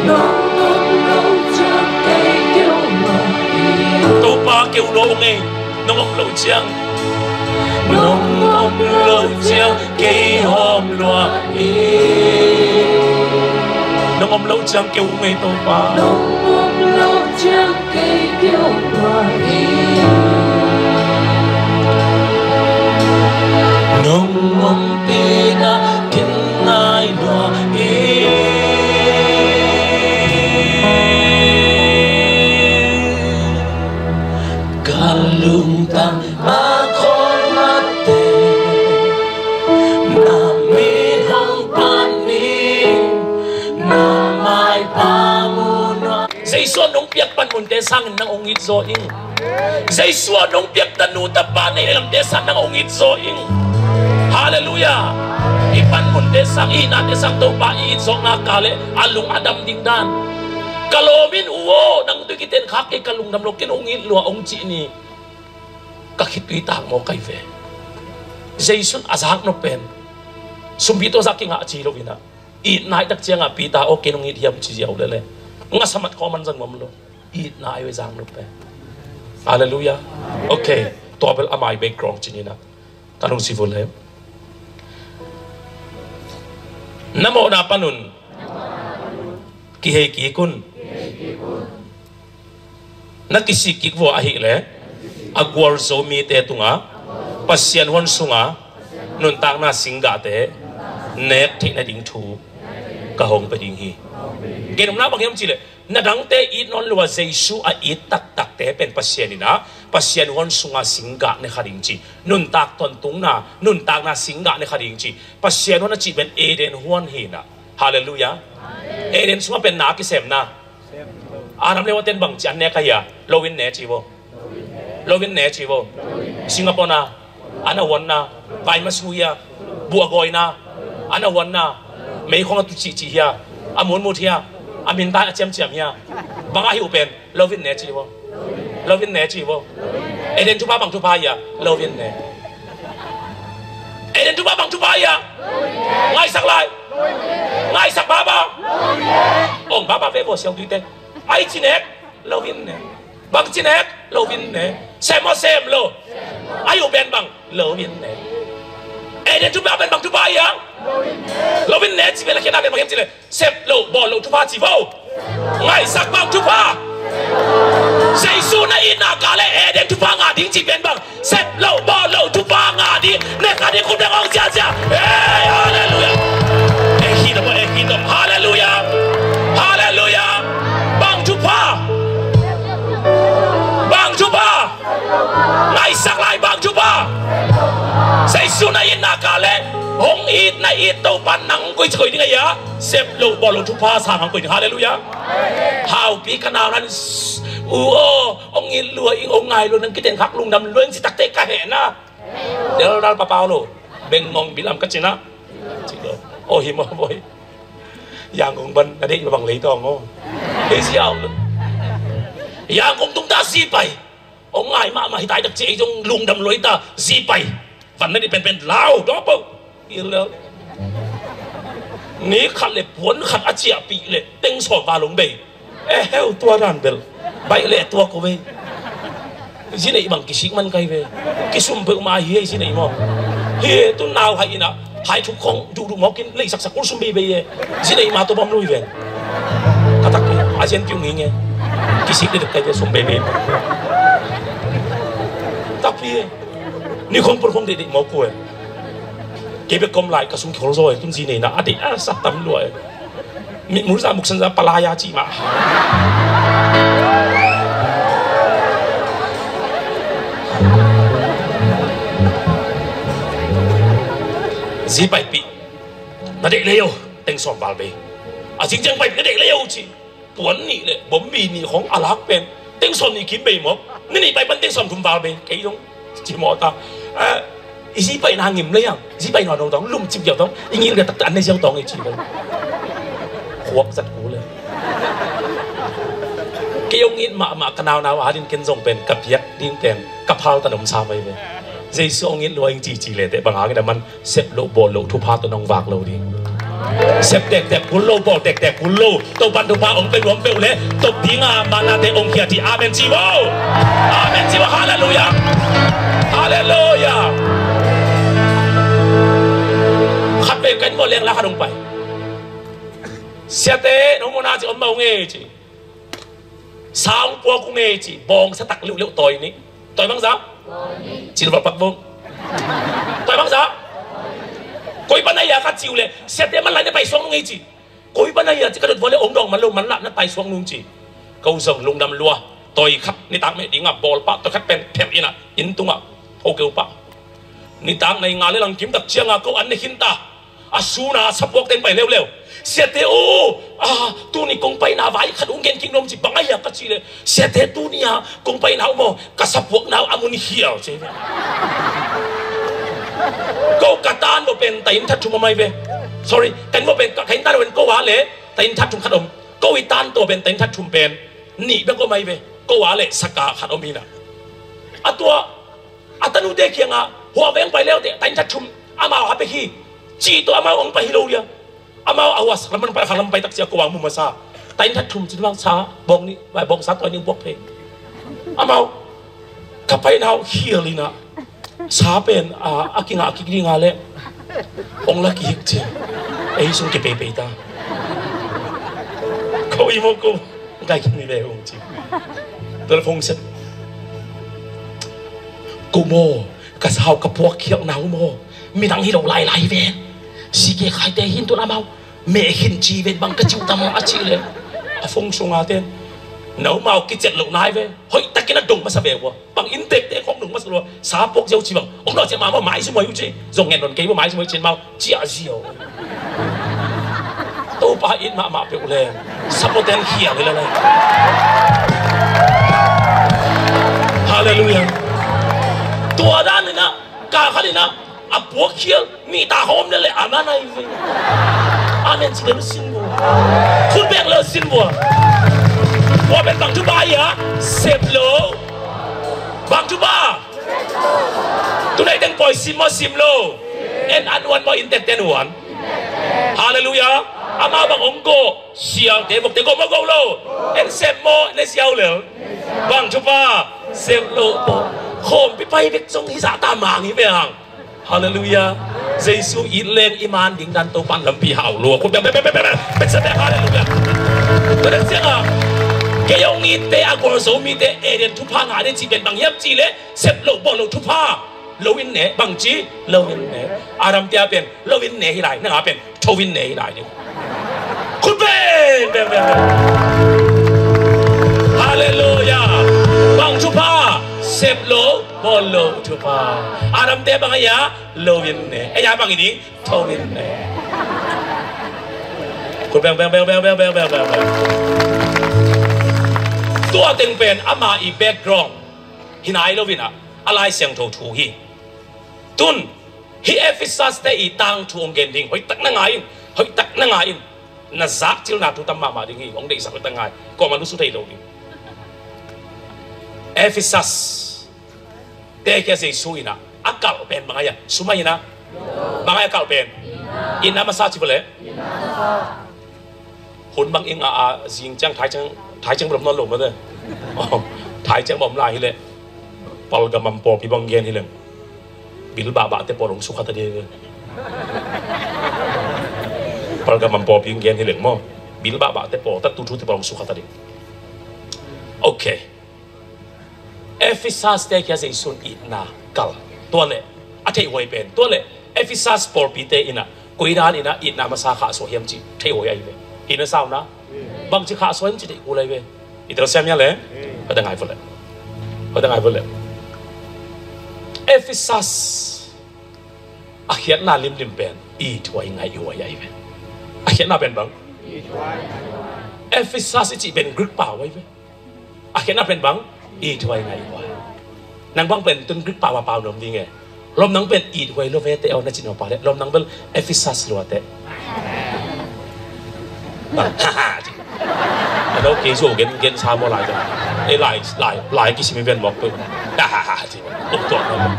Nong om lo ciang kei keu lua ing. Topa keu lua ung ei. Nong om lo ciang. Nong om lo ciang kei hawm lua ing. Nong om lo ciang keu ung ei Topa. Nong om lo ciang kei keu lua ing. Nong ompihna ken nai lua ing. Ka lungtang nong piak panmunte sangin nang hong it zaw ing. Jesu a nong piak tanu tapa neih lamte sang nang hong it zaw ing. Halleluiah. I panmunte sang, i itnate sang Topa i it zawkna ka le a lung a dam ding dan. Ka lawm in, u aw, nang tui kiten khak kei, ka lungdam lo, ken hong it lua hong cih ni. Ka khitui tak maw kai ve. Jesu in a zaknop pen sumpi tawh zak kingah ci lo inah, it nai tak ciangah Peter aw, ken hong it hiam ci ziau lele. Ngasa mat khawm an zan nuam lo. It nai ve zaknop pen. Halleluiah. Ok. Tua bel a mai background cin inah kan hong sivul le. Na mawhna panun kihei kik un. Na kisik kik vua ahih leh a gualzo mite tungah Pasian huan sunga nuntakna singgahte nek theih nading thu ka hong pia ding hi. Genumna bang hiam cihleh, na dangte it nawn lua Jesu a it taktakte pen Pasian inah Pasian huan sunga singgah ne kha ding ci. Nuntak tawntungna, nuntakna singgah ne kha ding ci. Pasian huan a cih pen Eden huan hi inah. Halleluiah. Eden sungah pen na kisemna. Adam le Eva ten bang ci an ne ka hia? Lo in ne ci vo. Lo in ne ci vo. Singapore na, an a huanna, vai masu hia, buahgawina, an a huanna, meikhong a tu cihcih hia, a munmut hia, a mintai a ciamciam hia. Bang a hi uh pen, lo in ne ci vo. Lo in ne ci vo. Eden thupha bang thupha hia? Lo in ne. Eden thupha bang thupha hia? Ngaisak lai. Ngaisak baba. Ong baba ve vo siang tuite. Ai ci nek, lo in ne. Bang ci nek, lo in ne. Sem aw sem lo. Ai uh pen bang, lo in ne. Eden thupha pen bang thupha hia? Lo in ne ci ve la khiatna pen bang hiam cihleh, sep loh bawl loh thupha ci vo. Ngaisak bang thupha. Jesu na itna ka le Eden thupha ngah ding ci pen bang, sep loh bawl loh thupha ngah ding. Nek kha ding khut beng hong ciacia. Hei, halleluiah. Ek hi dom, ek hi dom. Halleluiah. Halleluiah. Bang thupha. Bang thupha. Ngaisak lai bang thupha. Jesu na itna ka le hong it na it Topa nang koici koih ding a hia? Sep loh bawl loh thupha sang hong koih ding. Halleluiah. Haupi ka nau nan, u aw, hong it lua ing, hong ngai lua, nang kiten khak lungdam lua ing ci takte ka hehna. Deldal papau lo. Bengmong bilam ka cina. Aw hi maw boy. Yangon ban na deih bang lei tawng aw. Hei ziau. Yangon tung ta zi pai. Hong ngai mahmah hi tai tak ci ei zong lungdam lua hi ta zi pai. Van na deih penpen lau dawh po. Ni khat le puan khat a ciahpih le teng sawm val hong bei. Eh heu, tua dan bel baih leh tua ko ve. Zi neih bang kisik man kai ve. Kisum peuhmah hi hei zi neih maw. Hi he, tu nau hai inah hai thuk khong duhduh mawkin leisaksak kul sum beibei he. Zi neih mah tua bawm lui ven. Ka takpi a zian piu nging he. Kisik dek kai ve sum beibei. Takpi he. Ni khong pur khong deih deih mawk ko he. Kei bek kom lai ka sung kikhol zaw e, tun zi neina a deih a sa tam lua e. Mitmul za muksan za palaya cih mah. Zi paipih na deih lei o, teng sawm val bei. A zing ciang paipih na deih lei o ci. Puan nih le bombi nih khong a lak pen teng sawm nih kim bei maw? Ni nih pai pan teng sawm thum val bei kei dong. Ci maw ta. Eh, i zi pai na ngim le yang, zi pai na no dong, lum cip yau dong, i ngil ga tak an ne ziau dong i ci le. Khuak zat ku le. Kei ong it mahmah ka naunau a din ken zong pen ka piak ding pen ka phal ta nom sa mai ve. Jesu ong it lua ing ci ci le te bang hangin a man sep loh bawl loh thupha tawh nong vak lo ding. Sep tektek kul lo, bawl tektek kul lo. Topan thupha ong pe nuam peuh le top dinga manate ong khia ci. Amen ci vo. Amen ci vo. Halleluiah. Halleluiah. Khat pe kan mo leng la khat ong pai. Siate nong mona ci om mau nge ci. Saung puak ung e ci, bawng sa tak liuliu tawi ni. Tawi bangza? Cilva pak bawng. Tawi bangza? Koi pana ia ka ciu le siate man lai na pai suang nung e ci. Koi pana ia ci ka dot vua le ong dawng man lo man lah na pai suang nung ci. Kau zong lungdam lua. Tawi khat nitak meh dinga bawl pah tawi khat pen phem ina inn tunga ho keu pah. Nitak nai nga le lang kim tak cianga ko an ne khin ta. A suna sapuak ten pai leuleu. Siate o, a, tuni kong paina vai khat ung gen king nom ci bang a Ka cih leh, siate, tuni-a kong paina uh maw, ka sapuakna uh a mun hial ci. Ko ka tan maw pen ta inn that thum a mai ve. Sorry, ka inn maw pen, ka inn tan maw pen ko a leh ta inn that thum khat om. Ko i tan tawh pen ta inn that thum pen nih bek a mai ve. Ko a leh saka khat om hi na. A tua a tanute kiangah, hua veng pai leute, ta inn that thum amau a pek hi, cih tawh amau hong pai hi lo dia. Amau a hua sak lam pan pai, kha lam pai tak ciang ko a mu masa. Ta inn that thum cih bang sa bawng nih, bawng sa tawi nih buak phei. Amau ka paina uh hial hi na. Sa pen a, a kingah kik ding a leh hong la kik ci. Ei sung kipeipei ta. Ko i maw ko kai kik ni ve hong ci. Tua leh phone set. Ko maw, ka sau ka puakkhialhna uh maw, midang hi lo lailai ven. Sikekhaite hin tun amau meh khin ci ven bang ka cih uh tam a cih leh, a phone sunga ten, na u mau kiciat loh nai ve. Hoihtakin a dong masa ve ua. Bang inntekte khawng dong masa lua. Sa puak ziau ci bang, ong dawh ciah ma maw, maizum hoih uh ci. Zong ngen don kei maw, maizum hoih cin mau ciah ziau. Topa it mahmah peuh leng, sapoten khial hi lala. Halleluiah. Tua dan inah, kal khat inah a puakkhial nih ta hawm lele, amen ahi ve. Amen ci lele sin vua. Khut beng lele sin vua. Tua pen bang thupha hi a, sep lo. Bang thupha. Tunai teng pawi sim maw, sim lo? En an uan maw, inntek ten uan? Halleluiah. Amah bang hong gawh, sialte vokte gawh maw, gawh lo? En sem maw, ne siau lel? Bang thupha, sem lo maw? Khawmpi pai bek zong hi zahta mang hi ve hang. Halleluiah. Jesu it leng i man ding dan Topan lampi hau lua. Khut beng beng beng beng beng. Halleluiah. Tua dan siangah, kei hong itte a gualzo mite Eden thupha ngah ding cih pen bang hiam cih leh, sep loh bawl loh thupha lo in ne, bangci lo in ne. Adam tia pen lo in ne hi lai, nang a pen tho in ne hi lai ding. Khut beng beng beng beng. Halleluiah. Bang thupha, sep loh bawl loh thupha. Adam te bang a ia lo in ne, a ia bang i ding, tho in ne. Khut beng beng beng beng. Tua teng pen ama i background hi nai lo inah, a Lai Siangtho thu hi. Tun hih Efesas te i tangthu hong gen ding, hoihtak na ngai in, hoihtak na ngai in. Na zakcilna thu tam mahmah ding hi, hong deihsak hoihtak ngai. Kuamah nusu thei lo ding. Efesas te kia Jesu inah a kalh pen bang a ia, sum a inah, bang a ia kalh pen? Itna masa ci vua leh. Hun bang i ngah a, zing ciang Thai ciang, Thai ciang bel om nawn lo mate. Thai ciang bel om lai hi leh, Palgamam pawlpi bang gen hi leng, bil bahbah te pawl hong sukha ta ding. Palgamam pawlpi hong gen hi leng maw, bil bahbah te pawl, tatu thu te pawl hong sukha ta ding. Ok. Efesas te kia Jesu in itna kalh. Tua leh a theihhuai pen, tua leh Efesas pawlpi te inah koi dan inah itna masa khahsuah hiam cih theihhuai ahi ve. Itna sauna bangci khahsuah hiam cih theih kul ahi ve. I telsiam hia leh? Hoihtak ngai vua leh. Hoihtak ngai vua leh. Efesas a khiatna limlim pen ithuai ngaihhuai ahi ve. A khiatna pen bang? Efesas i cih pen Greek pau ahi ve. A khiatna pen bang? Ithuai ngaihhuai. Nang bang pen tun Greek pau a pau nuam ding e. Lom nang pen ithuai lo ve te aw na cih nuam pau leh, lom nang bel Efesas lua te. Bang, ha ha ci. Ano kei zo gen, gen sa maw lai te. Ei lai, lai, lai kisim i ven mawk peuh. Ha ha ha ci. Uk tuak na.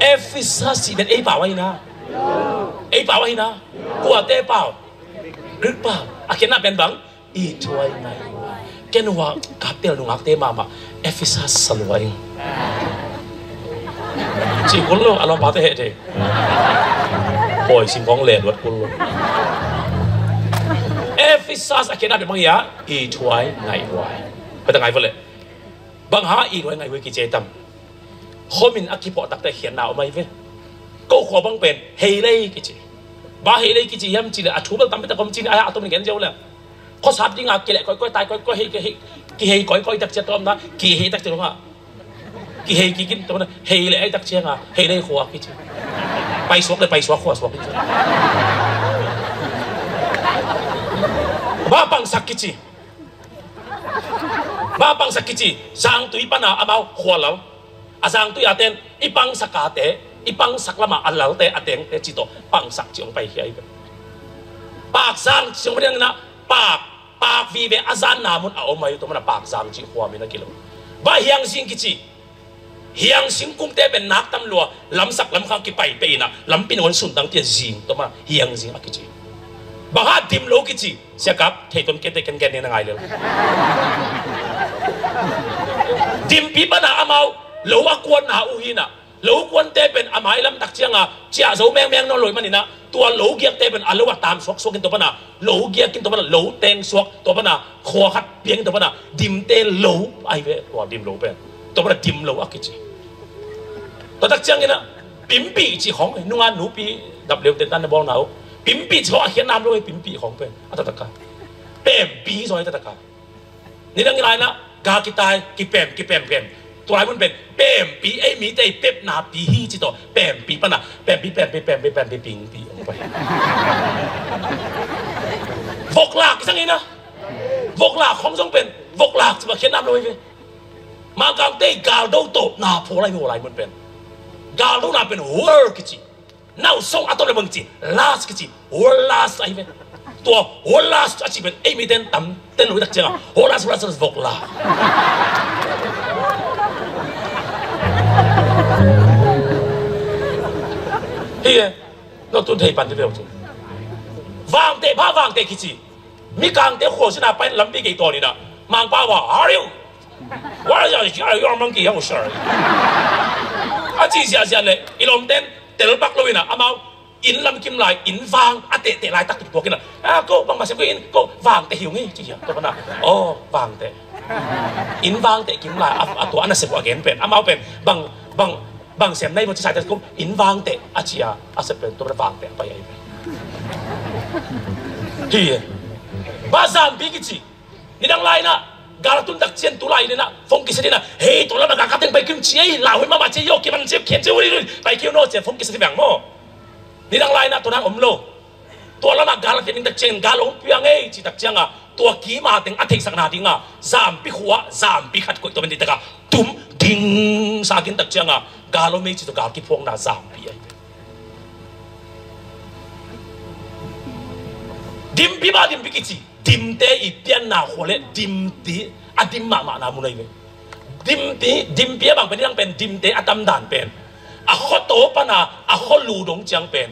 Efesas cih pen ei pau ahi na. Ei pau ahi na. Kuate pau? Greek pau. A khiatna pen bang? Ithuai ngaihhuai. Ken hua kaptel nungakte mahmah Efesas sa lua ing. Ci kul lo, a lawmpate heh thei. Pawi sim khawng leh luat kul lo. Efesas a khiatna pen bang hia? Ithuai ngaihhuai. Hoihtak ngai vua leh. Bang hang ithuai ngaihhuai kici tam? Khomin a kiphawk takte khiatna om ahi ve. Ko khua bang pen heilei kici. Bang heilei kici hiam cih leh, a thu bel tam peuhtak om cih ni, a, a tom ni gen ziau leh. Khuasap dinga kileh koikoi, tai koikoi, hei, hei, kihei koikoi tak ciang tawm na, kihei tak ciang tawm na. Kihei kikin tawm na, hei leh ai tak cianga, heilei khua kici. Paisuak leh paisuak, khuasuak kici. Bang pangsak kici. Mah pangsak kici, zangtui pana amau khualal. A zangtui a ten i pangsak a te, i pangsak lama a lalte a tengte ci tawh pangsak ci hong paikhia hi ve. Pakzang ci hong paikhia inah, pak, pak vive a zanna mun a om ahi, tua mana Pakzang ci khua min a kilo. Bah Hiangzing kici. Hiangzing kumte pen nak tam lua, lamsak lamkhang kipai peh inah, lampi nangawn suntang tian zing, tua mana Hiangzing a kici. Bang hang dim lo kici, Sia Kap, thei ton kete kenken ning na ngai lel. Dimpi pana amau lo a kuanna uh hinah, lo kuante pen a mailam tak cianga ciah zo mengmeng nawn lo ih maninah, tua lo giakte pen a lo a tam suaksuak in tua pana lo giak in tua pana lo teng suak, tua pana khua khat piang in tua pana dimte lo ahi ve, tua dim lo pen tua pana dim lo a kici. Tua tak cianginah pimpi ci khong, nunga nupi dap leu tentan na bawlna uh, pimpi ci khong a khiat nam lo hi, pimpi khong pen a taktak a pempi zaw hi taktak a. Nidang i lainah ga kitai, kipem, kipem, pem. Tua lai mun pen pempi, ei mite i pepna pi hi ci tawh pempi pana pempi, pempi, pempi, pempi, pingpi hong pai. Voklak i sang inah, voklak khong zong pen voklak ci ma khiat nam lo hi ve. Mangkangte i galdo tawh na phaw lai, phaw lai mun pen galdo na pen world kici. Nau song a tawh le bang ci, last kici, world last ahi ve. Tua world last a ci pen ei miten tam ten lo tak cianga world last, world last, voklak. Hi e. No tun thei pan ti ve ci. Vangte pha, vangte kici. Mikangte khualsina pai lampi kei tawn inah, Mangpa wa, are you? What are you, are you a monkey? How sorry? A ci ziahziah le i lawmten telpak lo inah, amau inn lamkim lai, inn vang a tehteh laitak tuktuak inah, a ko bangmah sem ko, inn ko vangte hi ung hi ci hiam? Tua pana, aw, vangte. Inn vangte kim lai a, a tua a nasep uh a gen pen, amau pen bang, bang, bang sem nai bo ci saite kum inn vangte a cia a sep pen tua pana vangte a pai ahi pen. Hi e. Ba zampi kici. Nidang lai inah gal a tun tak cian tu lai inah phone kiset inah, hei, tua lama gal ka teng pai kim ci ei, lauhuai mahmah ci ei, yo, kiman ci ei, khian ci ei, ui, ui, pai kiu no ci ei, phone kiset i veng maw. Nidang lai inah tua nang om lo. Tua lama gal a teng tak cian gal hong piang ei ci tak cianga tua kima teng a theihsakna dinga zampi khua, zampi khat koih tua man di taka tum ding sakin tak cianga gal om ei ci tua gal kiphuakna zampi ahi. Dimpi ba dimpi kici. Dimte i pianna khua le dimpi a dim mahmahna mun ahi ve. Dimpi, dimpi a bang pen, nidang pen dimte a tamdan pen a khuataw pana a khualu dong ciang pen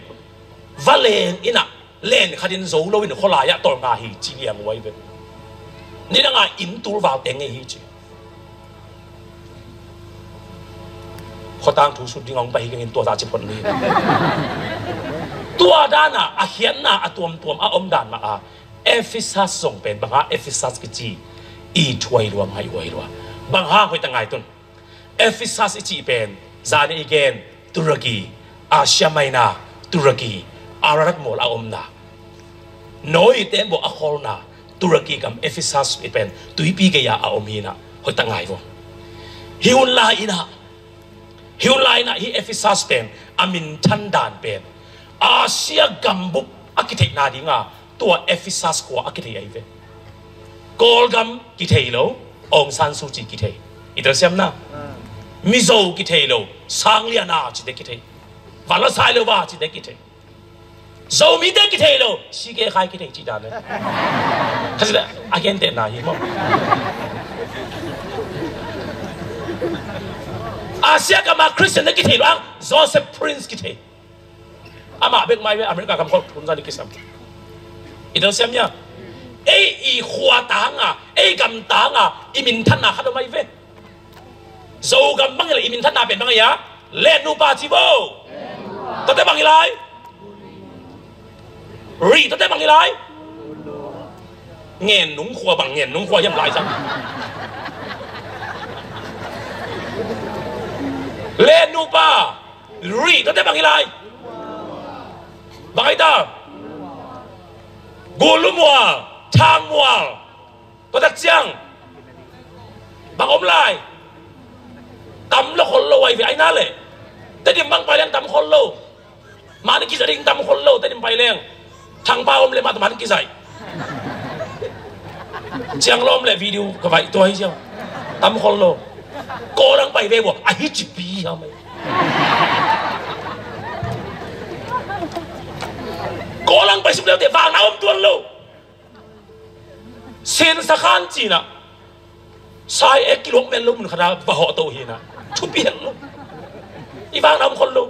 va len inah len khatin zo loin khualai ah tawlnga hi ci liang uh ahi ve. Nidanga inn tulval teng ngei hi ci. Khuatang thu sut ding a hong pai hi kengin tua za ci phot ni. Tua dana a khiatna a tuamtuam a omdan mah a Efesas zong pen bang hang Efesas kici i thuai lua, ngaih huai lua. Bang hang hoih ta ngai tun. Efesas i cih pen zani i gen Turkey, Asia Minor, Turkey, Ararat mual a omna. Nawi tembaw a kholna Turkey gam Efesas i pen tuipi gei-a a om hinah hoih ta ngai vo. Hi hun lai inah Hi hun lai inah hi Efesas pen a minthan dan pen Asia gambup a kitheihna dinga tua Efesas khua a kitheih ahi ve. Kawlgam kithei lo, Aung San Suu Kyi kithei. I telsiamna Mizo kithei lo, Sangliana cite kithei. Vanlasai lo va cite kithei. Zomite kithei lo, C K Khai kithei cih dan le. Khasi le a gentehna hi maw. Asia gama Christian te kithei lo ang Joseph Prince kithei. Amah bek mai ve America gam khol thunza ni kisam. I telsiam nia. Ei i khua tanga, ei gam tanga i minthanna khat om ahi ve. Zogam bang i le i minthanna pen bang a, Lennupa ci bo. Tate bang i lai. Ri tate bang i lai. Ngen nung khua bang ngen nung khua hiam lai zang. Lennupa. Ri tate bang i lai. Bang ai ta. Gulumual. Thangmual. Tua tak ciang bang om lai. Tam lo khol lo ai ve ai na le. Tedim bang pai leng tam khol lo. Mani kizai ding tam khol lo Tedim pai leng. Thangpa om le mah mani kizai. Ciang lom le video ka vai tua hi ciang. Tam khol lo. Kawlang pai ve bua, a hi cipi hiam ei. Kawlang pai suk leute vang na om tuan lo. Sin sakhan cina. Sai ek kilok mel lo mun khata va hawh to hina. Thupi hel lo. I vang na om khol lo.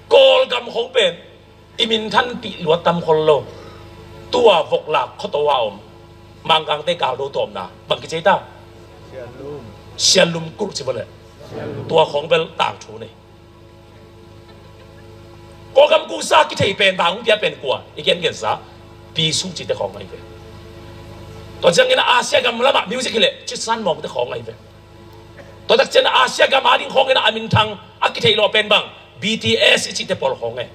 Kawlgam khong pen i minthanpih luat tam khol lo. Tua voklak khuato a om Mangkangte galdo tawpna bang kici ta? Sianlum kulh ci bawleh. Tua khong bel tangthu nei. Kawlgam kusa kithei pen bang hong pia pen kua i gengensa Pisu cite khong ahi ve. Tua ciangin a Asia gam lamah music hileh Citsan Mawngte khong ahi ve. Tua tak cian a Asia gam a ding khawngin a minthang a kitheih lawh pen bang BTS i cihte pawl khawng e.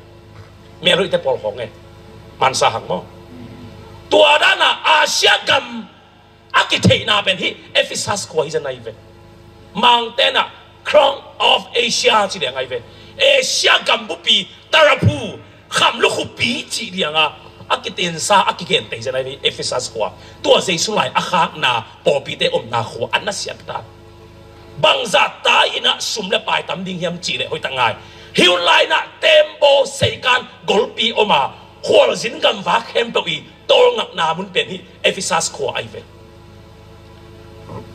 Melhoihte pawl khawng e. Mansa hang maw? Tua dana Asia gam a kitheihna pen hi Ephesus khua hi zan ahi ve. Mangtena Crown of Asia ci liang ahi ve. Asia gam bupi taraphu kham lukhupi cih lianga a kitensa a kigentei zia nai Ephesus khua. Tua Jesu lai a khakna pawlpite omna khua a na siat ta. Bangzah ta inah sum le pai tam ding hiam cih leh hoihtak ngai. Hi un lai inah tembaw seikan golpi oma khualzin gamvak khempeuh i tawlngakna mun pen hi Ephesus khua ahi ve.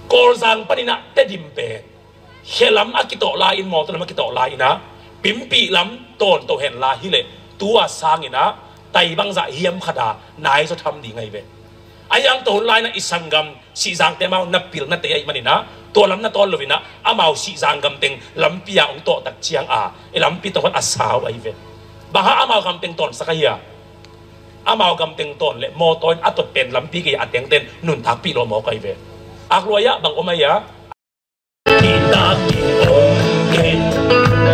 Kawlzang paninah Tedim pen Khelam a kitawh lai-in mawtaw lam a kitawh lai-inah Pimpih lam tawnto hen la hileh tua sanginah tai bangzah hiam khata nai zaw tham ding ahi ve. A hiang to hun lai-inah i sanggam Sihzangte amau na pil na tei ahih maninah tua lam na tawn loinah amau Sihzang gam teng lampi a hong tawhtak ciang a i lampi tawh khat a sau ahi ve. Bang hang amau gam teng tawnsak ahi a? Amau gam teng tawn le mawtaw in a tot pen lampi gei a tengten nuntakpih lawh mawk ahi ve. Akluai ah bang om ahi a? Kei tak ding om kei,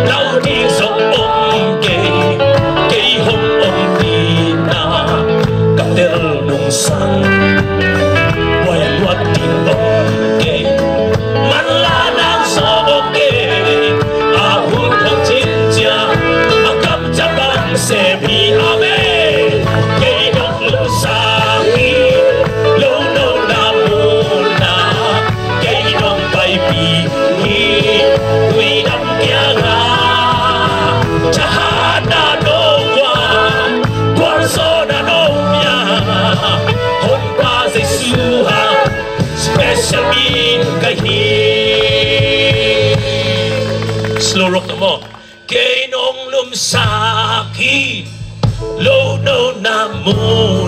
lau ding zong om kei, kei hong om ding na, ka tel nungsang, buai luat ding om kei, manla nang zong om kei, a hun hong cin ciang, a kam ciang bang sem hi a ve, kei hong lungsak hi, lo no na mu na. Kei nong paipih hi, tuidam kiangah, thahatna nong guan, gualzawhna nong pia, Honpa Jesu hang special mi ka hi. Slow rock no more. Kei nong lumsak hi, lo no na mu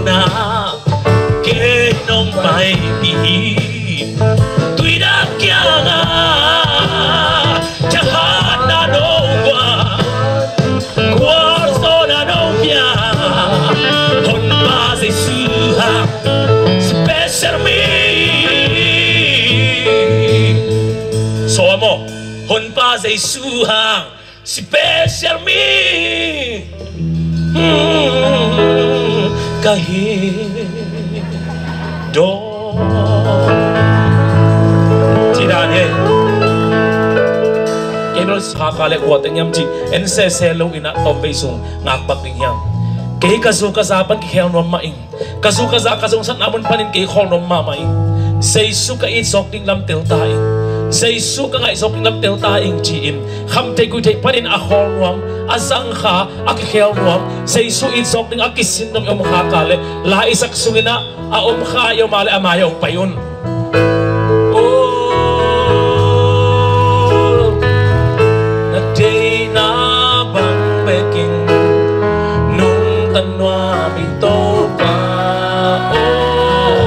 na, kei nong paipih hi, tuidam kiangah, thahatna nong guan, gualzawhna nong pia, Honpa Jesu hang special mi. Sawm aw, Honpa Jesu hang special mi, hmm, ka hi dawh. Ci dan hi. Kei nong lungsak hi le kua teng hiam cih en sese loinah tawmvei sung ngakbak ding hiam? Kei ka zu ka za pan kikhel nuam mah ing. Ka zu ka za ka zongsatna mun panin kei khawl nuam mahmah ing. Jesu ka it zawk ding lam tel ta ing. Jesu ka ngaih zawk ding lam tel ta ing ci-in khamtheih guihtheih panin a khawl nuam, a zangkha, a kikhel nuam, Jesu it zawk ding a kisin nuam i om khak a leh la i sak sunginah a om kha i om a leh a mai-ah hong pai un. Oh, na deihna bang bekin nungta nuam ing Topa. Oh,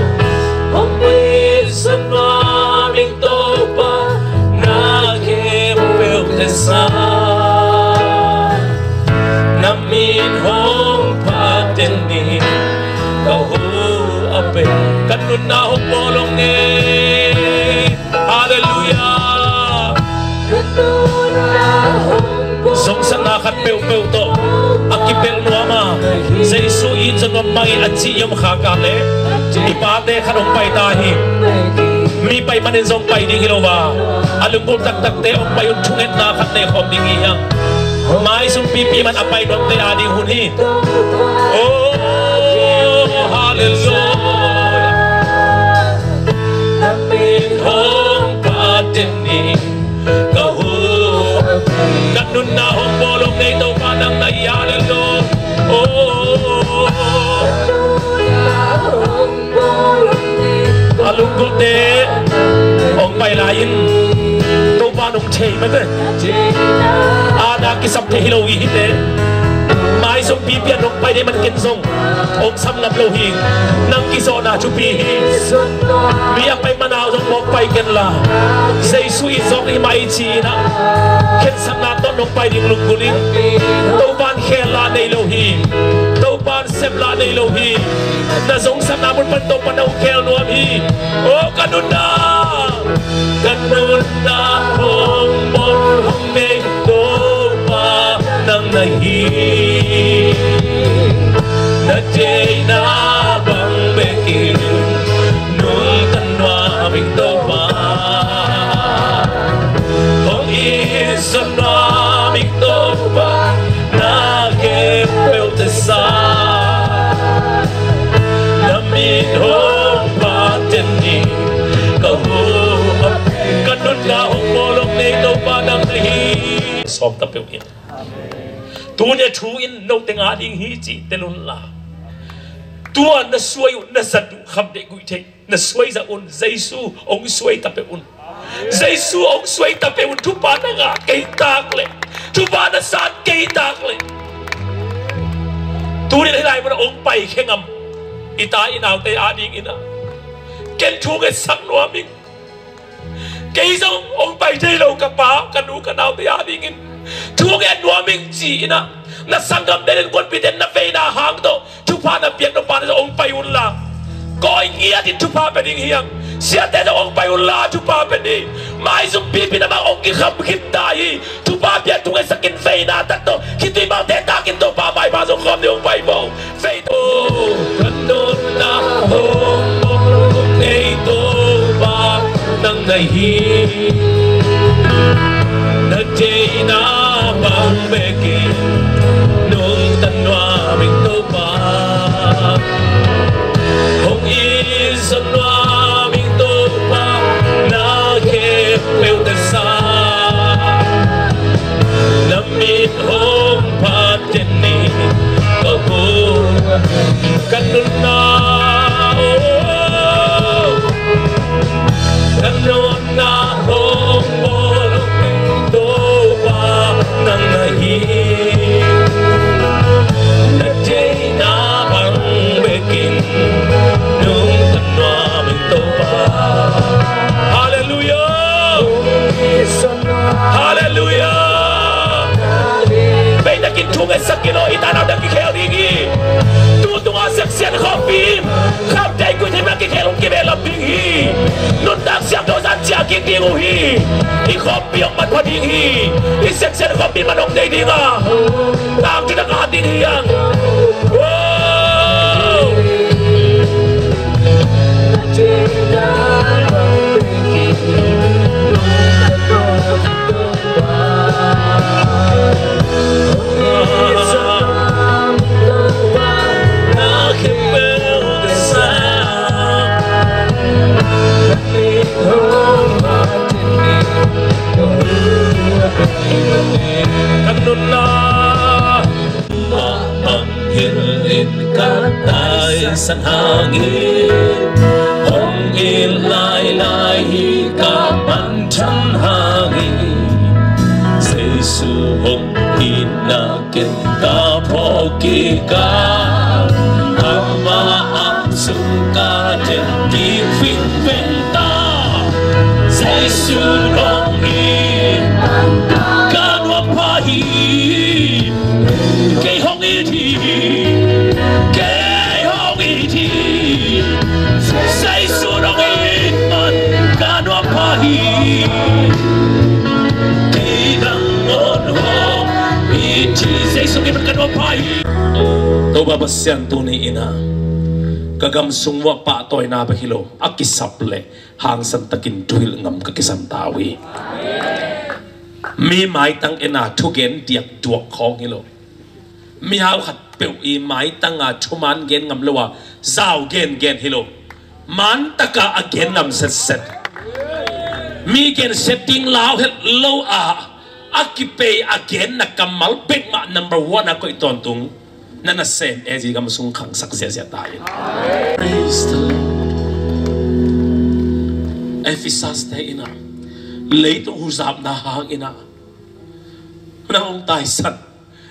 hong muizat nuam ing Topa, na khempeuh tesa. Na min hong phat den ni, ka hu a pen. Ka nunna hong bawl ong e. Halleluiah. Zongsatna khat peuhpeuh tawh a kipelh nuam a, Jesu it zaw nuam mah ing a cih i om khak a leh i pate khat hong pai ta hi. Mi pai manin zong pai ding hi lo a, a lunggulh taktakte hong pai un, thungetna khat nei khawm ding hi hang. Maizum pipi man a pai nuamte a ding hun hi. Oh, halleluiah. Na min hong Te hong pai lai in Topa nong thei mate. Ana kisam thei hi lo i hi te. Maizum pipi a nong pai ding man ken zong hong sam ngam lo hi. Nang kizawhna thupi hi. Mi a pai manau zong mawk pai ken la, Jesu in zong i mah i ci-in ah, khensatna tawh nong pai ding lunggulh in. Topa in khel lah nei lo hi. Topa in sep lah nei lo hi. Na zongsatna mun pan Topa in hong khel nuam hi. O ka nunna, ka nunna hong bawl hong nei Topa nang na hi. Na deihna bang bekin nungta nuam ing Topa. Hong it zon nuam ing Topa, na khempeuh tesa. Na mit hong phat den ni, ka hu a, ka nunna hong bawl hong nei Topa nang na hi. Sawm ta peuh in. Tuni a thu in note ngah ding hi cih tel un la. Tua na suai uh, na zat uh, kham deih guih theih. Na suai zah un, Jesu hong suai ta peuh un. Jesu hong suai ta peuh un, thupha na ngah kei tak leh, thupha na san kei tak leh. Tuni hih lai mun ah hong pai khe ngam i ta i naute a dingin ah, ken thu ngetsak nuam ing. Kei zong hong pai thei lo ka pa, ka nu, ka naute a dingin thu nget nuam ing ci-in ah, na sanggamte, na innkuanpihte na veina hang tawh thupha na piak nop pa na zong hong pai un la. Kawi ngiat in thupha pia ding hi hang. Siate zong hong pai un la, thupha pia ni. Maizum pipi na bang hong kikham khit ta hi. Thupha piak, thu ngetsak in, veina tak tawh khitui bangte tak in Topa maipha zong khawm ding hong pai bo. Vei to ka nunna hong bawl hong nei Topa nang na hi. Na deihna bang bekin nungta nuam ing Topa. Hong it zon nuam ing Topa, na khempeuh tesa. Na mit hong phat den ni, ka hu, ka nunna, oh. Ka nunna hong bawl hong nei Topa nang na hi. Na deihna bang bekin nungta nuam ing Topa. Halleluiah. Halleluiah. Beidek in thu ngetsak in aw, i tanau dang kikhel ding hi. Tu tunga section khawmpi in kham deih guih theih bek kikhel hong kibehlap ding hi. Nuntak siangtho zan ciah kik ding uh hi. I khawmpi hong man pha ding hi. I section khawmpi man hong nei ding a, tangthu na ka hat ding hi hang. Wow. Ka nunna mah bang hilh in ka taisan hang hi. Hong it lailai hi ka manthan hang hi. Jesu hong itna ken ka phawk kik a, amah ap sung ka den kik vingveng ta. Jesu hong it ka nuam pha hi. Kei hong it hi. Kei hong it hi. Jesu hong it man ka nuam pha hi. Kei dang hong it hi. Jesu hong it man ka nuam pha hi. Topa Pasian, tuni in ah ka gam sung uah pahtawina bek hi lo, a kisap le hangsan takin thuhilh ngam ka kisan ta uh hi. Mi maitang en a thugen diakduak khawng hi lo. Mihau khatpeuh i maitang a thuman gen ngam lo a, zau gengen hi lo. Mantaka a gen ngam setset. Mi genset ding lau het lo a, a kipei a genna kammal bek mah number one a koih tawntung na nasem e, zi gam sung khangsak ziahziah ta in. Praise the Lord. Ephesus te in ah, leitung huzapna hangin ah nang hong taisan.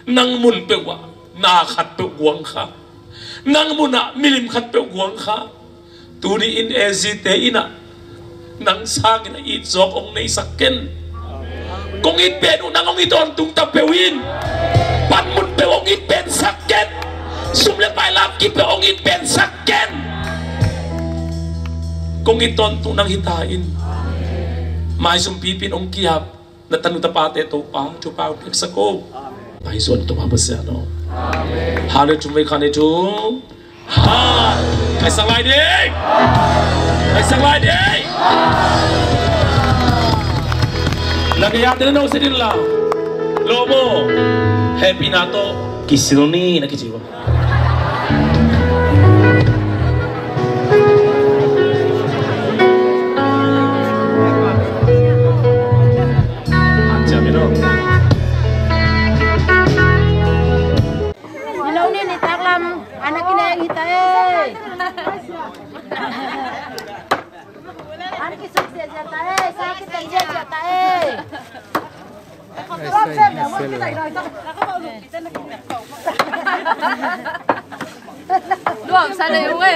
Nang mun peuh ah na khat peuh guang kha. Nang mun ah milim khat peuh guang kha. Tuni in A Z te in ah nang sangin a it zawk hong neisak ken. Kong it pen uh nang hong it tawntung ta peuh in. Panmun peuh hong it pensak ken. Sum le pai lam kip peuh hong it pensak ken. Kong it tawntung nang hi ta in. Maizum pipi in hong ki-ap na tanu tapate Topa thupha hong piaksak o. Amen. Pai suan Topa Pasian aw. Amen. Hallelujah, thum vei khan i thum. Ha! Kaisak lai ding! Kaisak lai ding! Na gei-a te na no se din la. Lo maw. Happy na tawh kisil ni na kici maw. Milo ni nitak lam ana kineng hi ta e. Ana kisuk ziahziah ta e, sa kitan ziahziah ta e. Luang sa lei ung e.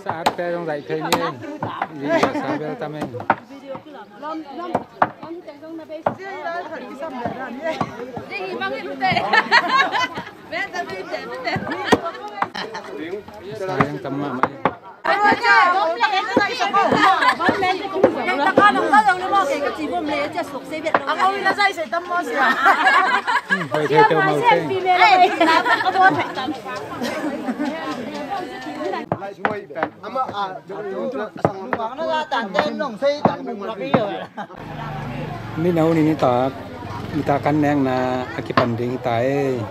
Sa at te zong zaih thei ni. Video sa bel tam e. Sa yang tam mahmah e. Hoih thei teu mau thei. Mino ni nitak, nitak kan nekna a kipan ding hi ta e.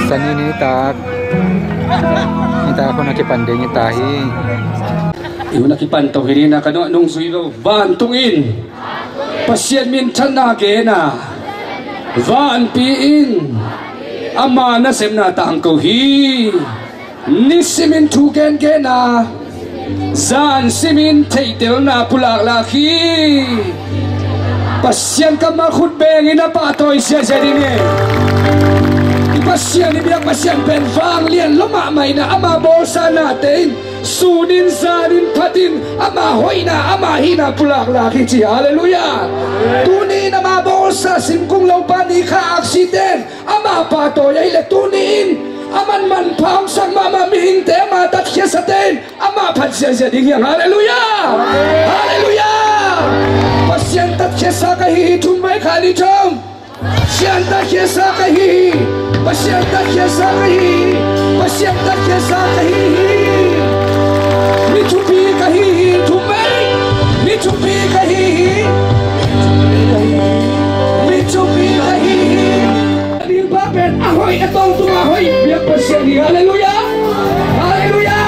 Sani nitak, nitak hun a kipan ding hi ta hi. I hun a kipan to hi ni na ka nungzui lo. Vantung in Pasian minthanna gen a, vanpi in ama nasepna tangko hi. Nisimin thu gengen a, zansimin theihtelna pulaklak hi. Pasian kammal khut bengin a pahtawi siasia ding hi. I Pasian i biak Pasian pen vanglian lua mahmah in a, ama bawlsa nate in sunin zanin phatin ama hoihna ama hihna pulaklak hi ci. Halleluiah. Tuni in ama bawlsa singkung lopa ni kha aksiten ama pahtawi ahih leh tuni in aman manpha hong sak mahmah mihingte ama tatkhiasate in ama phat ziahziah ding hi hang. Halleluiah. Halleluiah. Pasian tatkhiasa ka hi hi. Thum vei khan i thum. Pasian tatkhiasa ka hi hi. Pasian tatkhiasa ka hi hi. Pasian tatkhiasa ka hi hi. Mi thupi ka hi hi. Thum vei. Mi thupi ka hi hi. Mi thupi ka hi hi. Ning pa pen a hoih a tawng tung a hoih biak Pasian hi. Halleluiah. Halleluiah.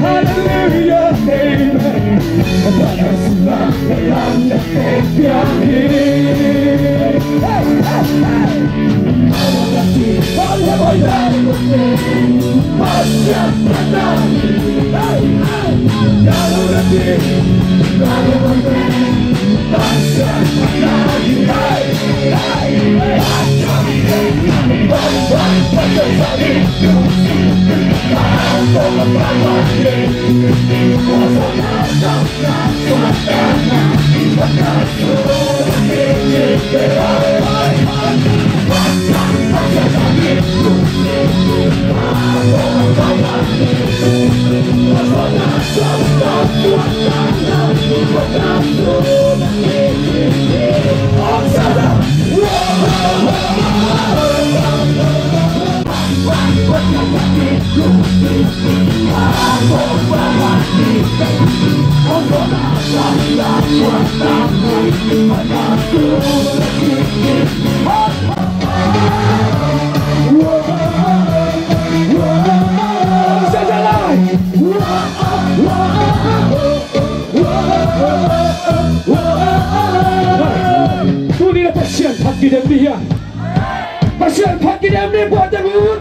Hallelujah, amen. Tuni-in Pasian phat kidem ni hiam? Pasian phat kidem ni, buaite un.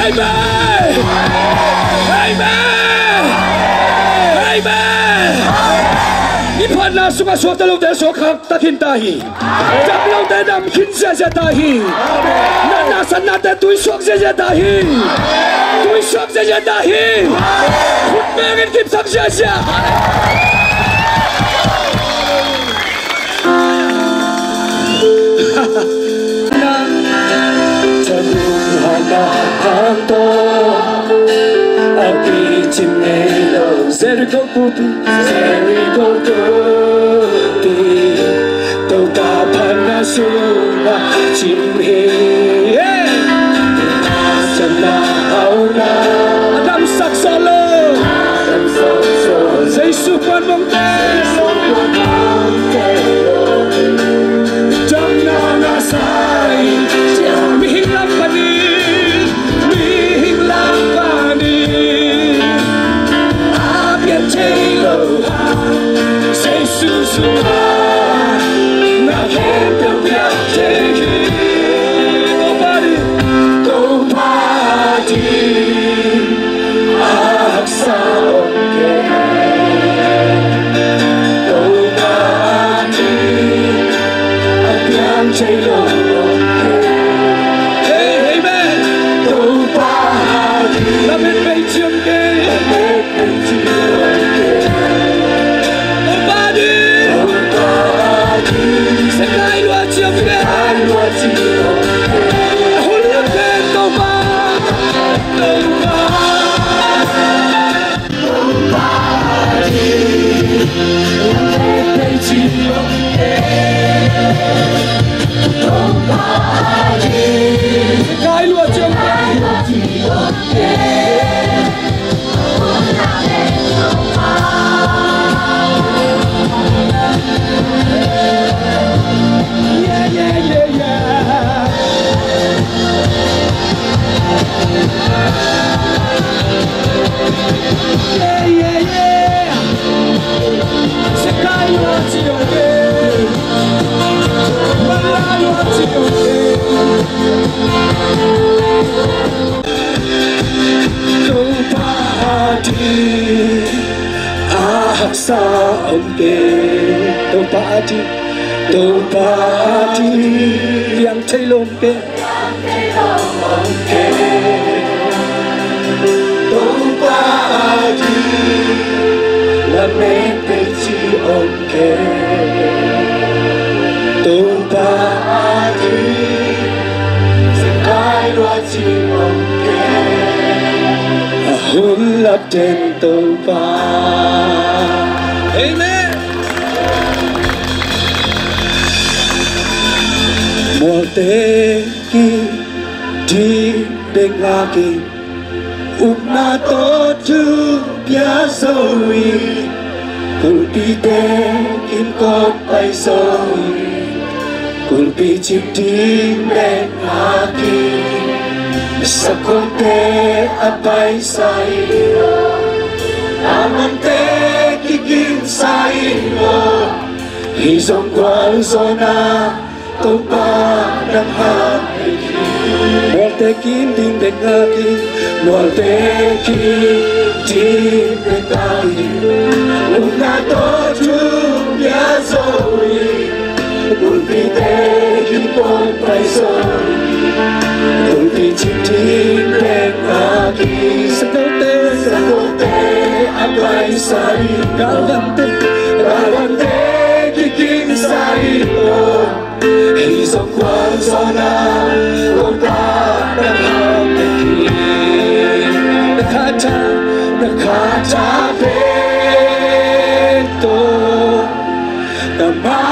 Amen. Amen. Amen. I phatna sungah suakta lote suak khak ta khin ta hi. Dam lote dam khin ziahziah ta hi. Natna satnate tuisuak ziahziah ta hi. Tuisuak ziahziah ta hi. Khut bengin kipsak ziahziah. Tabung hana hang tawh a kicim ngei lo Jericho kopi, Jericho kopi, Topa phatna sungah cim hi. Sana hauna a damsak sawh lo. Jesu pan bang damna ngah sa in, mihing lam panin, mihing lam panin a pian thei lo a, Jesu sungah na khempeuh piak thei hi. Topa ding, Topa ding a haksa om kei. Topa ding a piang thei lo om kei. Hey, amen. Topa ding. Lam en bei ciam kei. Lam en bei ciam kei. Topa ding. Topa ding. Sekai lua ciam kei. Sekai lua ciam kei. A hun lam pen Topa. Topa. Topa ding a haksa om kei. Topa ding, Topa ding, piang Thei lo om kei. Topa ading lamet pek ci om kei. Topa ading sangkai lua ci om kei. A hun lap den Topa. Amen. Mualte ki ding bek ngak in, upna tawh thu pia zo in, kulpite kinkawt pai zo in, kulpi cip ding bek ngak in, sakawmte a paisa in, a mante kiginsa in, hih zong gualzawhna Topa nang hang. Mualte ki ding bek ngak in, mualte ki ding bek ngak in, upna tawh thu pia zo in, kulpite kinkawt pai zo in, kulpi cip ding bek ngak in, sakawmte, sakawmte a paisa in, galvante, galvante kiginsa in, hih zong gualzawhna Topa nang hang hi. Na khatha, na khatha pen tawh ka ma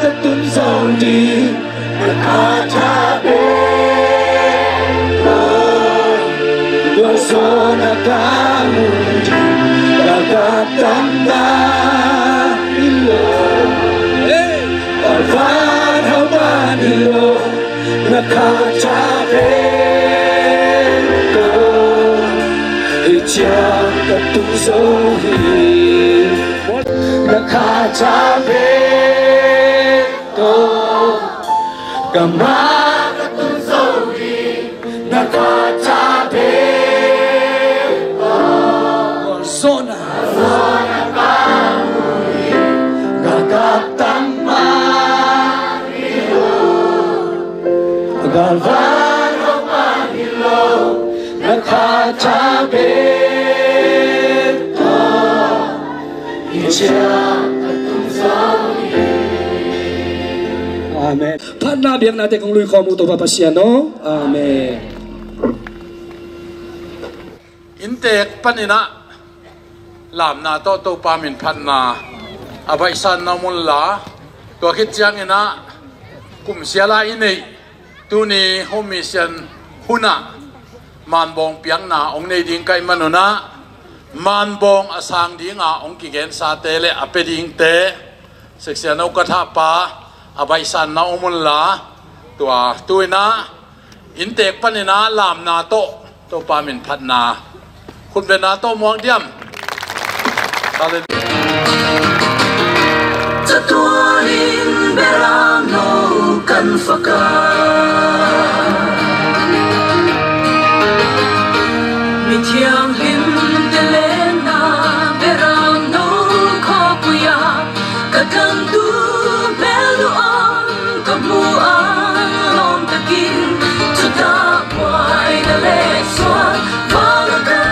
ka tun zo ding. Na khatha pen tawh gualzawhna ka mu ding. Ka gapdang mah hi lo, ka van hau mah hi lo. Na khatha pen tawh hih ciang ka tung zo hi. Na khatha pen tawh ka ma ka tung zo hi. Na khatha pen tawh gualzawhna ka gapdang mah hi lo, galvan hau mah hi lo. Na khatha pen tawh hih ciang ka tung zo hi. Amen. Phatna biaknate kong lui khawm uh Topa Pasian aw. Amen. Inntek panin ah lamna tawh Topa min phatna a baihsan na om unla, tua khit ciangin ah kumsial a i neih tuni Home Mission hunah manbawng piakna hong nei ding ka hih manun ah, manbawng a sang dinga hong kigensate le a pia dingte, Seksiano ka thahpa a baihsan na om unla, tua tu-in ah inntek panin ah lamna tawh Topa min phatna, khutbetna tawh muak diam. Halleluiah. Catuanin beram lo kan faka, mithianghlim te lenna beram lo khawpui ah ka tangtu mel uh om ka mu a, lawm takin thutak buaina le suak, vana ka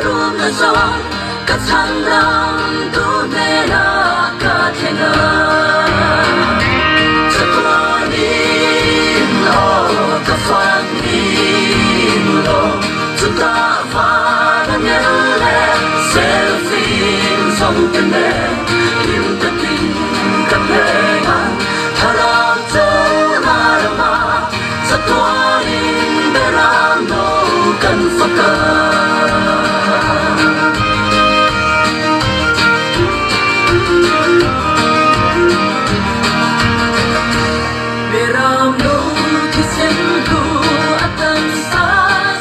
rumna zong ka thanlam tu nena ka thenga. Catuan in aw ka fak in aw, thutak vana ngel le selfie zong tene, limtakin ka phenga, tharam ceu na rama, catuanin beram lo kan faka. Beram lo thisen tu a tansa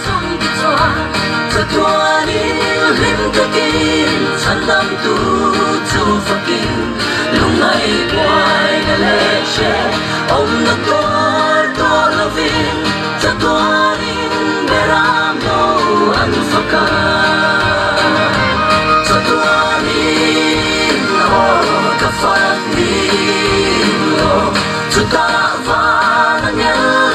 zong kicuan, catuanin limtakin thanlamtu thu fakin, lungngai buaina le she omna tuar tuar lovin, catuanin beram lo an faka. Catuanin aw ka fak in aw, thutak vana ngel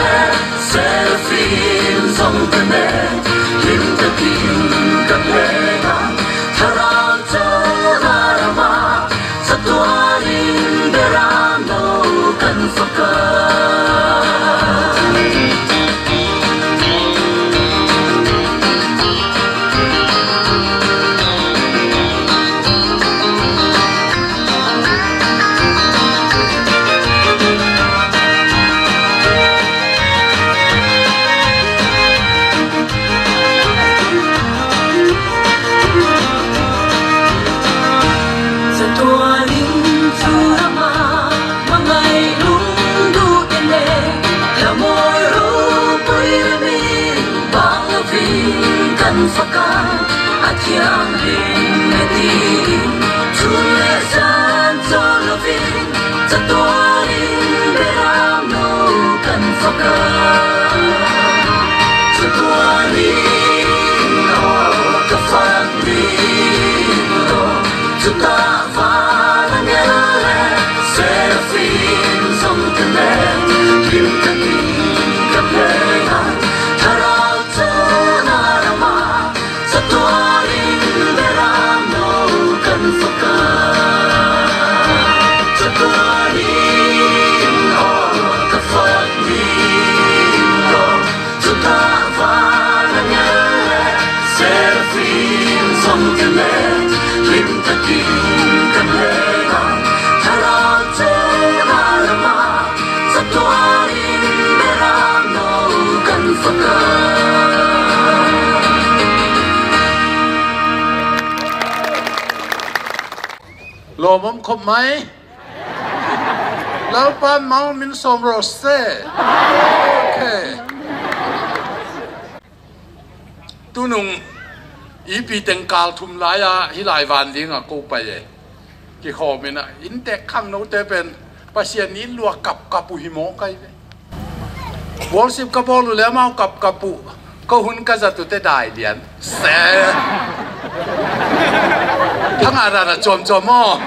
Lawm om khop mai. Lalpan mau min sawm rawh se. Okay. Tunung ipi teng kal thum lai-a hih lai van dingah ko pai e. Kikhawm inah inntek khangnote pen Pasian nih in lua kapkap uh hi maw kai ve. Worship ka bawl uh le amau kapkap uh. Ko hun ka zat uh te dai lian se. Thangah dan a cuamcuam maw?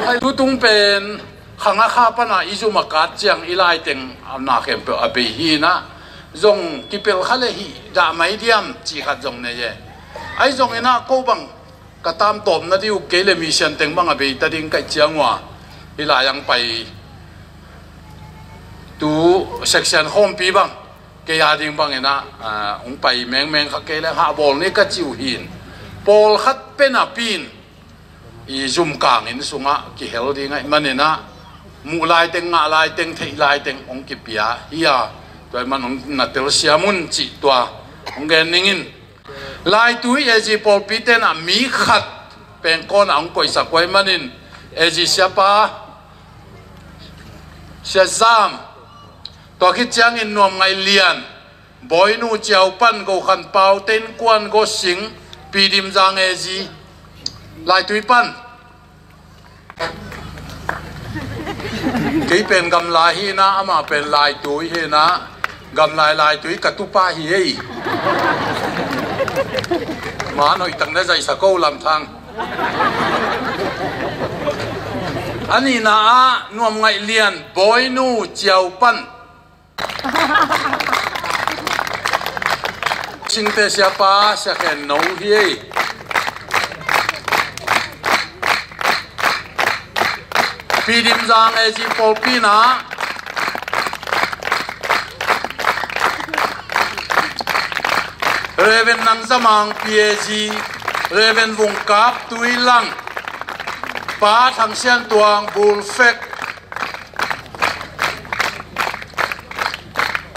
Hai tutung pen khang a kha pana i zum a kat ciang i laiteng a na khempeuh a bei hi inah zong kipel kha le hih dah mai diam cih khat zong nei e. Ai zong inah ko bang ka tamtawpna dih uh kei le mission teng bang a bei ta ding kaih ciang uh a hih lai ang pai tu section khawmpi bang kei a ding bang inah, ah, hong pai mengmeng kha kei le hah bawl ni ka ci uh hin. Pawlkhat pen a pin i zumkang inn sungah kihel ding ahih man inah muh laiteng, ngah laiteng, theih laiteng hong kipia hi a, tua ahih man hong na telsiam un cih tua hong gen ning in. Laitui A G pawlpi tenah mi khat pengkawnah hong koihsak uh ahih manin A G siapa, Sia Zam, tua khit ciangin Nuam Ngaih Lian, Bawinu Ciau pan, Go Khan Pau, Tein Kuan, Go Sing, Pi Dim Zang A G, Laitui pan. Kei pen gamla hi inah, amah pen Laitui hi inah, gamlai Laitui ka tupa hi ei. Man hoih tak na zaihsak o Lam Thang. A nihna ah Nuam Ngaih Lian, Bawinu Ciau pan. Singte siapa, Sia Khen No hi ei. Pi Dim Zang A G pawlpi inah Reverend Nang Za Mang P A G, Reverend Vung Kap Tui Lang, Pa Thang Sian Tuang Bul Fek,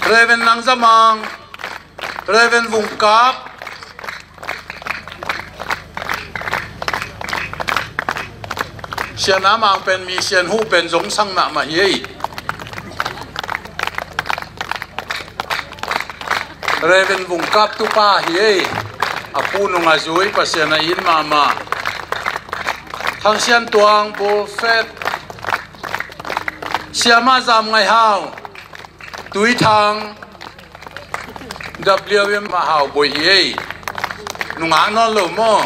Reverend Nang Za Mang, Reverend Vung Kap, Sia Na Mang pen mission huh pen zong sang mahmah hi ei. Reverend Vung Kap tupa hi ei. A pu nung a zui, Pasian a it mahmah. Thang Sian Tuang Bul Fek, Siama Zam Ngaih Hau, Tui Thang, W M a hau boi hi ei. Nungak nawn lo maw?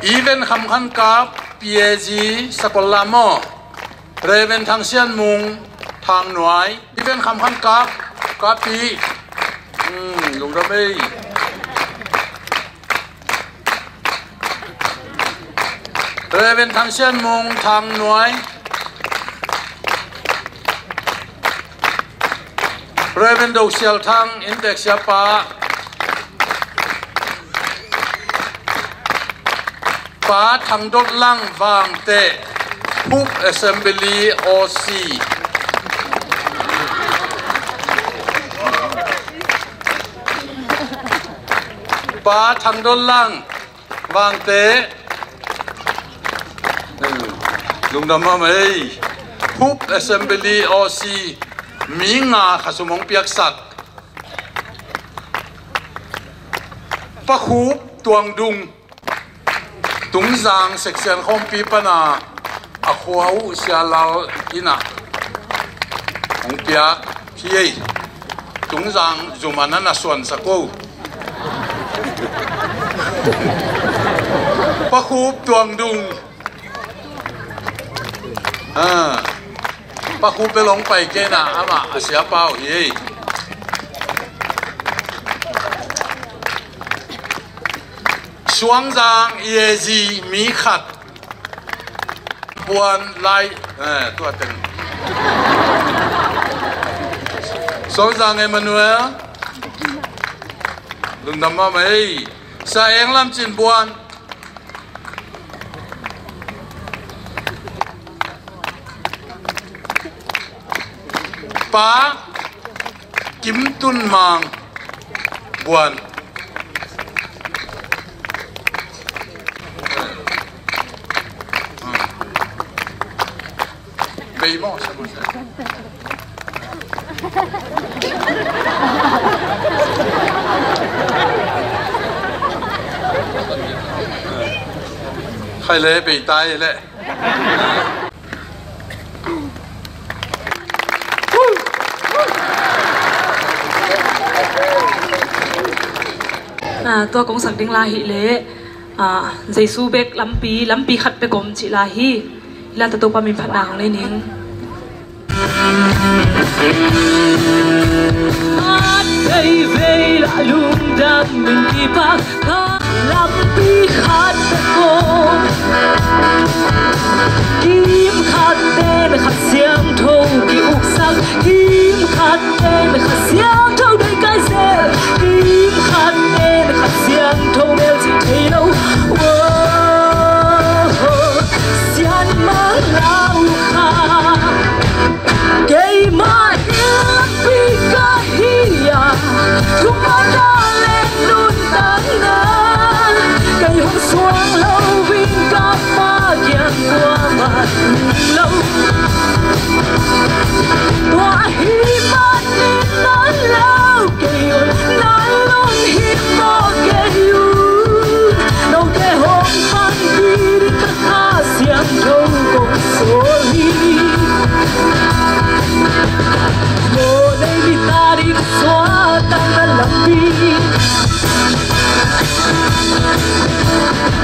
Even Kham Khan Kap P A G Sakol Lam maw? Reverend Thang Sian Mung, Thang Nuai. Reverend Kham Khan Kap, Kapi. Hmm, lungdam ei. Reverend Thang Sian Mung, Thang Nuai. Reverend Do Sial Thang, Intek Siapa. Pa Thang Dot Lang, Vangteh, Phup Assembly O C. Pa Thang Dot Lang, Vangteh. Lungdam mahmah ei. Phup Assembly O C, mi nga khasum hong piaksak. Pa Khup Tuang Dung, Tungzang section khawmpi pana a khua uh Sia Lal inn ah hong piak hi ei. Tungzang zum a na na suansak uh. Pa Khup Tuang Dung. Ah. Pa Khup bel hong pai kei na, amah a siapa uh hi ei. Suangzang E A G mi khat. Buan lai, eh, tua teng. Suangzang Emmanuel. Lungdam mahmah ei. Sa Eng Lam Cin Buan. Pa Kim Tun Mang Buan. Bei maw, sa maw, sa. Khai le, bei tai le. Ah, tua kong sak ding la hi le, ah, Jesu bek lampi, lampi khat bek om cih la hi. Hi la tawh Topa min phatna hong nei ning. Khat veivei lah lungdam min kipak, khat lampi khat bek om. Kim khat ten Kha Siangtho ki-uksak, kim khat ten Kha Siangtho deih kai zel, kim khat ten Kha Siangtho melcih thei lo. Sian Mang Lau Kha. Keimah lampi ka hi a, thumang a leh nuntakna, kei hong suang lo in ka Pa kiang kuamah um lo. Tua ahih manin na lau kei un, na lung hi mawk kei un. Note hong panpih ding ka Kha Siangtho kong sawl hi. Lawh nei mi ta ding suahtakna lampi,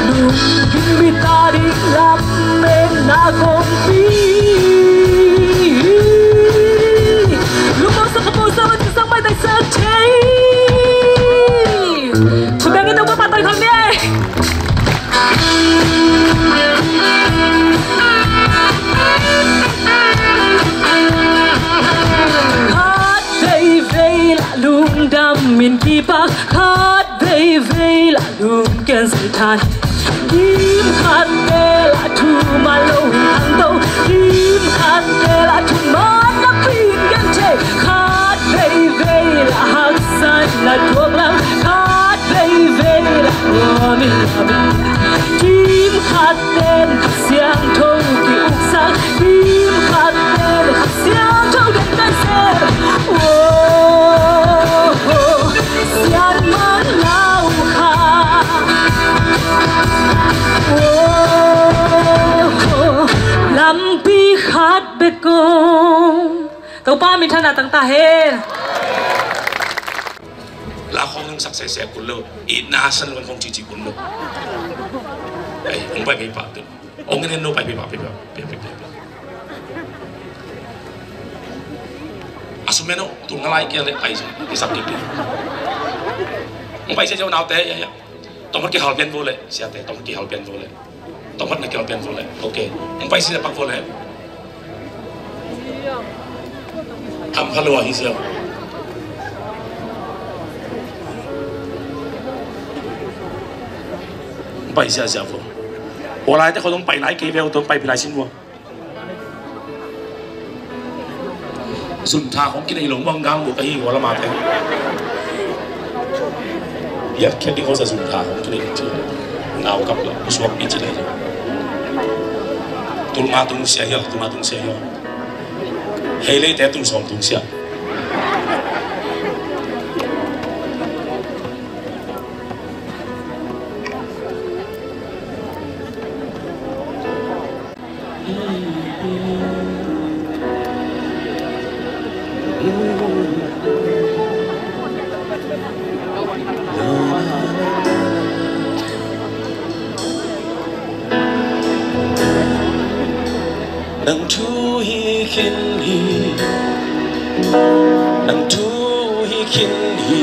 lunggim mi ta ding lametna kongpi. Lungmong sak, lungmong sak, lungmong sak, mai tai sak thei. Khut beng in Topa pahtawi khawm ni. Khat veivei lah lungdam min kipak, khat veivei lah lungkiang zui than. Kim khat te lah thuman lo in khangto, kim khat te lah thuman napi in gen thei. Khat veivei lah haksatna thuak lang, khat veivei lah nuam in nuam in. Kim khat ten Kha Siangtho ki-uksak, kim khat ten Kha Siangtho deih kai zel. Oh, oh, Sian Mang Lau Kha. Oh, oh, lampi khat bek om. Topa minthanna tang ta hen. La khawng hong sak sese kul lo, itna san lo khawng cici kul lo. Ei, hong pai pei pah tu. Hong en en no pai pei pah, pei pah, pei pah, pei pah. Meno, tul nga lai kia le pai, kisak kik. Hong pai sia sia, naute, ya, ya. Tawmkhat kihal pian vo le, siate, tawmkhat kihal pian vo le. Tawmkhat na kihal pian vo le. Ok. Hong pai sia pak vo le. Am pha lo a hi sia. Hong pai sia sia vo. Vo lai te khong hong pai lai kei ve, hong pai pi lai sin vo. Zun tha khong kinei lo mawng gang bu ka hi, hua lama te. Biak khiat ding hua za zun tha khong kinei lo ci. Ngau kap lo, suak pi ci le. Tul nga tung sia hial, tul nga tung sia hial. Hei lei te tul sawm tung sia. Nang thu hi khin hi. Nang thu hi khin hi.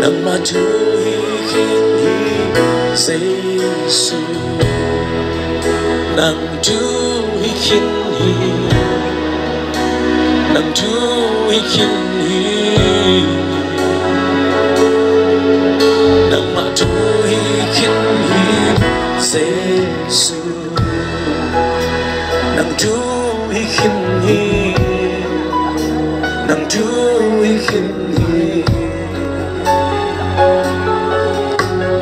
Nangmah thu hi khin hi, Jesu. Nang thu hi khin hi. Nang thu hi khin hi. Nangmah thu hi khin hi, Jesu. Nang thu hi khin hi. Nang thu hi khin hi.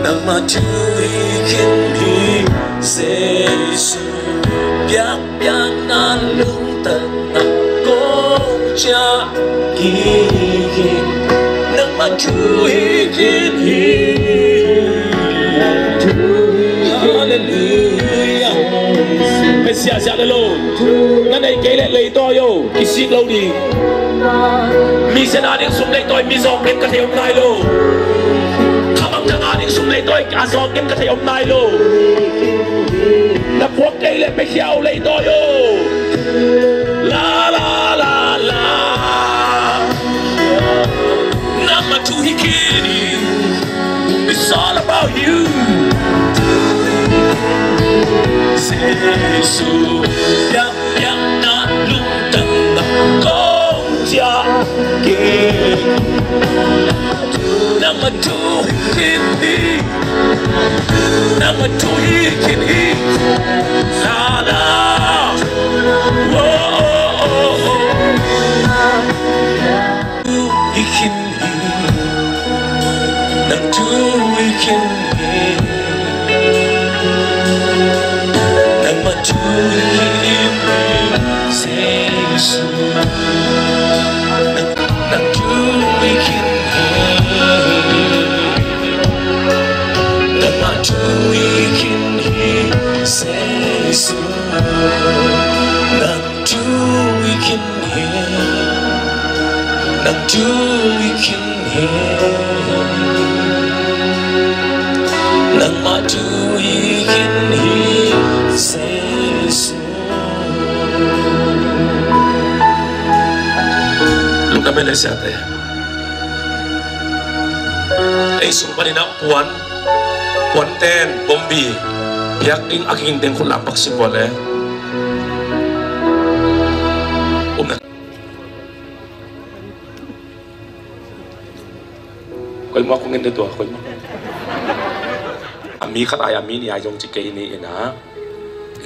Nangmah thu hi khin hi, Jesu. Biakpiakna lungtang na kong ciah hi hi. Nangmah thu hi khin hi. Halleluiah. Hei sia sia le lo. Na nei kei le leitawi o, kisik lo ding. Misiangtho a ding sum leitawi, mizawng kem ka thei om nai lo. Khamangthang a ding sum leitawi, a zawng kem ka thei om nai lo. Na phuak kei le pekhia o leitawi o. La la la la. Nangmah thu hi khin hi. It's all about you. Jesu, biakpiakna lungtang na kong ciah kik. Nangmah thu hi khin hi. Nangmah thu hi khin hi. La la. Oh, oh, oh, oh. Hi khin hi. Nang thu hi khin hi. Nangmah thu hi khin hi, Jesu. Nang, nang thu hi khin hi. Nangmah thu hi khin hi, Jesu. Nang thu hi khin hi. Nang thu hi khin hi. Nangmah thu hi khin hi, Jesu. Lungdam ei le siate. Ei sung panin ah puan, puanten, bombi, piak ding a kiging teng khut lam pak sim vua le. Umna. Koi muak kong en de tua, koi muak. A mi khat ai, a mi nih ai zong ci kei ni in ah.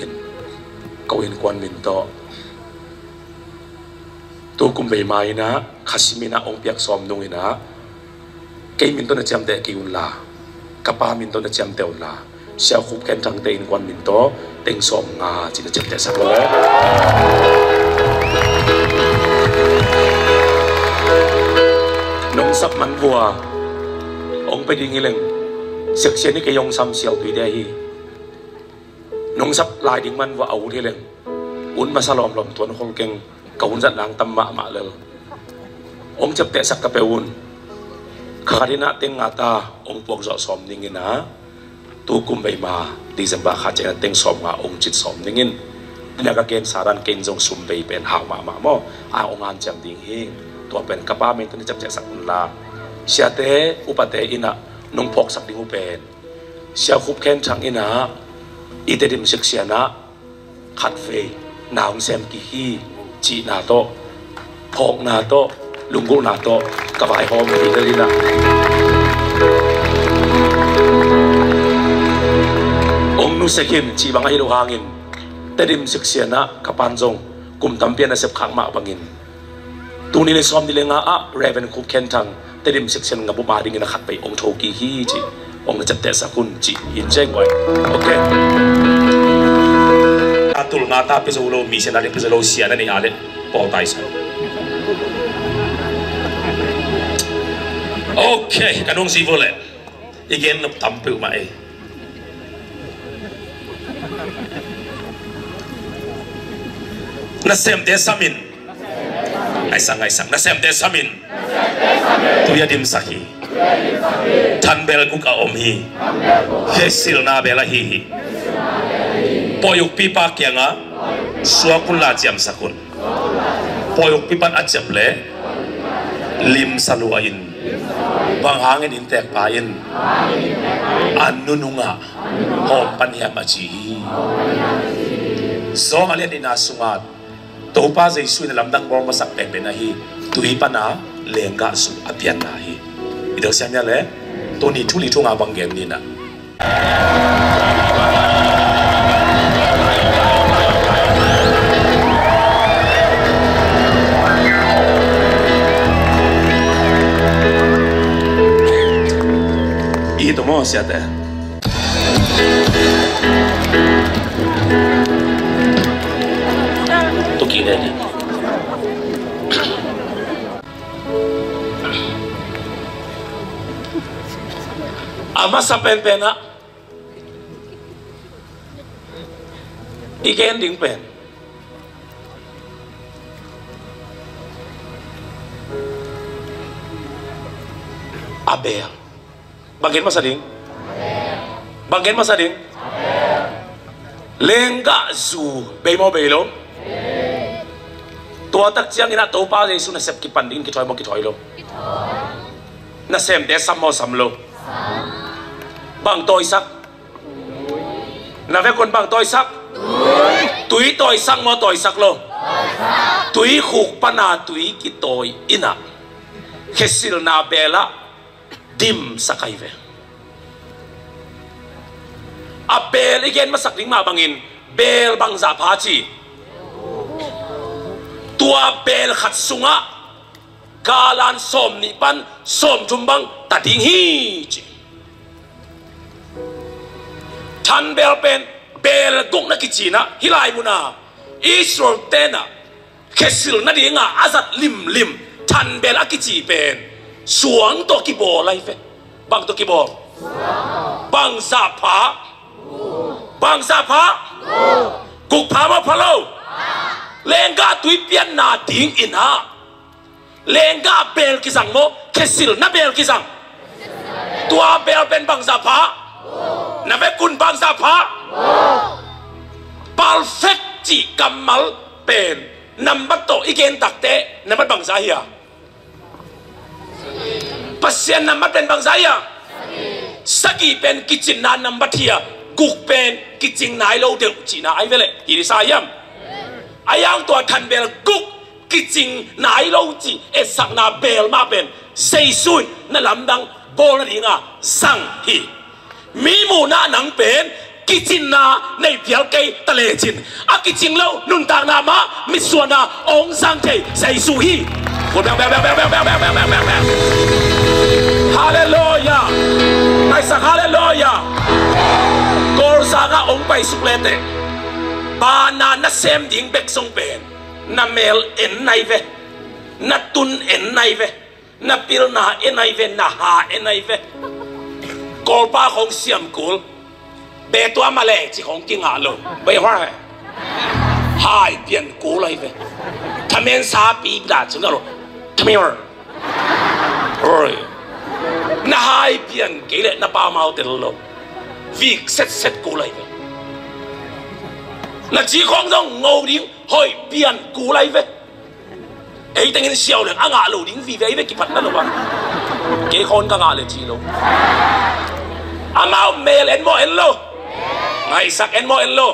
In, ko innkuan min tawh. Tu kum bei ma in ah, Khasim in ah ong piak sawm nung in ah. Kei min tawh na ciamteh kei un la, ka pa min tawh na ciamteh un la, Sia Khup Khen Thangte innkuan min tawh teng sawm nga ci na ciamteh sak lo. Nong sap man vua ong pe ding hi leng, siaksia ni kei ong sam sial tui dia hi. Nong sap lai ding man vua a ut hi leng, ut masa lawmlawm tuan khol keng, ka hun zat nang tam mahmah lel. Ong ciaptehsak ka pe un. Kha khat in ah teng nga ta ong puak zawh sawm ning in ah, tu kum bei ma December kha ciang ah teng sawm nga ong cit sawm ning in. Ina ka gensa dan ken zong sum bei pen hau mahmah maw. A ong hanciam ding hi. Tua pen ka pa min tuni ciamciamsak unla, siate upate ina nong phawksak ding uh pen Sia Khup Khen Thang ina i Tedim Siksian ah khatvei na hong sem kik hi cihna tawh, phawkna tawh, lunggulhna tawh ka vaihawm hi. Lel ina ong nusia khin cih bang ahi lo hangin Tedim Siksian ah ka pan zong kum tampi a na sep khak mah bangin tuni le sawm ni le nga ah Reverend Khup Khen Thang Tedim Siksian ngabup a dingin a khatvei ong tho kik hi cih ong na ciaptehsak un cih hi in ceng guai. Ok. A tul nga ta pia zo lo, mi sian a ding pia zo lo, sian a nei a le pawl taisan. Ok, ka nung zi vo le i gen nop tam peuhmah ei. Nasemte samin, ngaisang ngaisang, nasemte samin tui a dimsak hi. Thanbel guk a om hi. Khesilna bel ahi hi. Pawi ukpipa kiangah suak unla ciamsak un. Pawi ukpipan a ciap le limsa lua in, bang hangin inntekpa in a nunungah hawm pan hiam a ci hi. Zawng a lian nihna sungah Topa Jesu in a lamdang bawl masak penpen ahi tui pana lenggah zu a pianna hi. I deuh siam hia le? Tuni thu li thu nga bang gen ni na. I to maw siate? Tuki ne ni. A masa penpen ah i gen ding pen Abel. Bang gen masa ding? Bang gen masa ding? Lenggah zu bei maw bei lo? Tua tak ciangin ah Topa Jesu nasep kipan dingin kithawi maw kithawi lo? Nasemte sam maw sam lo? Bang tawisak? Na vekun bang tawisak? Tui tawisak maw tawisak lo? Tui khuk pana tui kitawi ina khesilna bela dimsak ahi ve. Abel i gen masak ding mah bangin bel bangzah pha ci? Tua bel khat sungah galan sawm nih pan sawm thum bang ta ding hi ci. Thanbel pen bel guk na kici na, hih lai muna Israel tena khesil nadinga a zat limlim thanbel a kici pen suang tawh kibawl ahi ve. Bang tawh kibawl? Bangzah pha? Bangzah pha? Guk pha maw pha lo? Lenggah tui pianna dingin ah lenggah bel kizang maw, khesilna bel kizang? Tua bel pen bangzah pha? Na vekun bangzah pha? Perfect cih kammal pen nambat tawh i gen takte nambat bangzah hi a? Pasian nambat pen bangzah hi a? Sagih pen kicinna nambat hi a, guk pen kicing nai lo deuh cihna ahi ve leh hi disa hiam? A yang tua thanbel guk kicing nai lo cih etsakna bel mah pen Jesu in na lamdang bawl nadinga zang hi. Mi muhna nang pen kicinna nei phial kei ta lecin a kicing lo nuntakna mah mitsuanna ong zang thei Jesu hi. Halleluia. Ngaihsak halleluia. Kawlzang ah ong paisuk leteh bana na sem ding bek zong pen na mel en nai ve, na tun en nai ve, na pilna en nai ve, na ha en nai ve. Kawlpa khong siam kul, be tua ma le ci khong kingah lo. Bai hua hai pian kul ai ve. Thamen sa pi da ci ngah lo. Thamen Oi. Na hai pian kei le na pa mau tel lo. Vik set set ko lai ve. Na ci khawng zong ngo ding hoih pian kul ahi ve. Ei tengin siau leng a ngah lo ding vive ahi ve, kiphatna lo a. Kei khawn ka ngah le ci lo. Amau mel en maw en lo? Ngaihsak en maw en lo?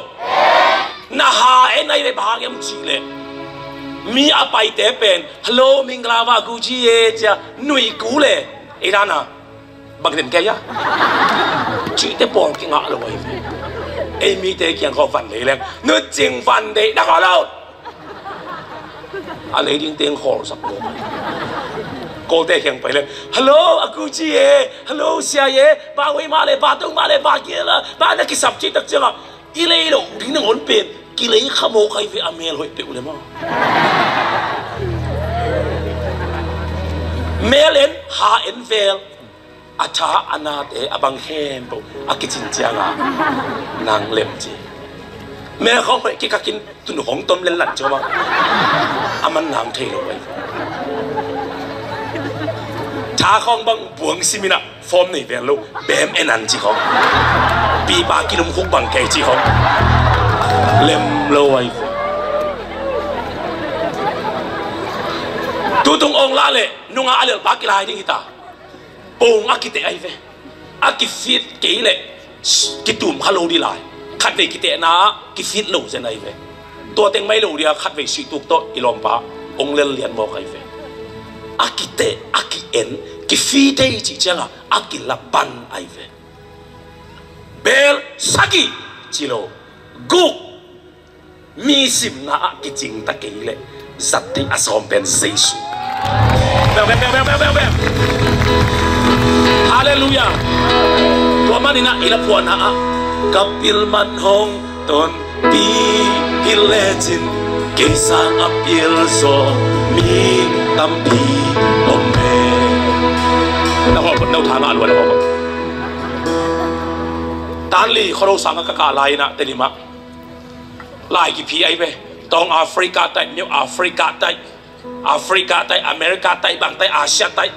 Na ha en ahi ve, bang hang hiam cih leh mi a paite pen, "Hello, mingla va gu ci e," cia nuih kul e. Ei dan a bang den kei a cihte pawl kingah lo ahi ve. Ei mite kiang khawng van lei leng, nucing van deih na khawl lo. A lei ding teng khawl sak lo. Kawlte kiang pai leng, "Hello, a gu ci e. Hello, sia e. Ba wei mah le, ba tong mah le, ba kia la, ba na kisap," cih tak ciangah i lei lo ding nangawn pen kilei kha mawk ahi ve, a mel hoih peuh le maw. Mel en, ha en vel, a tha a nate a bang khempeuh a kicin cianga nang lem ci. Mel khawng hoih kikakin tun khawng tom lenlan ciama a man nang thei lo ahi. Tha khawng bang buang siminah form nei vel lo, bem en an ci khawng, pipa kilum khuk bang kei ci khawng lem lo ahi. Tutung ong la le nunga a lelpa kilai ding hita. Pong a kiteh ahi ve. A kifit kei leh kitum kha lo dih lai. Khatvei kitehna ah kifit lo zen ahi ve. Tua teng mai lo dia khatvei suihtuk tawh i lawmpa ong lel lian mawk ahi ve. A kiteh, a ki-en, kifit ei cih cianga a kilapan ahi ve. Bel sagih ci lo, guk, mi simna ah kicing ta kei leh zat ding a sawm pen Jesu. Bel, bel, bel. Halleluiah. Tua maninah i laphuahna ah ka pil man hong tonpi hi lecin kei sang a pil zaw mi tampi om e. Na hawlpot no tha ngah lua na hawlpot. Tanli khuado sangah ka kah lai-inah Tedim ah lai kiphi ahi ve. Tawng Africa taih, New Africa taih, Africa taih, America taih, bang taih, Asia taih,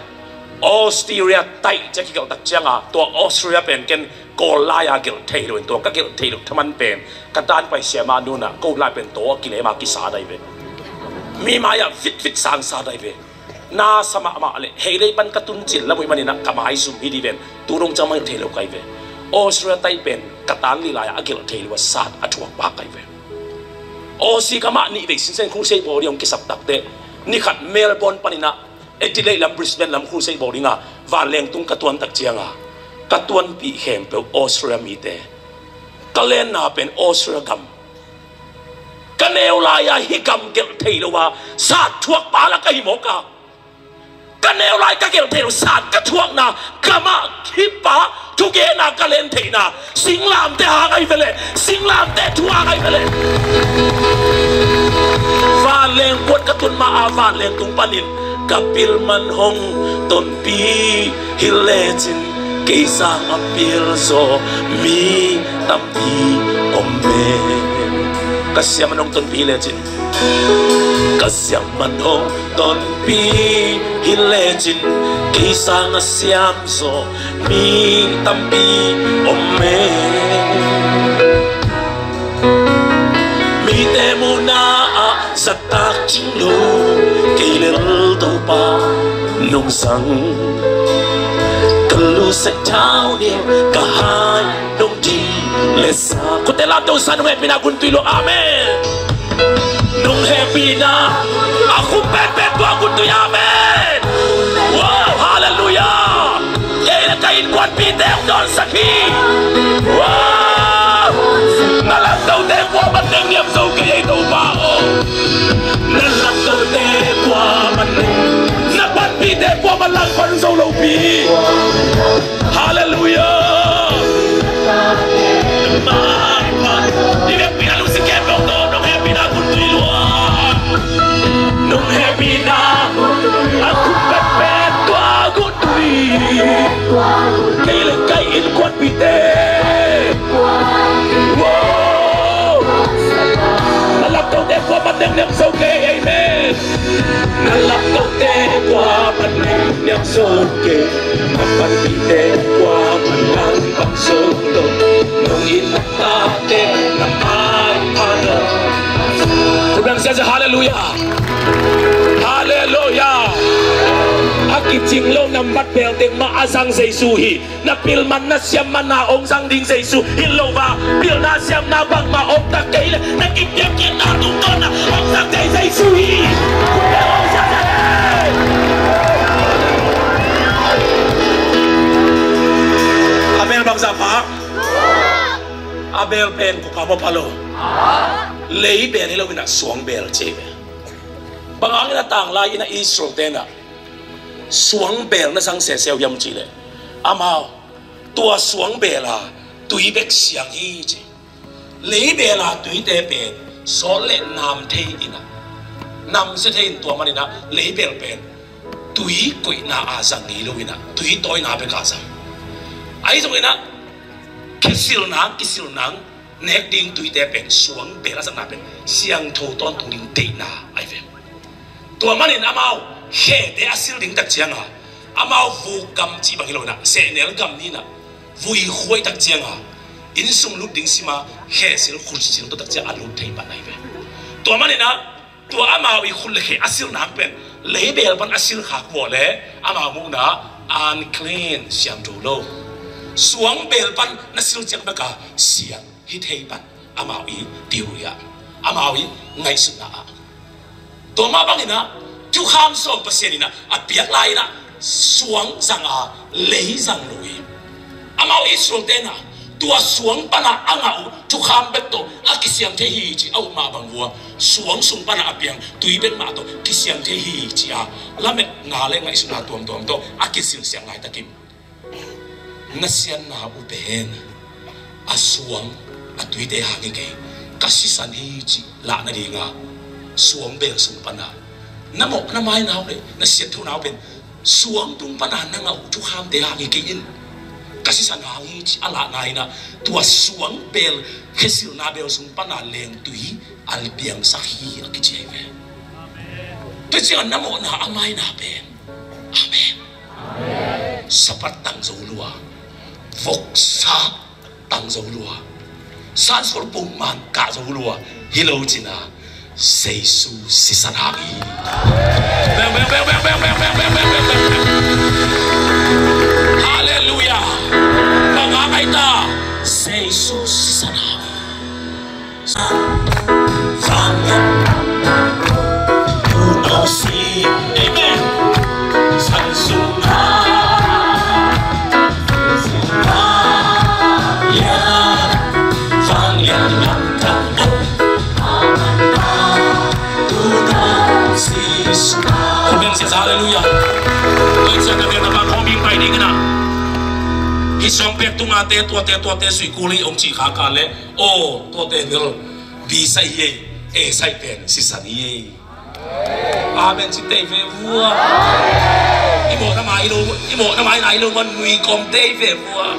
Australia taih cia kigelh tak cianga tua Australia pen ken Kawl lai-a gelh thei lo in tua ka gelh thei lo thaman pen ka tanpai siama nunah ko lai pen taw a kilema kisa dai ve. Mi mai-ah vitvit sangsa dai ve. Nasa mahmah le heilei pan ka tun cil lam uh ih maninah ka maizum hi dih ven. Tu dong ciang mah gelh thei lo kai ve. Australia taih pen ka tanli lai-ah a gelh thei lo a sat a thuak pak kai ve. Aussie ka mah nih vei sinsen khusei bawl dih hong kisap takteh nikhat Melbourne paninah Adelaide lam Brisbane lam khusei bawl dinga vanleng tung ka tuan tak cianga ka tuanpih khempeuh Australia mite. Ka lenna pen Australia gam. Ka neu lai-a hih gam gelh thei lo a sat thuak pa la ka hi mawk a. Ka neu lai ka gelh thei lo sat ka thuakna gamah khippa thugena ka len theihna singlamte hang ahi veleh, singlamte thu hang ahi veleh. Vanleng puan ka tun ma a vanleng tung panin ka pil man hong tonpi hi lecin kei sang a pil zaw mi tampi om e. Ka siam man hong tonpi hi lecin, ka siam man hong tonpi hi lecin kei sang a siam zaw mi tampi om e. Mite muhna ah zat tak cing lo kei lel Topa nong sang. Ka luset thau ning ka hai nong dih le sa. Khutte lamto sa nong hehpihna guntui lo. Amen. Nong hehpihna a khum petpet tua guntui. Amen. Wow, halleluiah. Kei le ka innkuanpihte hong dawnsak hi. Wow. Na langtote kuaman neng niam zo kei ei Topa aw. Na langtote kuaman neng, na panpihte kuaman langpan zo lopi. Halleluiah. Mangpan i vekpi a lungsi kempeuh tawh nong hehpihna guntui lua. Nong hehpihna a khum petpet tua guntui. Kei le ka innkuanpihte. Wow. Na langtote kuaman neng niam zo kei. Amen. Na langtote kuaman neng niam zo kei. Na panpihte kuaman langpan zo lo. Nong itna tate na mangpan lo. Bang sia sia, halleluiah. Halleluiah. A kicing lo nambat bel teng mah a zang Jesu hi. Na pil man na siam man a hong zang ding Jesu hi lo a, pilna siamna bangmah hong tak kei leh na kipiakkhiatna tungtawn a hong zang ding Jesu hi. A bel bangzah pha? A bel pen kua pha, mawh pha lo? Lei bel hi lo in a suang bel ci ve. Bang hangin a tanglai in a Israel-te in a suang bel na zang sese uh hiam cih leh, amau tua suang bel a tui bek siang hi ci. Lei bel a tuite pen sawt le nam thei in a, namsia thei in, tua man in a lei bel pen tui koihna a zang ngei lo in a, tui tawina bek a zang. Ahi zongin a, kisil nang, kisil nang nek ding tuite pen suang bel a zatna pen siangtho tawntung ding deihna ahi ve. Tua manin amau khete a sil ding tak ciang a, amau vuk gam cih bang hi lo in a, sehnel gam ni in a, vui khuai tak ciang a, inn sung lut ding sim a, khe sil khut sil tawh tak ciang a lut thei pan ahi ve. Tua manin a, tua amau i khut le khe a sil nak pen lei bel pan a sil khak vua le amau muhna unclean, siangtho lo. Suang bel pan na sil ciang bek a siang hi thei pan amau i theory ah, amau i ngaihsutna ah. Tua mah bangin a, thukham sawm Pasian in a, a piak lai in a, suang zang a, lei zang lo hi. Amau Israel-te in a, tua suang pan a a ngah uh thukham bek tawh a kisiang thei hi ci a uh mah bang vua, suang sung pan a a piang tui bek mah tawh kisiang thei hi ci a, lametna le ngaihsutna tuamtuam tawh a kisilsiang laitakin, na siatna uh pen a suang, a tuite hang hi kei, ka sisan hi cih lah nading a, suang bel sung pan a na mawh na mai na uh le na siat thu na uh pen suang tung pan a na ngah uh thukhamte hang hi kei in, ka sisan hang hi cih a lahna in a, tua suang bel, khesilna bel sung pan a lengtui a piangsak hi a kici ahi ve. Tua ciang a na mawhna a maina pen, amen. Sapat tang zo lua, voksa tang zo lua, sanskol pumman kah zo lua hi lo cin a, Jesu sisan hang hi. Beng, beng, beng. Halleluiah. Bang hang ai ta? Jesu sisan hang hi. Amen. Halleluiah. Tua ciang ka gen a, bang khawng bing pai ding in a, hih suang pek tung a te, tuate, tuate, sui kul hi ong ci kha ka le, aw, tuate bel B side hi ei, A side pen sisan hi ei. Amen ci tei ve vua. I mawhna mai lo, i mawhna mai nai lo man nui kom tei ve vua.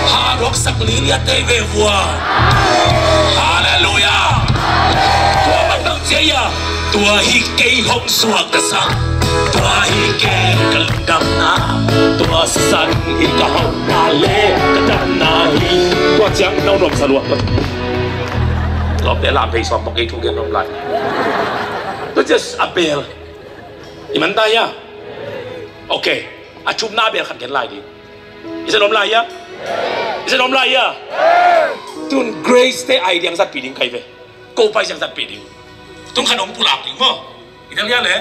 Hard rock sak lilia tei ve vua. Halleluiah. Tua man bang cia ia, tua hi kei hong suak ka sak, tua hi kei ka lungdamna, tua sisan hi ka hauhna le ka damna hi. Tua ciang na nuam sa lua. Lawmte lam thei sawm bawk ei, thu gen nuam lai. Tua ciang a bel i man ta hia? Ok. A thumna bel khat gen lai ding. I sa nuam lai hia? I sa nuam lai hia? Tun Grace te ai diang zatpih ding kai ve. Ko pai siang zatpih ding. Tun khat hong pulak ding maw? I tel hia le?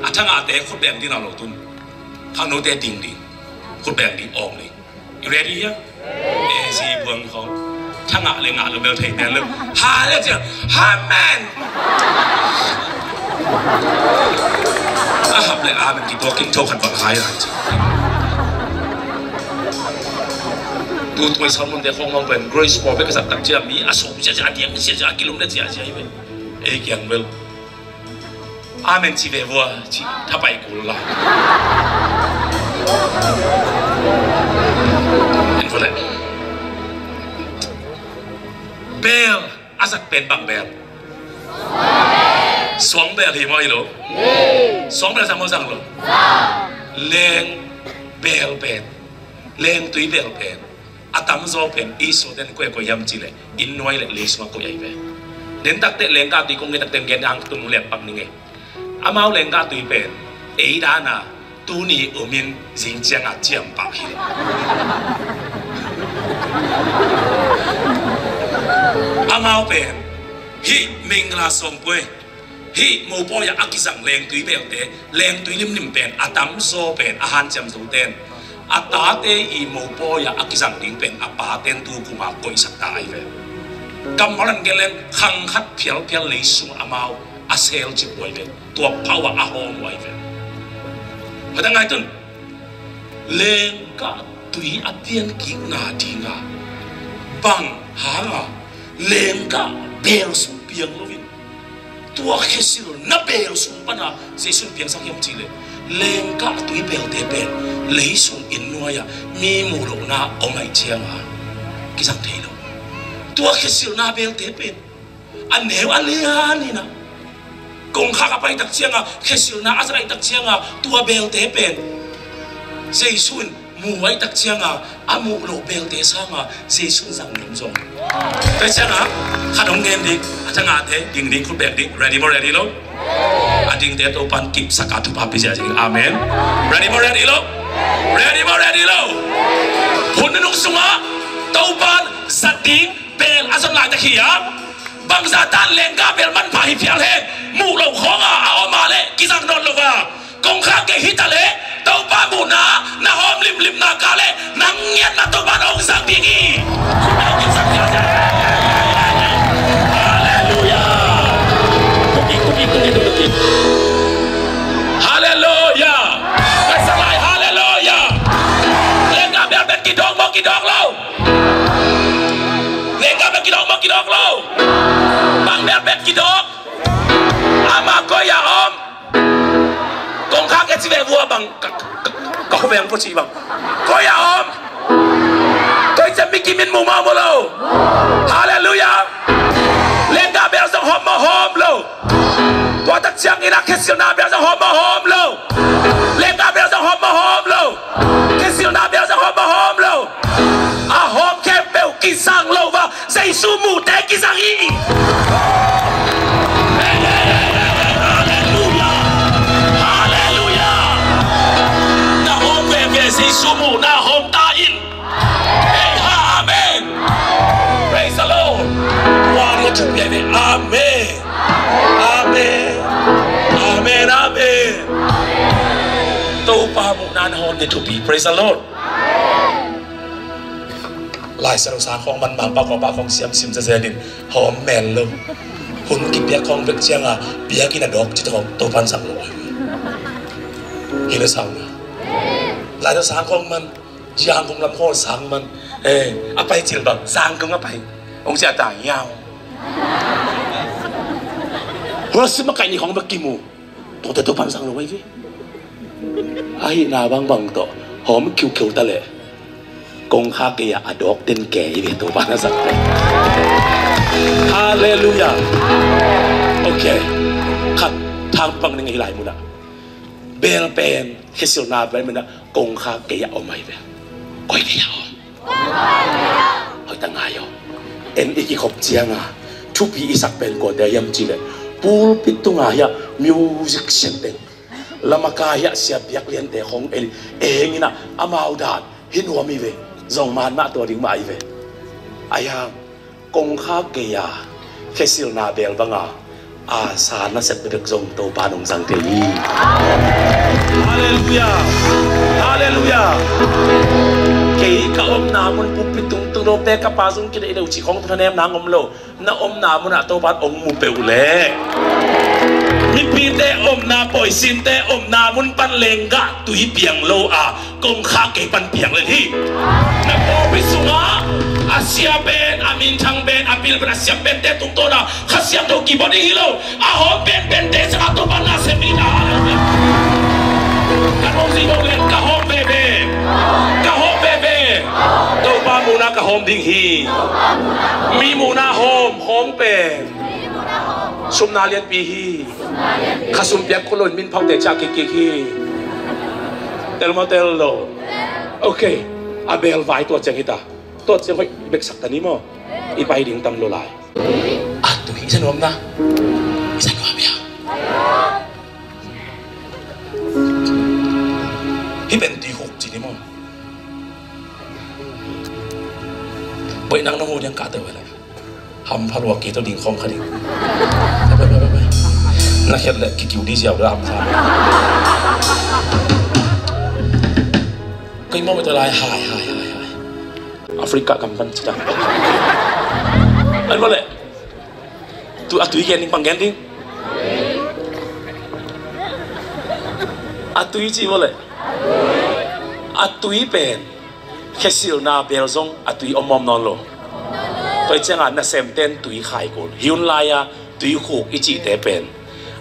A thangahte khut beng ding a lo tun. Khangnote ding ding. Khut beng ding, awng ding. You ready hia? Eh, si buang khong. Thangah le ngah lo bel thei bel lo. Ha le cia. Amen. A hap le amen kituak king tho khat bang hai lai cia. Tu tuai salmon te khong hong pen Grace Paul bek ka zat tak cia mi a sawm cia cia, a diam cia cia, a kilum le cia cia hi ve. Ei kiang bel. Amen ci ve vua, ci thapai kul la. En vua le. Bel a zat pen bang bel? Suang bel hi maw hi lo? Suang bel zang maw zang lo? Leng bel pen, lengtui bel pen a tamzaw pen i sawten koi a koi hiam cih leh inn nuai le lei sungah koi ahi ve. Dentakte lenggah tui kong ngetakte ngen ang tun lem pak ning ei. Amau lenggah tui pen ei dana tuni umin zing cianga ciam pak hi. Amau pen hih mingla sawmpuai, hih mopawi-ah a kizang lengtui belte, lengtui limlim pen a tamzaw pen a hanciam zoten a tate i mopawi-ah a kizang ding pen a paten tu kuma koihsak ta ahi ve. Kammal an gen leng khang khat phialphial lei sung amau a sel cip uh ahi ve. Tua pau-ah a hawm uh ahi ve. Hata ngai tun lenggah tui a pian kikna dinga bang hanga lenggah bel sung piang loin tua khesilna bel sung pana Jesu'n piangsak hiam cihleh lenggah tui belte pen lei sung inn nuai-ah mi muh lohna om ahih cianga kizang thei lo. Tua khesilna belte pen a neu a lian inah kongkhak a pai tak cianga khesilna a zat ahih tak cianga tua belte pen Jesu'n mu ahih tak cianga a muh loh belte sanga Jesu'n zang nuam zong. Tua cianga khat hong ngen ding, a thangahte ding ding, khut beng ding. Ready maw, ready lo? A dingte Topa'n kipsak a thupha pia ziahziah ding. Amen. Ready maw, ready lo? Ready maw, ready lo? Hun nunung sungah Topa'n zat ding bel a zon laitak hi a, bangzah tan lenggah bel manpha hi phial hen. Muh loh khawnga a om a leh kizang nawn lo a, kongkhak gei hi ta leh Topa muhna na hawm limlimna ka leh nang ngiatna Topa'n hong zang ding hi. Halleluiah. Halleluiah. Halleluiah. Lenggah bel bek kidawk maw, kidawk lo? Lenggah bel kidawk maw, kidawk lo? Bang bel bek kidawk? Amah koi-ah om? Kongkhak gei ci ve vua bang. Ka, ka, ka, ka veng ko ci bang. Koi-ah om? Koi ciang mi kim in mu maw, mu lo? Halleluiah. Lenggah bel zong hawm maw, hawm lo? Tua tak ciangin a khesilna bel zong hawm maw, hawm lo? Lenggah bel zong hawm maw, hawm lo? Khesilna bel zong hawm maw, hawm lo? A hawm khempeuh kizang lo va, Jesu muhte kizang hi. Halleluiah. Halleluiah. Na hawm veve Jesu muhna hawm ta in. Amen. Praise the Lord. Tua na thupi ahi ve. Amen. Amen. Amen. Amen. Topa muhna na hawm ding thupi. Praise the Lord. Lai Siangtho sang khawng man, Mangpau khawng, pa khawng siam sim zazen in hawm mel lo. Hun kipiak khawng bek cianga biakinn a dawk cih khawng Topa'n zang lo. Hi le sang na. Lai Siangtho sang khawng man, Yangon lam khawl sang man. Eh, a pai cil bang, sang kong a pai. Ong sia ta yau. Hua sim a kai ni khawng bek kimu. Tuate Topa'n zang lo mai vi. Ahihna bangbang tawh hawm khiukheu ta leh kongkhak gei-ah a dawk den kei ve, Topa'n a zang lo. Halleluiah. Ok. Khat thang pang ning hi lai munah. Bel pen khesilna bel munah kongkhak gei-ah om ahi ve. Koi gei-ah om? Hoih ta ngai aw. En i kikhop cianga thupi i sak pen kuate hiam cihleh pulpit tunga hiah music sian teng, lamaka hiah sia biak liante khong en, e henginah amau dan hi nuam hi ve. Zong man mah tua ding mah ahi ve. Ahi hang kongkhak gei-a khesilna bel banga a sa na sep bek zong Topa nong zang thei hi. Halleluiah. Halleluiah. Kei ka omna mun pulpit tungtung lote ka pa zung kidei deuh cih khong thanemna om lo. Na omna munah Topa ong mu peuh leh mipite omna, pawisinte omna mun pan lenggah tui piang lo a kongkhak gei pan piang len hi. Na pawlpi sungah a sia pen, a minthang pen, a pil pen, a siam pente tungtawna Kha Siangtho kibawh ding hi lo. A hawm penpente sangah Topa na sem ding hi ta. Ka hawm zi lo le ka hawm veve. Ka hawm veve. Topa muhna ka hawm ding hi. Mi muhna hawm, hawm pen sumna lianpi hi. Kha sum piak khol loin min phaute ciah kikkik hi. Tel maw, tel lo? Ok. A bel vai tua ciang hi ta. Tua ciang hoih i beksak ta ni maw? I pai ding tam lo lai. A tui I sa nuam na. I sa nuam ia. Hih pen tuikhuk ci ni maw. Baih nang nong uh diang ka teu le. Hampha lua kei tawh ding khawm kha ding. Na khiat leh kikiu di ziau dah hampha. Kei maw baih tawh lai hai hai hai hai. Africa gam pan ci dang. Ai maw leh. Tu a tui gen ding, pang gen ding. A tui ci maw leh. A tui pen khesilna bel zong a tui om om nawn lo. Tua ciangah nasemten tui khai kul. Hi hun lai-a tuikhuk i cihte pen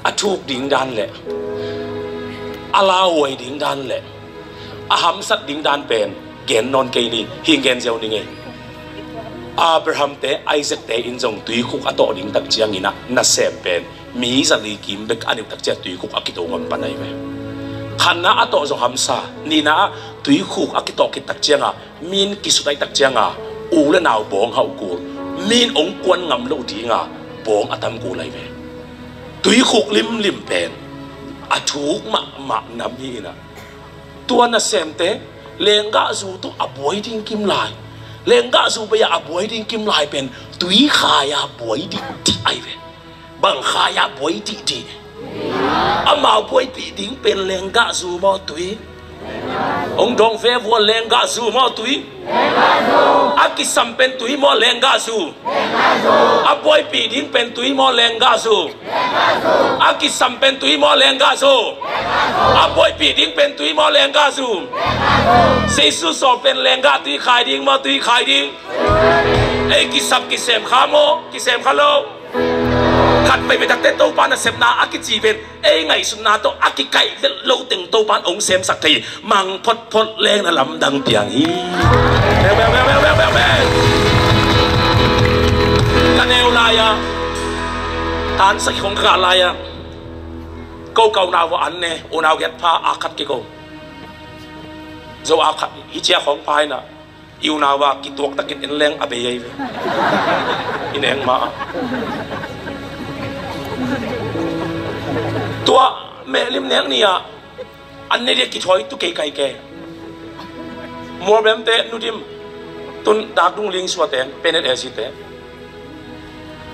a thuk ding dan le a lauhuai ding dan le a hamsat ding dan pen gen nawn kei ni, hi gen ziau ni ngei. Abraham te, Isaac te in zong tuikhuk a tawh ding tak ciangin ah nasem pen mi zali kim bek a nih tak ciang tuikhuk a kito ngam pan ahi ve. Khatna a tawh zong hamsa, nihna ah tuikhuk a kitawh khit tak ciangah min kisut ahi tak ciangah u le nau bawng hauh kul, min ong kuan ngam loh dingah bawng a tam kul ahi ve. Tuikhuk limlim pen a thuk mahmah nam hi inah. Tua nasemte lenggahzu tawh a buai ding kim lai, lenggahzu bei-ah a buai ding kim lai pen tuikhai-a buai ding dih ahi ve. Bang khai-a buai dihdih? Amau buaipih ding pen lenggahzu maw tui? Ong dong ve vua, lenggahzu maw tui? A kisam pen tui maw lenggahzu? A buaipih ding pen tui maw lenggahzu? A kisam pen tui maw lenggahzu? A buaipih ding pen tui maw lenggahzu? Jesu sawl pen lenggah tui khai ding maw tui khai ding? Ei kisam kisem kha maw kisem kha lo? Khat vei vei takte Topa nasepna a kici pen ei ngaihsutna tawh a kikaih vet lo teng Topa in ong semsak thei hi. Mang photphot leng na lamdang piang hi. Ka neu lai-a, tan sak khong ka kah lai-a, ko ka unau va an ne, unau giat pha a khat kiko. Zo a khat hi cia khong pha inah. I unau a kituak takin en leng a bei ahi ve. I neng ma a. Tua mehlim nek ni-ah an ne dia kithuai tu kei kai ke. Mualbemte Nudim tun dakdung ling suate penet esite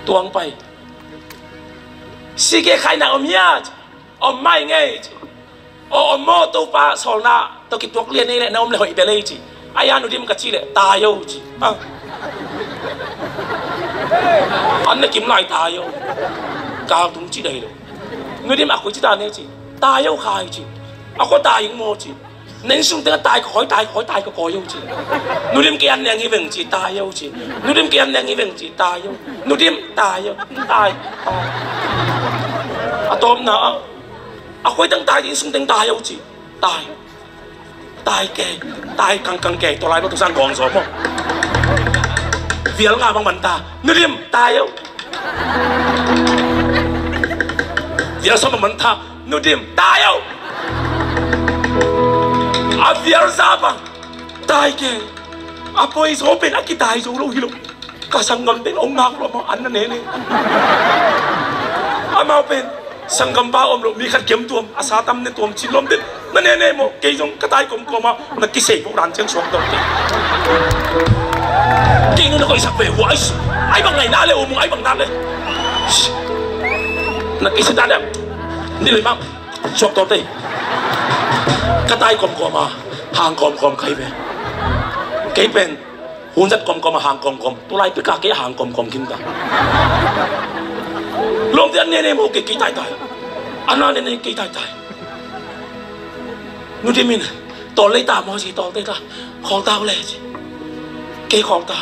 tuang pai. Sike khaina om hia? Om mai ngei ci. Aw, om maw, Topa sawlna tawh kituak lian ei leh na om leh hoih bel ei ci. Ai-a Nudim ka cih leh tai o ci. Ah. An na kim lai tai o. Kal tung ci dai lo. Nudim a koi ci ta ne ci. Tai o khai ci. A koi tai ing maw ci. Na inn sung teng a tai ka koi, tai ka koi, tai ka koi o ci. Nudim kei an neng hi veng ci, tai o ci. Nudim kei an neng hi veng ci, tai o. Nudim tai o. Tai, tai. A tawpna ah a koi teng tai, inn sung teng tai o ci. Tai. Tai kei. Tai kangkang kei. Tua lai bang tuk sang gawng zaw maw. Vial nga bang man ta. Nudim tai o. Vial sawm bang man ta. Nudim tai o. A vial za bang tai kei. A poi zaw pen a kitai zo lo hi lo. Ka sanggam pen ong ngak lo maw, an na nene. Amau pen sanggampa om lo, mi khat kiam tuam, a sa tam ne tuam cin lom den. Na nene maw, kei zong ka tai kawmkawm a, na kisei pawh dan ciang suak dawk kei. Kei nu na koihsak ve hua, ai bang ngai na le, u mung ai bang na le. Na kisei dan le. Ni le mang suak dawk tei. Ka tai kawmkawm a, hang kawmkawm kai ve. Kei pen hun zat kawmkawm a hang kawmkawm. Tulai pika kei a hang kawmkawm khin ta. Lawmte an nene maw kei kei taitai. An na nene kei taitai. Nudim in tawl lei ta maw ci, tawl tei ta. Khawl ta uh le ci. Kei khawl ta.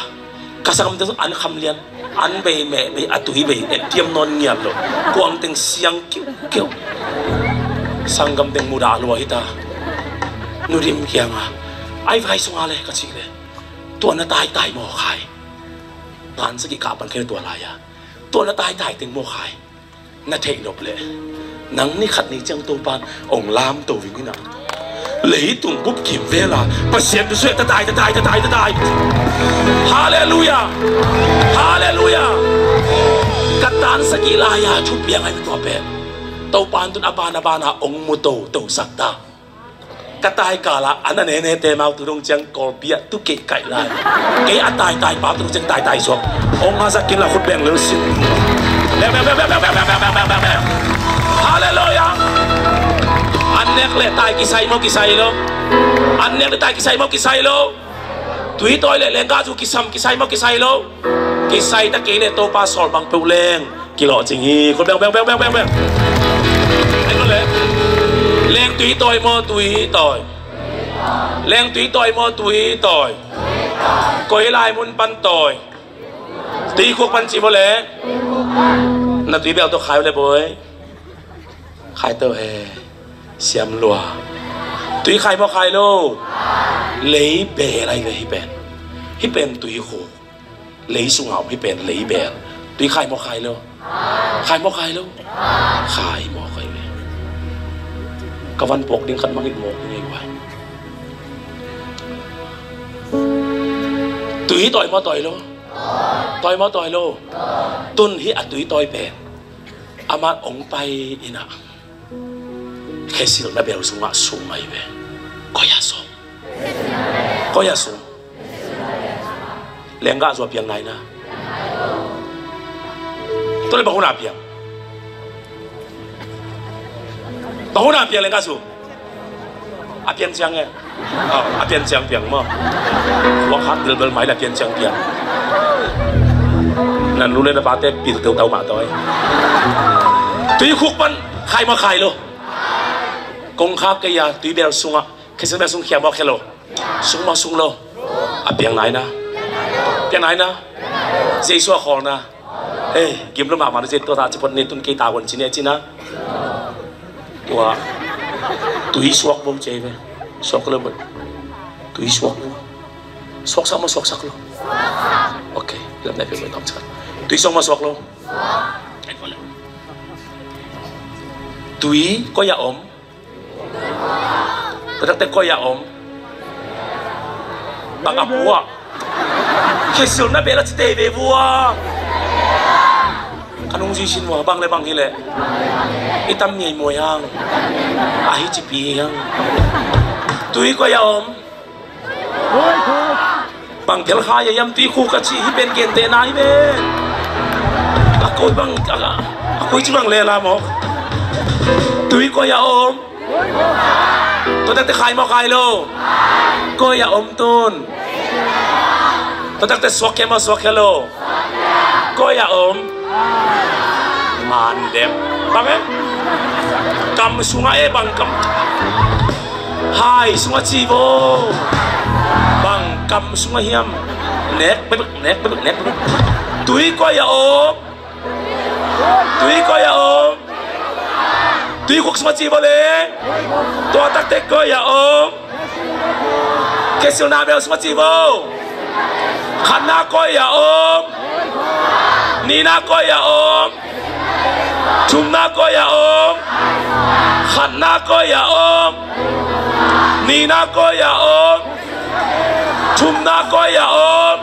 Ka sanggam teng an kham lian. An bei meh bei a tui bei et tiam nawn ngiat lo. Kuang teng siang kiukiu. Sanggam teng mudah lua hi ta. Nudim kianga ai vai sunga le ka ci le. Tua na taitai maw khai. Tan sagih kah pan khen tua lai-a tua na taitai teng maw khai. Na theih nop leh nang ni khat ni ciang Topan ong lamto ving inah. Leitung bup kim vela Pasian tu sueh tatai tatai tatai tatai. Halleluia. Halleluia. Ka An sagih lai-a thupiang ahi tua pen Topa in tun a ban a ban a hong mu to, tosak ta. Ka tai kal ah a na nene te mau tu dong ciang Kawlpi ah tu kei kaih lai. Kei a taitai pa tu dong ciang taitai suak. Hong a zak kin la khut beng lel sin. Beng, beng, beng. Halleluiah. An nek le tai kisai maw, kisai lo? An nek le tai kisai maw, kisai lo? Tui tawi le lenggahzu kisam kisai maw, kisai lo? Kisai ta kei le Topa sawl bang peuh leng kilawh cing hi. Khut beng, beng, beng, beng, beng, beng. Ai, khut le. Leng tui tawi maw, tui tawi? Leng tui tawi maw, tui tawi? Koi lai mun pan tawi? Tui khuk pan ci maw le? Na tui bel tawh khai le bawi. Khai to he. Siam lua. Tui khai maw, khai lo? Lei bel ahi ve hih pen. Hih pen tui khuk. Lei sungah om hih pen lei bel. Tui khai maw, khai lo? Khai maw, khai lo? Khai maw, khai ve. Ka van pawk ding khat mangit mawk ding ei guai. Tui tawi maw, tawi lo? Tawi maw, tawi lo? Tun hih a tui tawi pen amah hong pai in ah, khesilna bel sungah sung ahi ve. Koi ah sung? Koi ah sung? Lenggahzu a piang nai na. Tua le bang hun a piang? Bang hun a piang lenggahzu? A pian ciang e. A, a pian ciang piang maw? Khuak hat bilbel mai le a pian ciang piang. Nan lu le na pate pil teu tau mah tawi. Tui khuk pan khai maw, khai lo? Kong khak kei a, tui bel sungah, khesil bel sung khia maw, khia lo? Sung maw, sung lo? A piang nai na. Piang nai na. Jesu a khawl na. Ei, gim lo mahmah na, tua ta ci phot ni, tun kei ta gon ci ni, ci na. Tua tui suak bo ci ve. Suak lo bo. Tui suak bo. Suaksak maw, suaksak lo? Ok, lam nai pe bo, tom ci. Tui suak maw, suak lo? Tui koi ah om? Tua takte koi ah om? Bang a pua? Khesilna bel a ci tei ve vua. Ka nung zui sin vua, bang le bang hi leh i tam ngei muai hang. A hi cipi hi hang. Tui koi ah om? Bang phel kha ya yam tui khuk a ci hi pen, gentehna hi pen. A koi bang, a, a koi ci bang le la maw? Tui koi ah om? Tua takte khai maw, khai lo? Koi ah om tun? Tua takte suak khia maw, suak khia lo? Koi ah om? Man dep. Bang e? Kam sungah e, bang kam? Hai sungah ci bo. Bang kam sungah hiam? Nek bek, nek bek, nek bek. Tui koi ah om? Tui koi ah om? Tui khuk sungah ci bo le. Tua takte koi ah om? Khesilna bel sungah ci bo. Khatna koi ah om? Nihna koi ah om? Thumna koi ah om? Khatna koi ah om? Nihna koi ah om? Thumna koi ah om?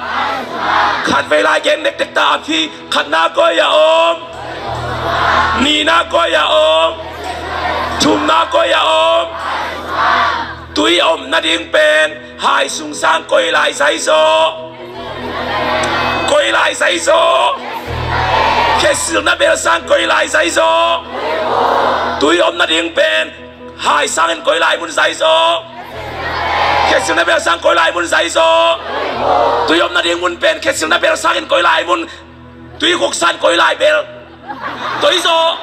Khatvei lai gen dekdek ta a phi. Khatna koi ah om? Nihna koi ah om? Thumna koi ah om? Tui om nading pen hai sung sang koi lai zai zaw? Koi lai zai zaw? Khesilna bel sang koi lai zai zaw? Tui om nading pen hai sangin koi lai mun zai zaw? Khesilna bel sang koi lai mun zai zaw? Tui om nading mun pen khesilna bel sangin koi lai mun, tui khuk sang koi lai bel toi zaw?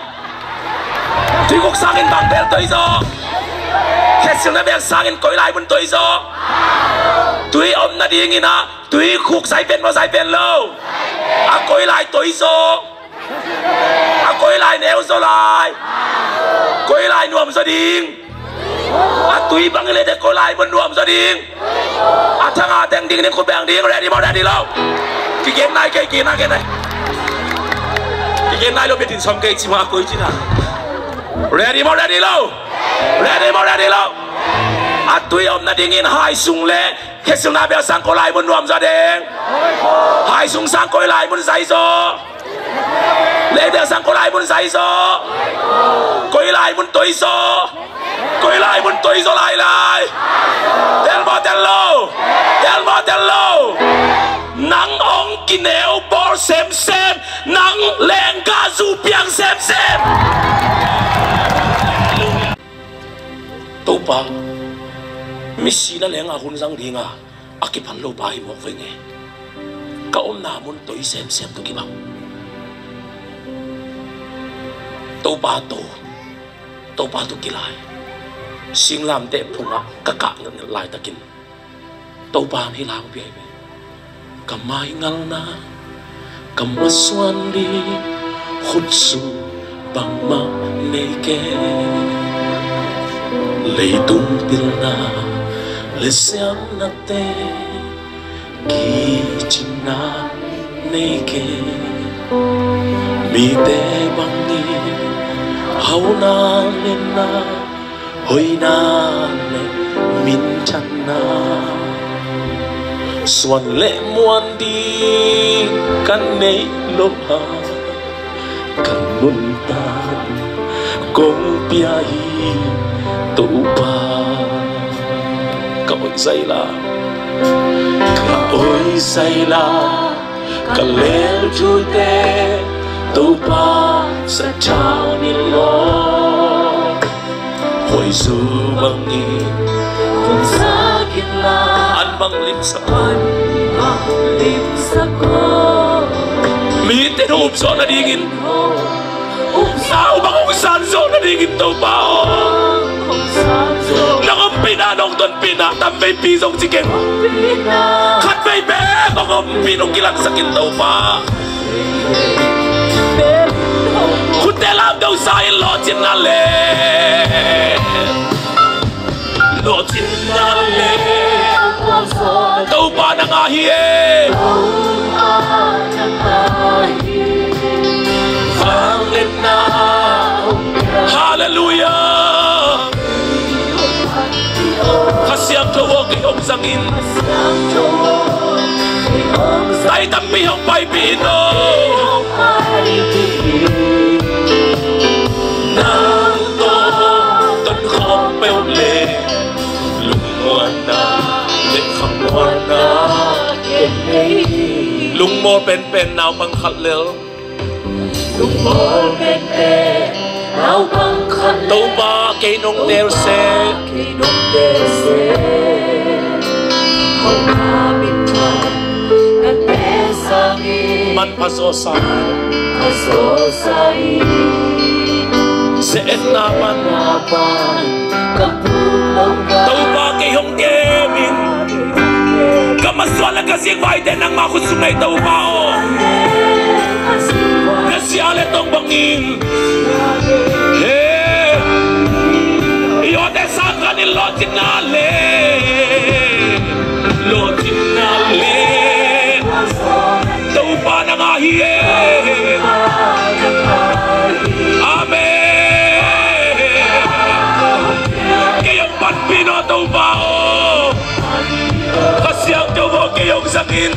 Tui khuk sangin bang bel toi zaw? Khesilna bel sangin koi lai mun toi zaw? Tui om nadingin ah tui khuk zai pen maw, zai pen lo? A koi lai toi zaw? A koi lai neu zaw lai? Koi lai nuam zaw ding? A tui bang i le te koi lai mun nuam zaw ding? A thang a teng ding, ding khut beng ding. Ready maw, ready lo? Kigen nai kei, kigen nai, kigen nai. Kigen nai lo, biatin sawm kei ci mah a koi ci na. Ready maw, ready lo? Ready maw, ready lo? A tui om nadingin hai sung le khesilna bel sang koi lai mun nuam zaw ding? Hai sung sang koi lai mun zai zaw? Leiteng sang koi lai mun zai zaw? Koi lai mun toi zaw? Koi lai mun toi zaw lailai? Tel maw tel lo? Tel maw tel lo? Nang hong kineu bawl semsem, nang lenggah zu piang semsem. Topa, misi na leng a hun zang dinga a kipan lo pa hi mawk vei nge. Ka omna mun toi semsem tu kibang. Topa to, Topa tu kilai. Singlamteh phungah ka kah ngelhngelh laitakin Topa hong hi lang pia hi ve. Ka maingalna, ka masuan ding khutsu bangmah nei kei. Leitung pilna le siamnate, kicinna nei kei. Mite bangin hauhna le na, hoihna le minthanna, suan le muan ding ka neih loh a, ka nuntak kong pia hi Topa. Ka hoih zaila, ka hoih zaila, ka lel thute Topa sathau ni law. Hoih zo bangin hong zak in la, an bang limsak, an bang limsak aw. Mite hong upzawh nadingin, nau bang hong sanzawh nadingin Topa aw. Nang ompihna, nong tonpihna tamveipi zong ci keng. Khatvei bek hong ompih, nong kilangsak in Topa. Khutte lamto sa in lawhcinna le, lawhcinna le Topa nang a hi e. Vangliatna. Halleluiah. Kha Siangtho aw, kei hong zang in. Dai tampi hong paipih in aw. Nang tawh tonkhawm peuh le lungmuanna le khamuanna kei nei. Lungmual penpen naupang khat lel. Lungmual penpen naupang khat lel. Topa kei nong teel seh, kei nong teel seh. Hong ka minthan kan pe sangin manpha zaw sa, manpha zaw sa in. Ze-etna pan, na pan ka puk lo na. Topa kei hong kem in. Ka masuan le ka zikvaite nangma khut sung nei Topa aw. Na sia le tong bangin, he, i awte sang khat in lawhcinna le, lawhcinna le Topa nang a hi e. Amen. Kei hong panpih in aw Topa aw. Kha Siangtho aw, kei hong zang in.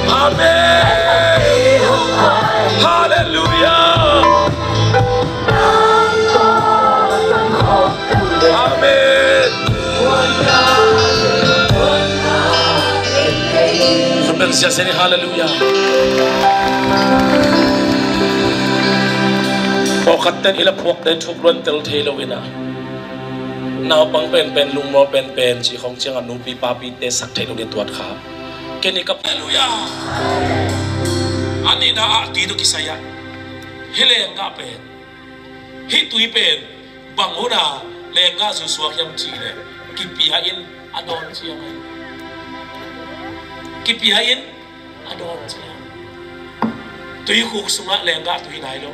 Amen. Halleluiah. Amen. Amen. Halleluiah. Pawlkhat ten i la phuakte thuk luan tel thei lo in a, naupang penpen, lungmual penpen cih khong ciangah nupi papite sak theih lo ding tuat kha. Ken i ka, halleluiah. A nihna ah tui tawh kisai ah, hih lenggah pen, hih tui pen bang hun a lenggah zu suak hiam cih leh, kipia in a dawn ciang ahi. Kipia in a dawn ciang. Tuikhuk sungah lenggah tui nai lo.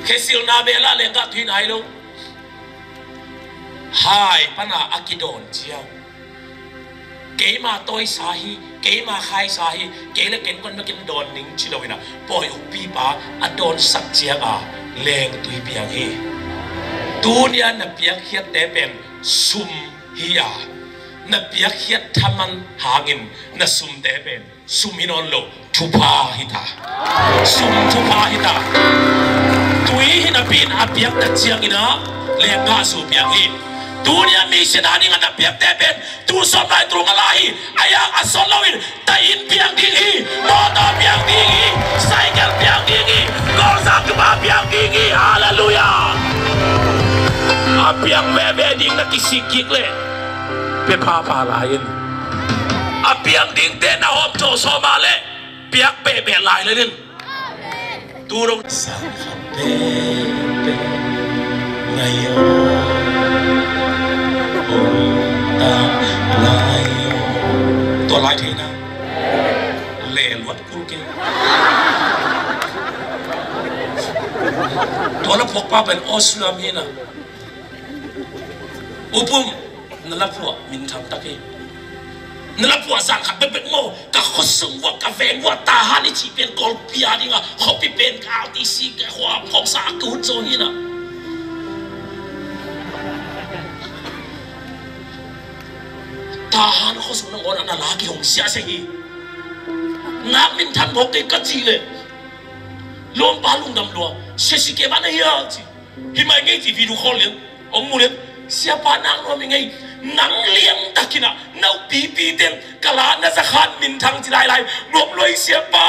Khesilna belah lenggah tui nai lo. Hai pana a kidawn ciang, keima tawisa hi, keima khaisa hi, kei le ken kon bekin dawn ning ci lo in a, pawi ukpipa a dawnsak cianga lengtui piang hi. Tunia na piakkhiatte pen sum hi a, Na piakkhiat thaman hangin na sumte pen sum hi nawn lo, thupha hi ta. Sum thupha hi ta. Tui hi napi-in a piak tak ciangin ah lenggahzu piang hi. Tuni-a missionary dingin na piakte pen tu sawm lai, tul nga lai hi. A yak a sawt loin taih inn piang ding hi. Mawtaw piang ding hi. Cycle piang ding hi. Gawlzang kima piang ding hi. Halleluiah. A piang veve ding na kisik kik leh pia phapha lai in. A piang dingte na hawm cawsawm a leh piak pehpeh lai le nin. Tu dong. Sang khat pehpeh ngai aw. Om ta lai aw. Tua lai thei na. Le luat kul kei. Tua la phuak pa pen Australia mi na. Upum, na la phuah minthang tak hi. Na la phuah zan khat bekbek maw, ka khuasung uah, ka veng uah, Tahan i cih pen Kawlpi a dingah khuapi pen ka R T C ka khua khawksa a ka ut zaw hi na. Tahan khuasung nangawn ah na la kihong siasia hi. Nak minthang mawk kei ka cih leh lawmpa lungdam lua, siasi kei mah na hia ci. Hi mai ngei ci, video call lian. Hong mu lian. Siapa, nak nuam hi ngei. Nang lian takin ah na upipi teng ka la na za khan minthang ci lailai. Nuam lua hi siapa.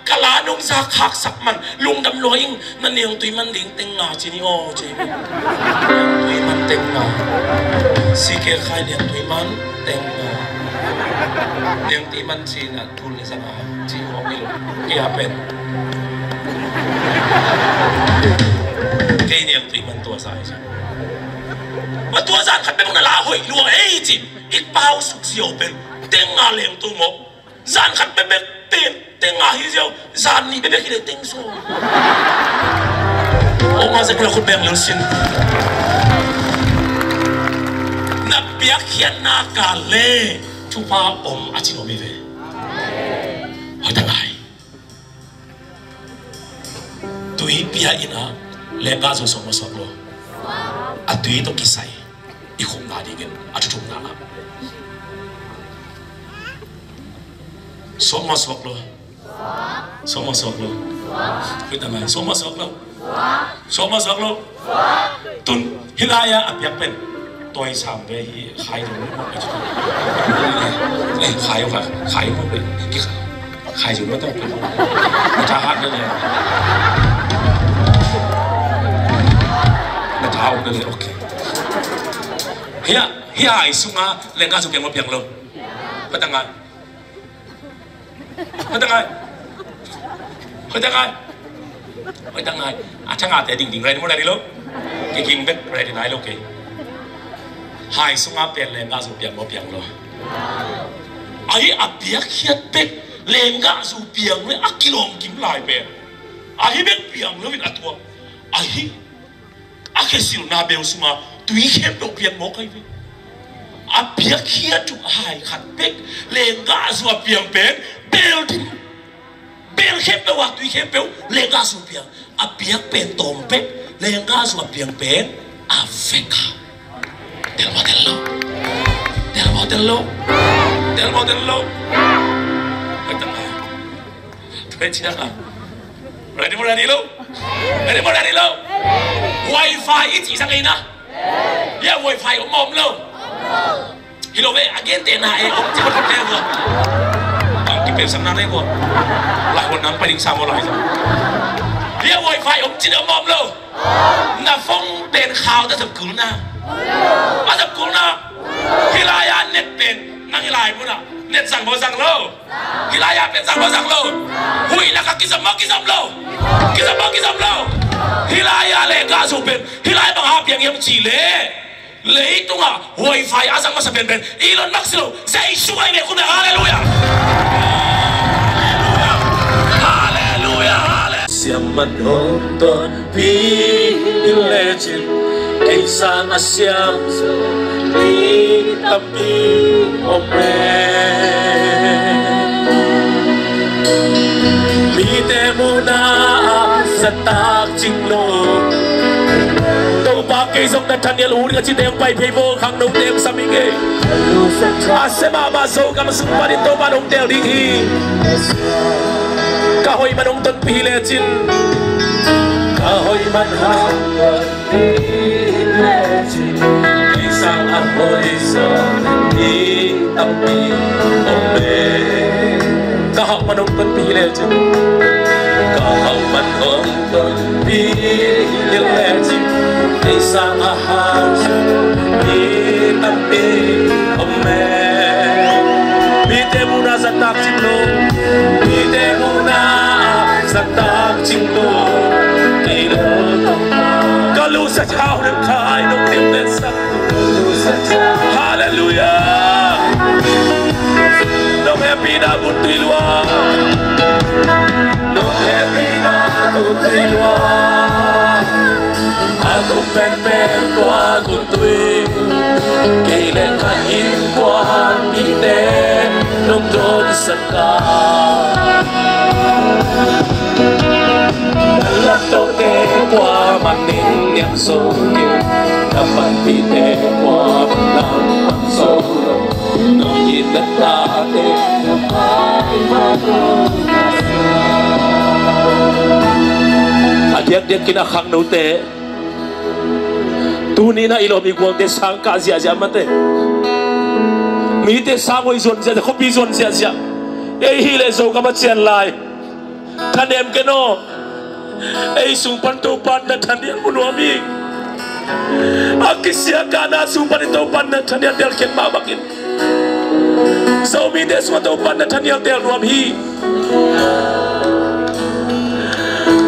Ka la nong za khaksak man lungdam lua ing. Na niangtui man ding teng nga ci ni aw ci. Niangtui man teng nga. Si kei khai niangtui man teng nga. Niangtui man ci na. Tul le zanga ci hong i lo. Kei a pen kei niangtui man tua sa hi ci. Ma tua zan khat peuh na la hoih lua ei ci. I pau suk ziau pen teng nga leng tu maw. Zan khat peuh pen teng nga hi ziau. Zan nih peuh hi le teng sawm. Oma zek la khut beng lel sin. Na piakkhiatna ka le thupha om a ci nuam hi ve. Hoih ta ngai. Tui pia in ah lenggahzu suak maw suak lo? A tui tawh kisai i khumna dingin a thuthumna ah suak maw suak lo? Suak maw suak lo? Hoih ta ngai. Suak maw suak lo? Suak maw suak lo? Tun hih lai-ah a piak pen tawisam ve hi. Khai dong mawk ka ci. Eh, khai uh, khai uh mawk ve. Khai dong mawk ve. Na tha hat na le. Na tha hat na le, okay. Hih a, hih a i sunga lenggahzu piang maw piang lo? Patang a. Hoih ta ngai. Hoih ta ngai. Hoih ta ngai. A thangate dingding, ready maw, ready lo? Kei ging bek ready nai lo kei. Hai sunga pen lenggahzu piang maw piang lo? Ahi a piakkhiat bek lenggahzu piang le a kilawm kim lai pen. Ahi bek piang lo in a tua. Ahi A khesilna bel sunga tui khempeuh piang mawk ahi ve. A piakkhiat uh hai khat bek lenggahzu a piang pen bel dim. Bel khempeuh a tui khempeuh lenggahzu piang. A piak pen tawm bek lenggahzu a piang pen a vek a. Tel maw tel lo? Tel maw tel lo? Tel maw tel lo? Pai tang lai. Tua hi ciang a. Ready maw, ready lo? Ready maw, ready lo? Wifi i cih sang ei na. Hia wifi om maw om lo? Hi lo ve, a gente na e om cih maw thak le vua. Bang kipelsamna na e vua. Lai huan nang pai ding sa maw lai sa. Hia wifi om cih om maw om lo? Na phone pen khau ta zam kul na. A zam kul na. Hih lai-a net pen nang hih lai mun ah net zang maw zang lo? Hih lai-a pen zang maw zang lo? Huihna ka kizom maw kizom lo? Kizom maw kizom lo? Hih lai-a lenggahzu pen hih lai bang a piang hiam cih leh leitungah wifi a zang masa penpen Elon Musk lo. Zeisu ahi ve khut beng. Halleluiah. Halleluiah. Halleluiah. Halleluiah. Siamah hong tonpih in lecin kei sang a siam mi tampi om e. Mite muhna ah zatak cing lo. Topa Kei zong Nathaniel uh ding a cite hong pai phei vo, khangnote hong sam hi kei. A sia mahmah Zogam sung panin Topa'n hong tel ding hi. Ka hoih man hong tonpih hi lecin. Ka hoih man hong tonpih hi lecin. Kei sang a hoih zaw mi tampi om e. Ka hauh man hong tonpih hi lecin. Ka hauh man hong tonpih hi lecin. Kei sang a hauh zaw mi tampi om e. Mite muhna zahtak cing lo. Mite muhna zahtak cing lo. Kei lo. Ka lusa thau neu khai nong tim den sa. Halleluiah. Nong hehpihna gun tui lua. Nong hehpihna gun tui lua. A kum penpen tua gun tui. Kei le ka innkuanpihte nong dawnsak. Na laptohte kuaman ning niam zo kei, na panpihte kuaman lam pan zo lo. Nong it na tate na pai ma lo. A diakdiak in a khangnote tuni-in a i lawm i gualte sang kah ziahziah mate. Mite sang hoih zuan ziahziah, khuapi zuan ziahziah. Ei hi leh Zogam a cian lai. Thanem ken aw. Ei sung pan Topa'n Nathaniel mu nuam hi. A kisia kahna sung panin Topa'n Nathaniel delkhiat mah bangin Zomite sungah Topa'n Nathaniel tel nuam hi.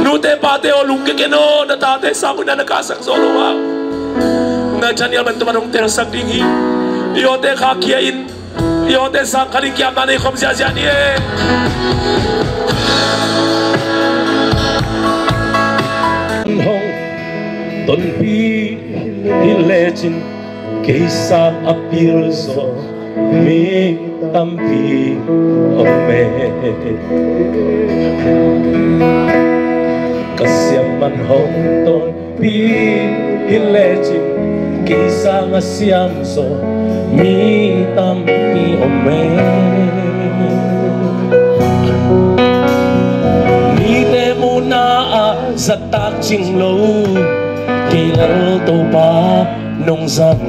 Nute pate aw, lungkia ken aw, na tate sang hoihna na kahsak zo lo a. Nathaniel bang Topa'n hong telsak ding hi. I awte khakhia in. I awte sang khat in kiamna nei khawm ziahziah ni e. Hong tonpih hi lecin kei sang a pil zaw mi tampi om e. Ka siam man hong ton pi hi lecin kei sang a siam zaw mi tampi om e. Mite muhna ah zahtak cing lo, kei lal Topa nong zang.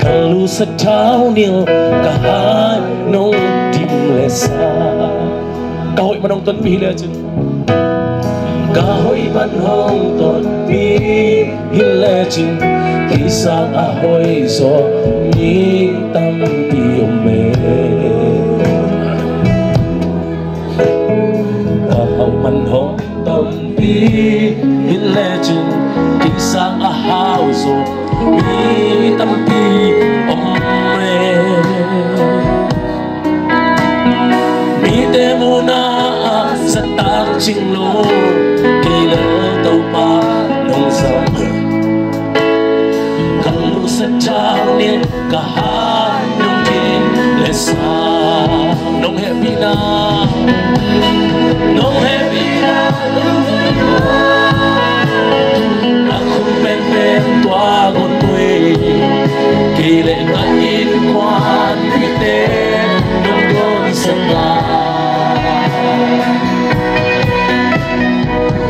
Ka lusa thau neu, ka hai nong dim le sa. Ka hoih man hong tonpih hi lecin. Ka hoih man hong tonpih hi lecin, kei sang a hoih zaw mi tampi om e. Ka hauh man hong tonpih hi lecin, kei sang a hau zaw mi tampi om e. Mite muhna ah zahtak cing lo, kei lal Topa nong zang. Ka lusa thau neu, ka hai nong dim le sa. Nong hehpihna, nong hehpihna a khum penpen tua gun tui, kei le ka innkuanpihte nong dawnsak lai.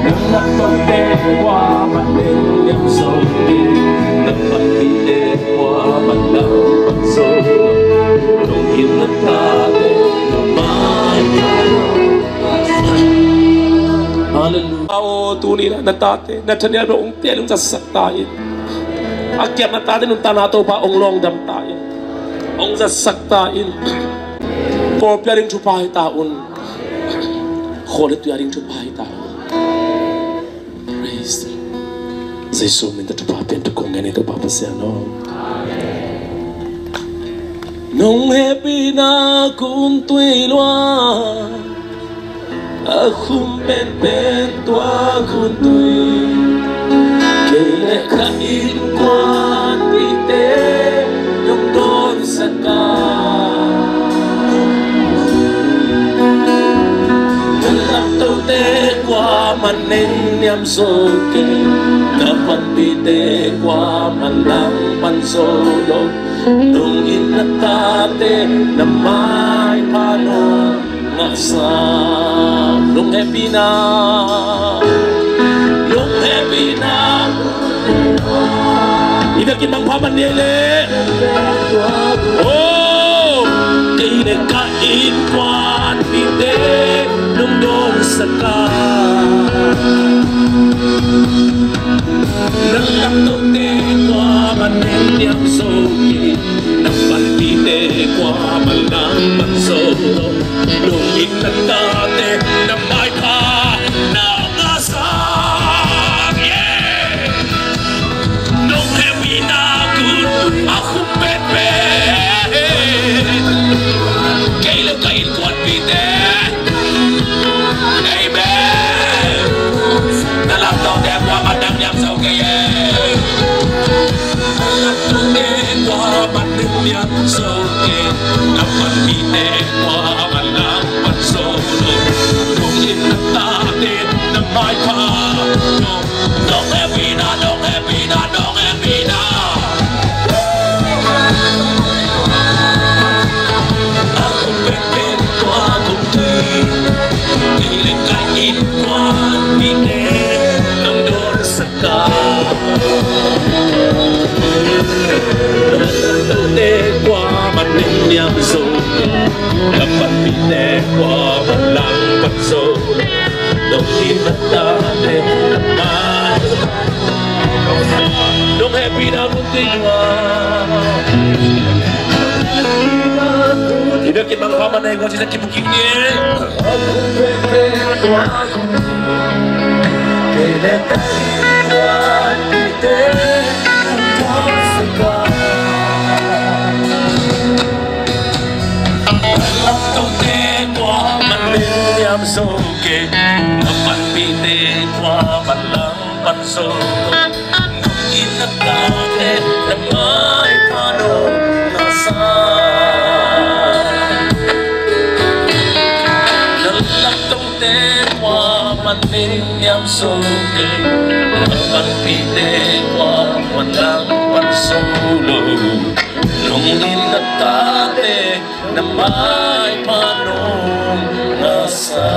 Na laptohte kuaman ning niam zo kei, na panpihte kuaman lam pan zo lo. Nong it na tate na pai ma lo. Halleluiah. Aw, tuni-in ah na tate Nathaniel bang hong tel, hong zatsak ta in. A kiam na tate nuntakna Topa hong lawngdam ta in. Hong zatsak ta in. Kawlpi a ding thupha hi ta un. Khua le tui a ding thupha hi ta un. Praise the Lord. Jesu min tawh thupha piantu kong ngen hi Topa Pasian aw. Nong hehpihna gun tui lua, a khum penpen tua gun tui, kei le ka innkuanpihte nong dawnsak a. Na laptohte kuaman Manin niam zo kei, na panpihte kuaman lang pan zo lo. Nung in na tate na maipha nong ngahsa. Nong hehpihna, nong hehpihna. I biakinn mangpha man ni ei leh. Oh, kei le ka innkuanpihte nong dawnsak a, na langtote kuaman ning niam zo kei, na panpihte kuaman lang pan zo lo. Nung in na tate na maipha nong ngahsa. Yeah. Nong hehpihna kun a khum penpen. Kei le ka innkuanpihte. Amen. Na langtote kuaman nang niam zo kei e. Na langtote kuaman nang niam zo kei. Na panpihte kuaman lang pan zo lo. Nung in na tate na maipha nong Nong hehpihna, nong hehpihna, nong hehpihna. A khum penpen tua khum tui. Kei le ka innkuanpihte nong dawnsak a. Tute kuaman ning niam zo. Na panpihte kuaman lang pan zo. Nong in na tate na mai. Nong hehpihna kun tui nua. I biakinn mangpha man ei, guan ci na kimu kik ni. Langtote kuaman ning niam zo kei, na panpihte kuaman lang pan zo lo. Nong in na tate na maipha nong ngahsa. Na langtote kuaman ning niam zo kei, na panpihte kuaman lang pan zo lo. Nong in na tate na maipha nong ngahsa.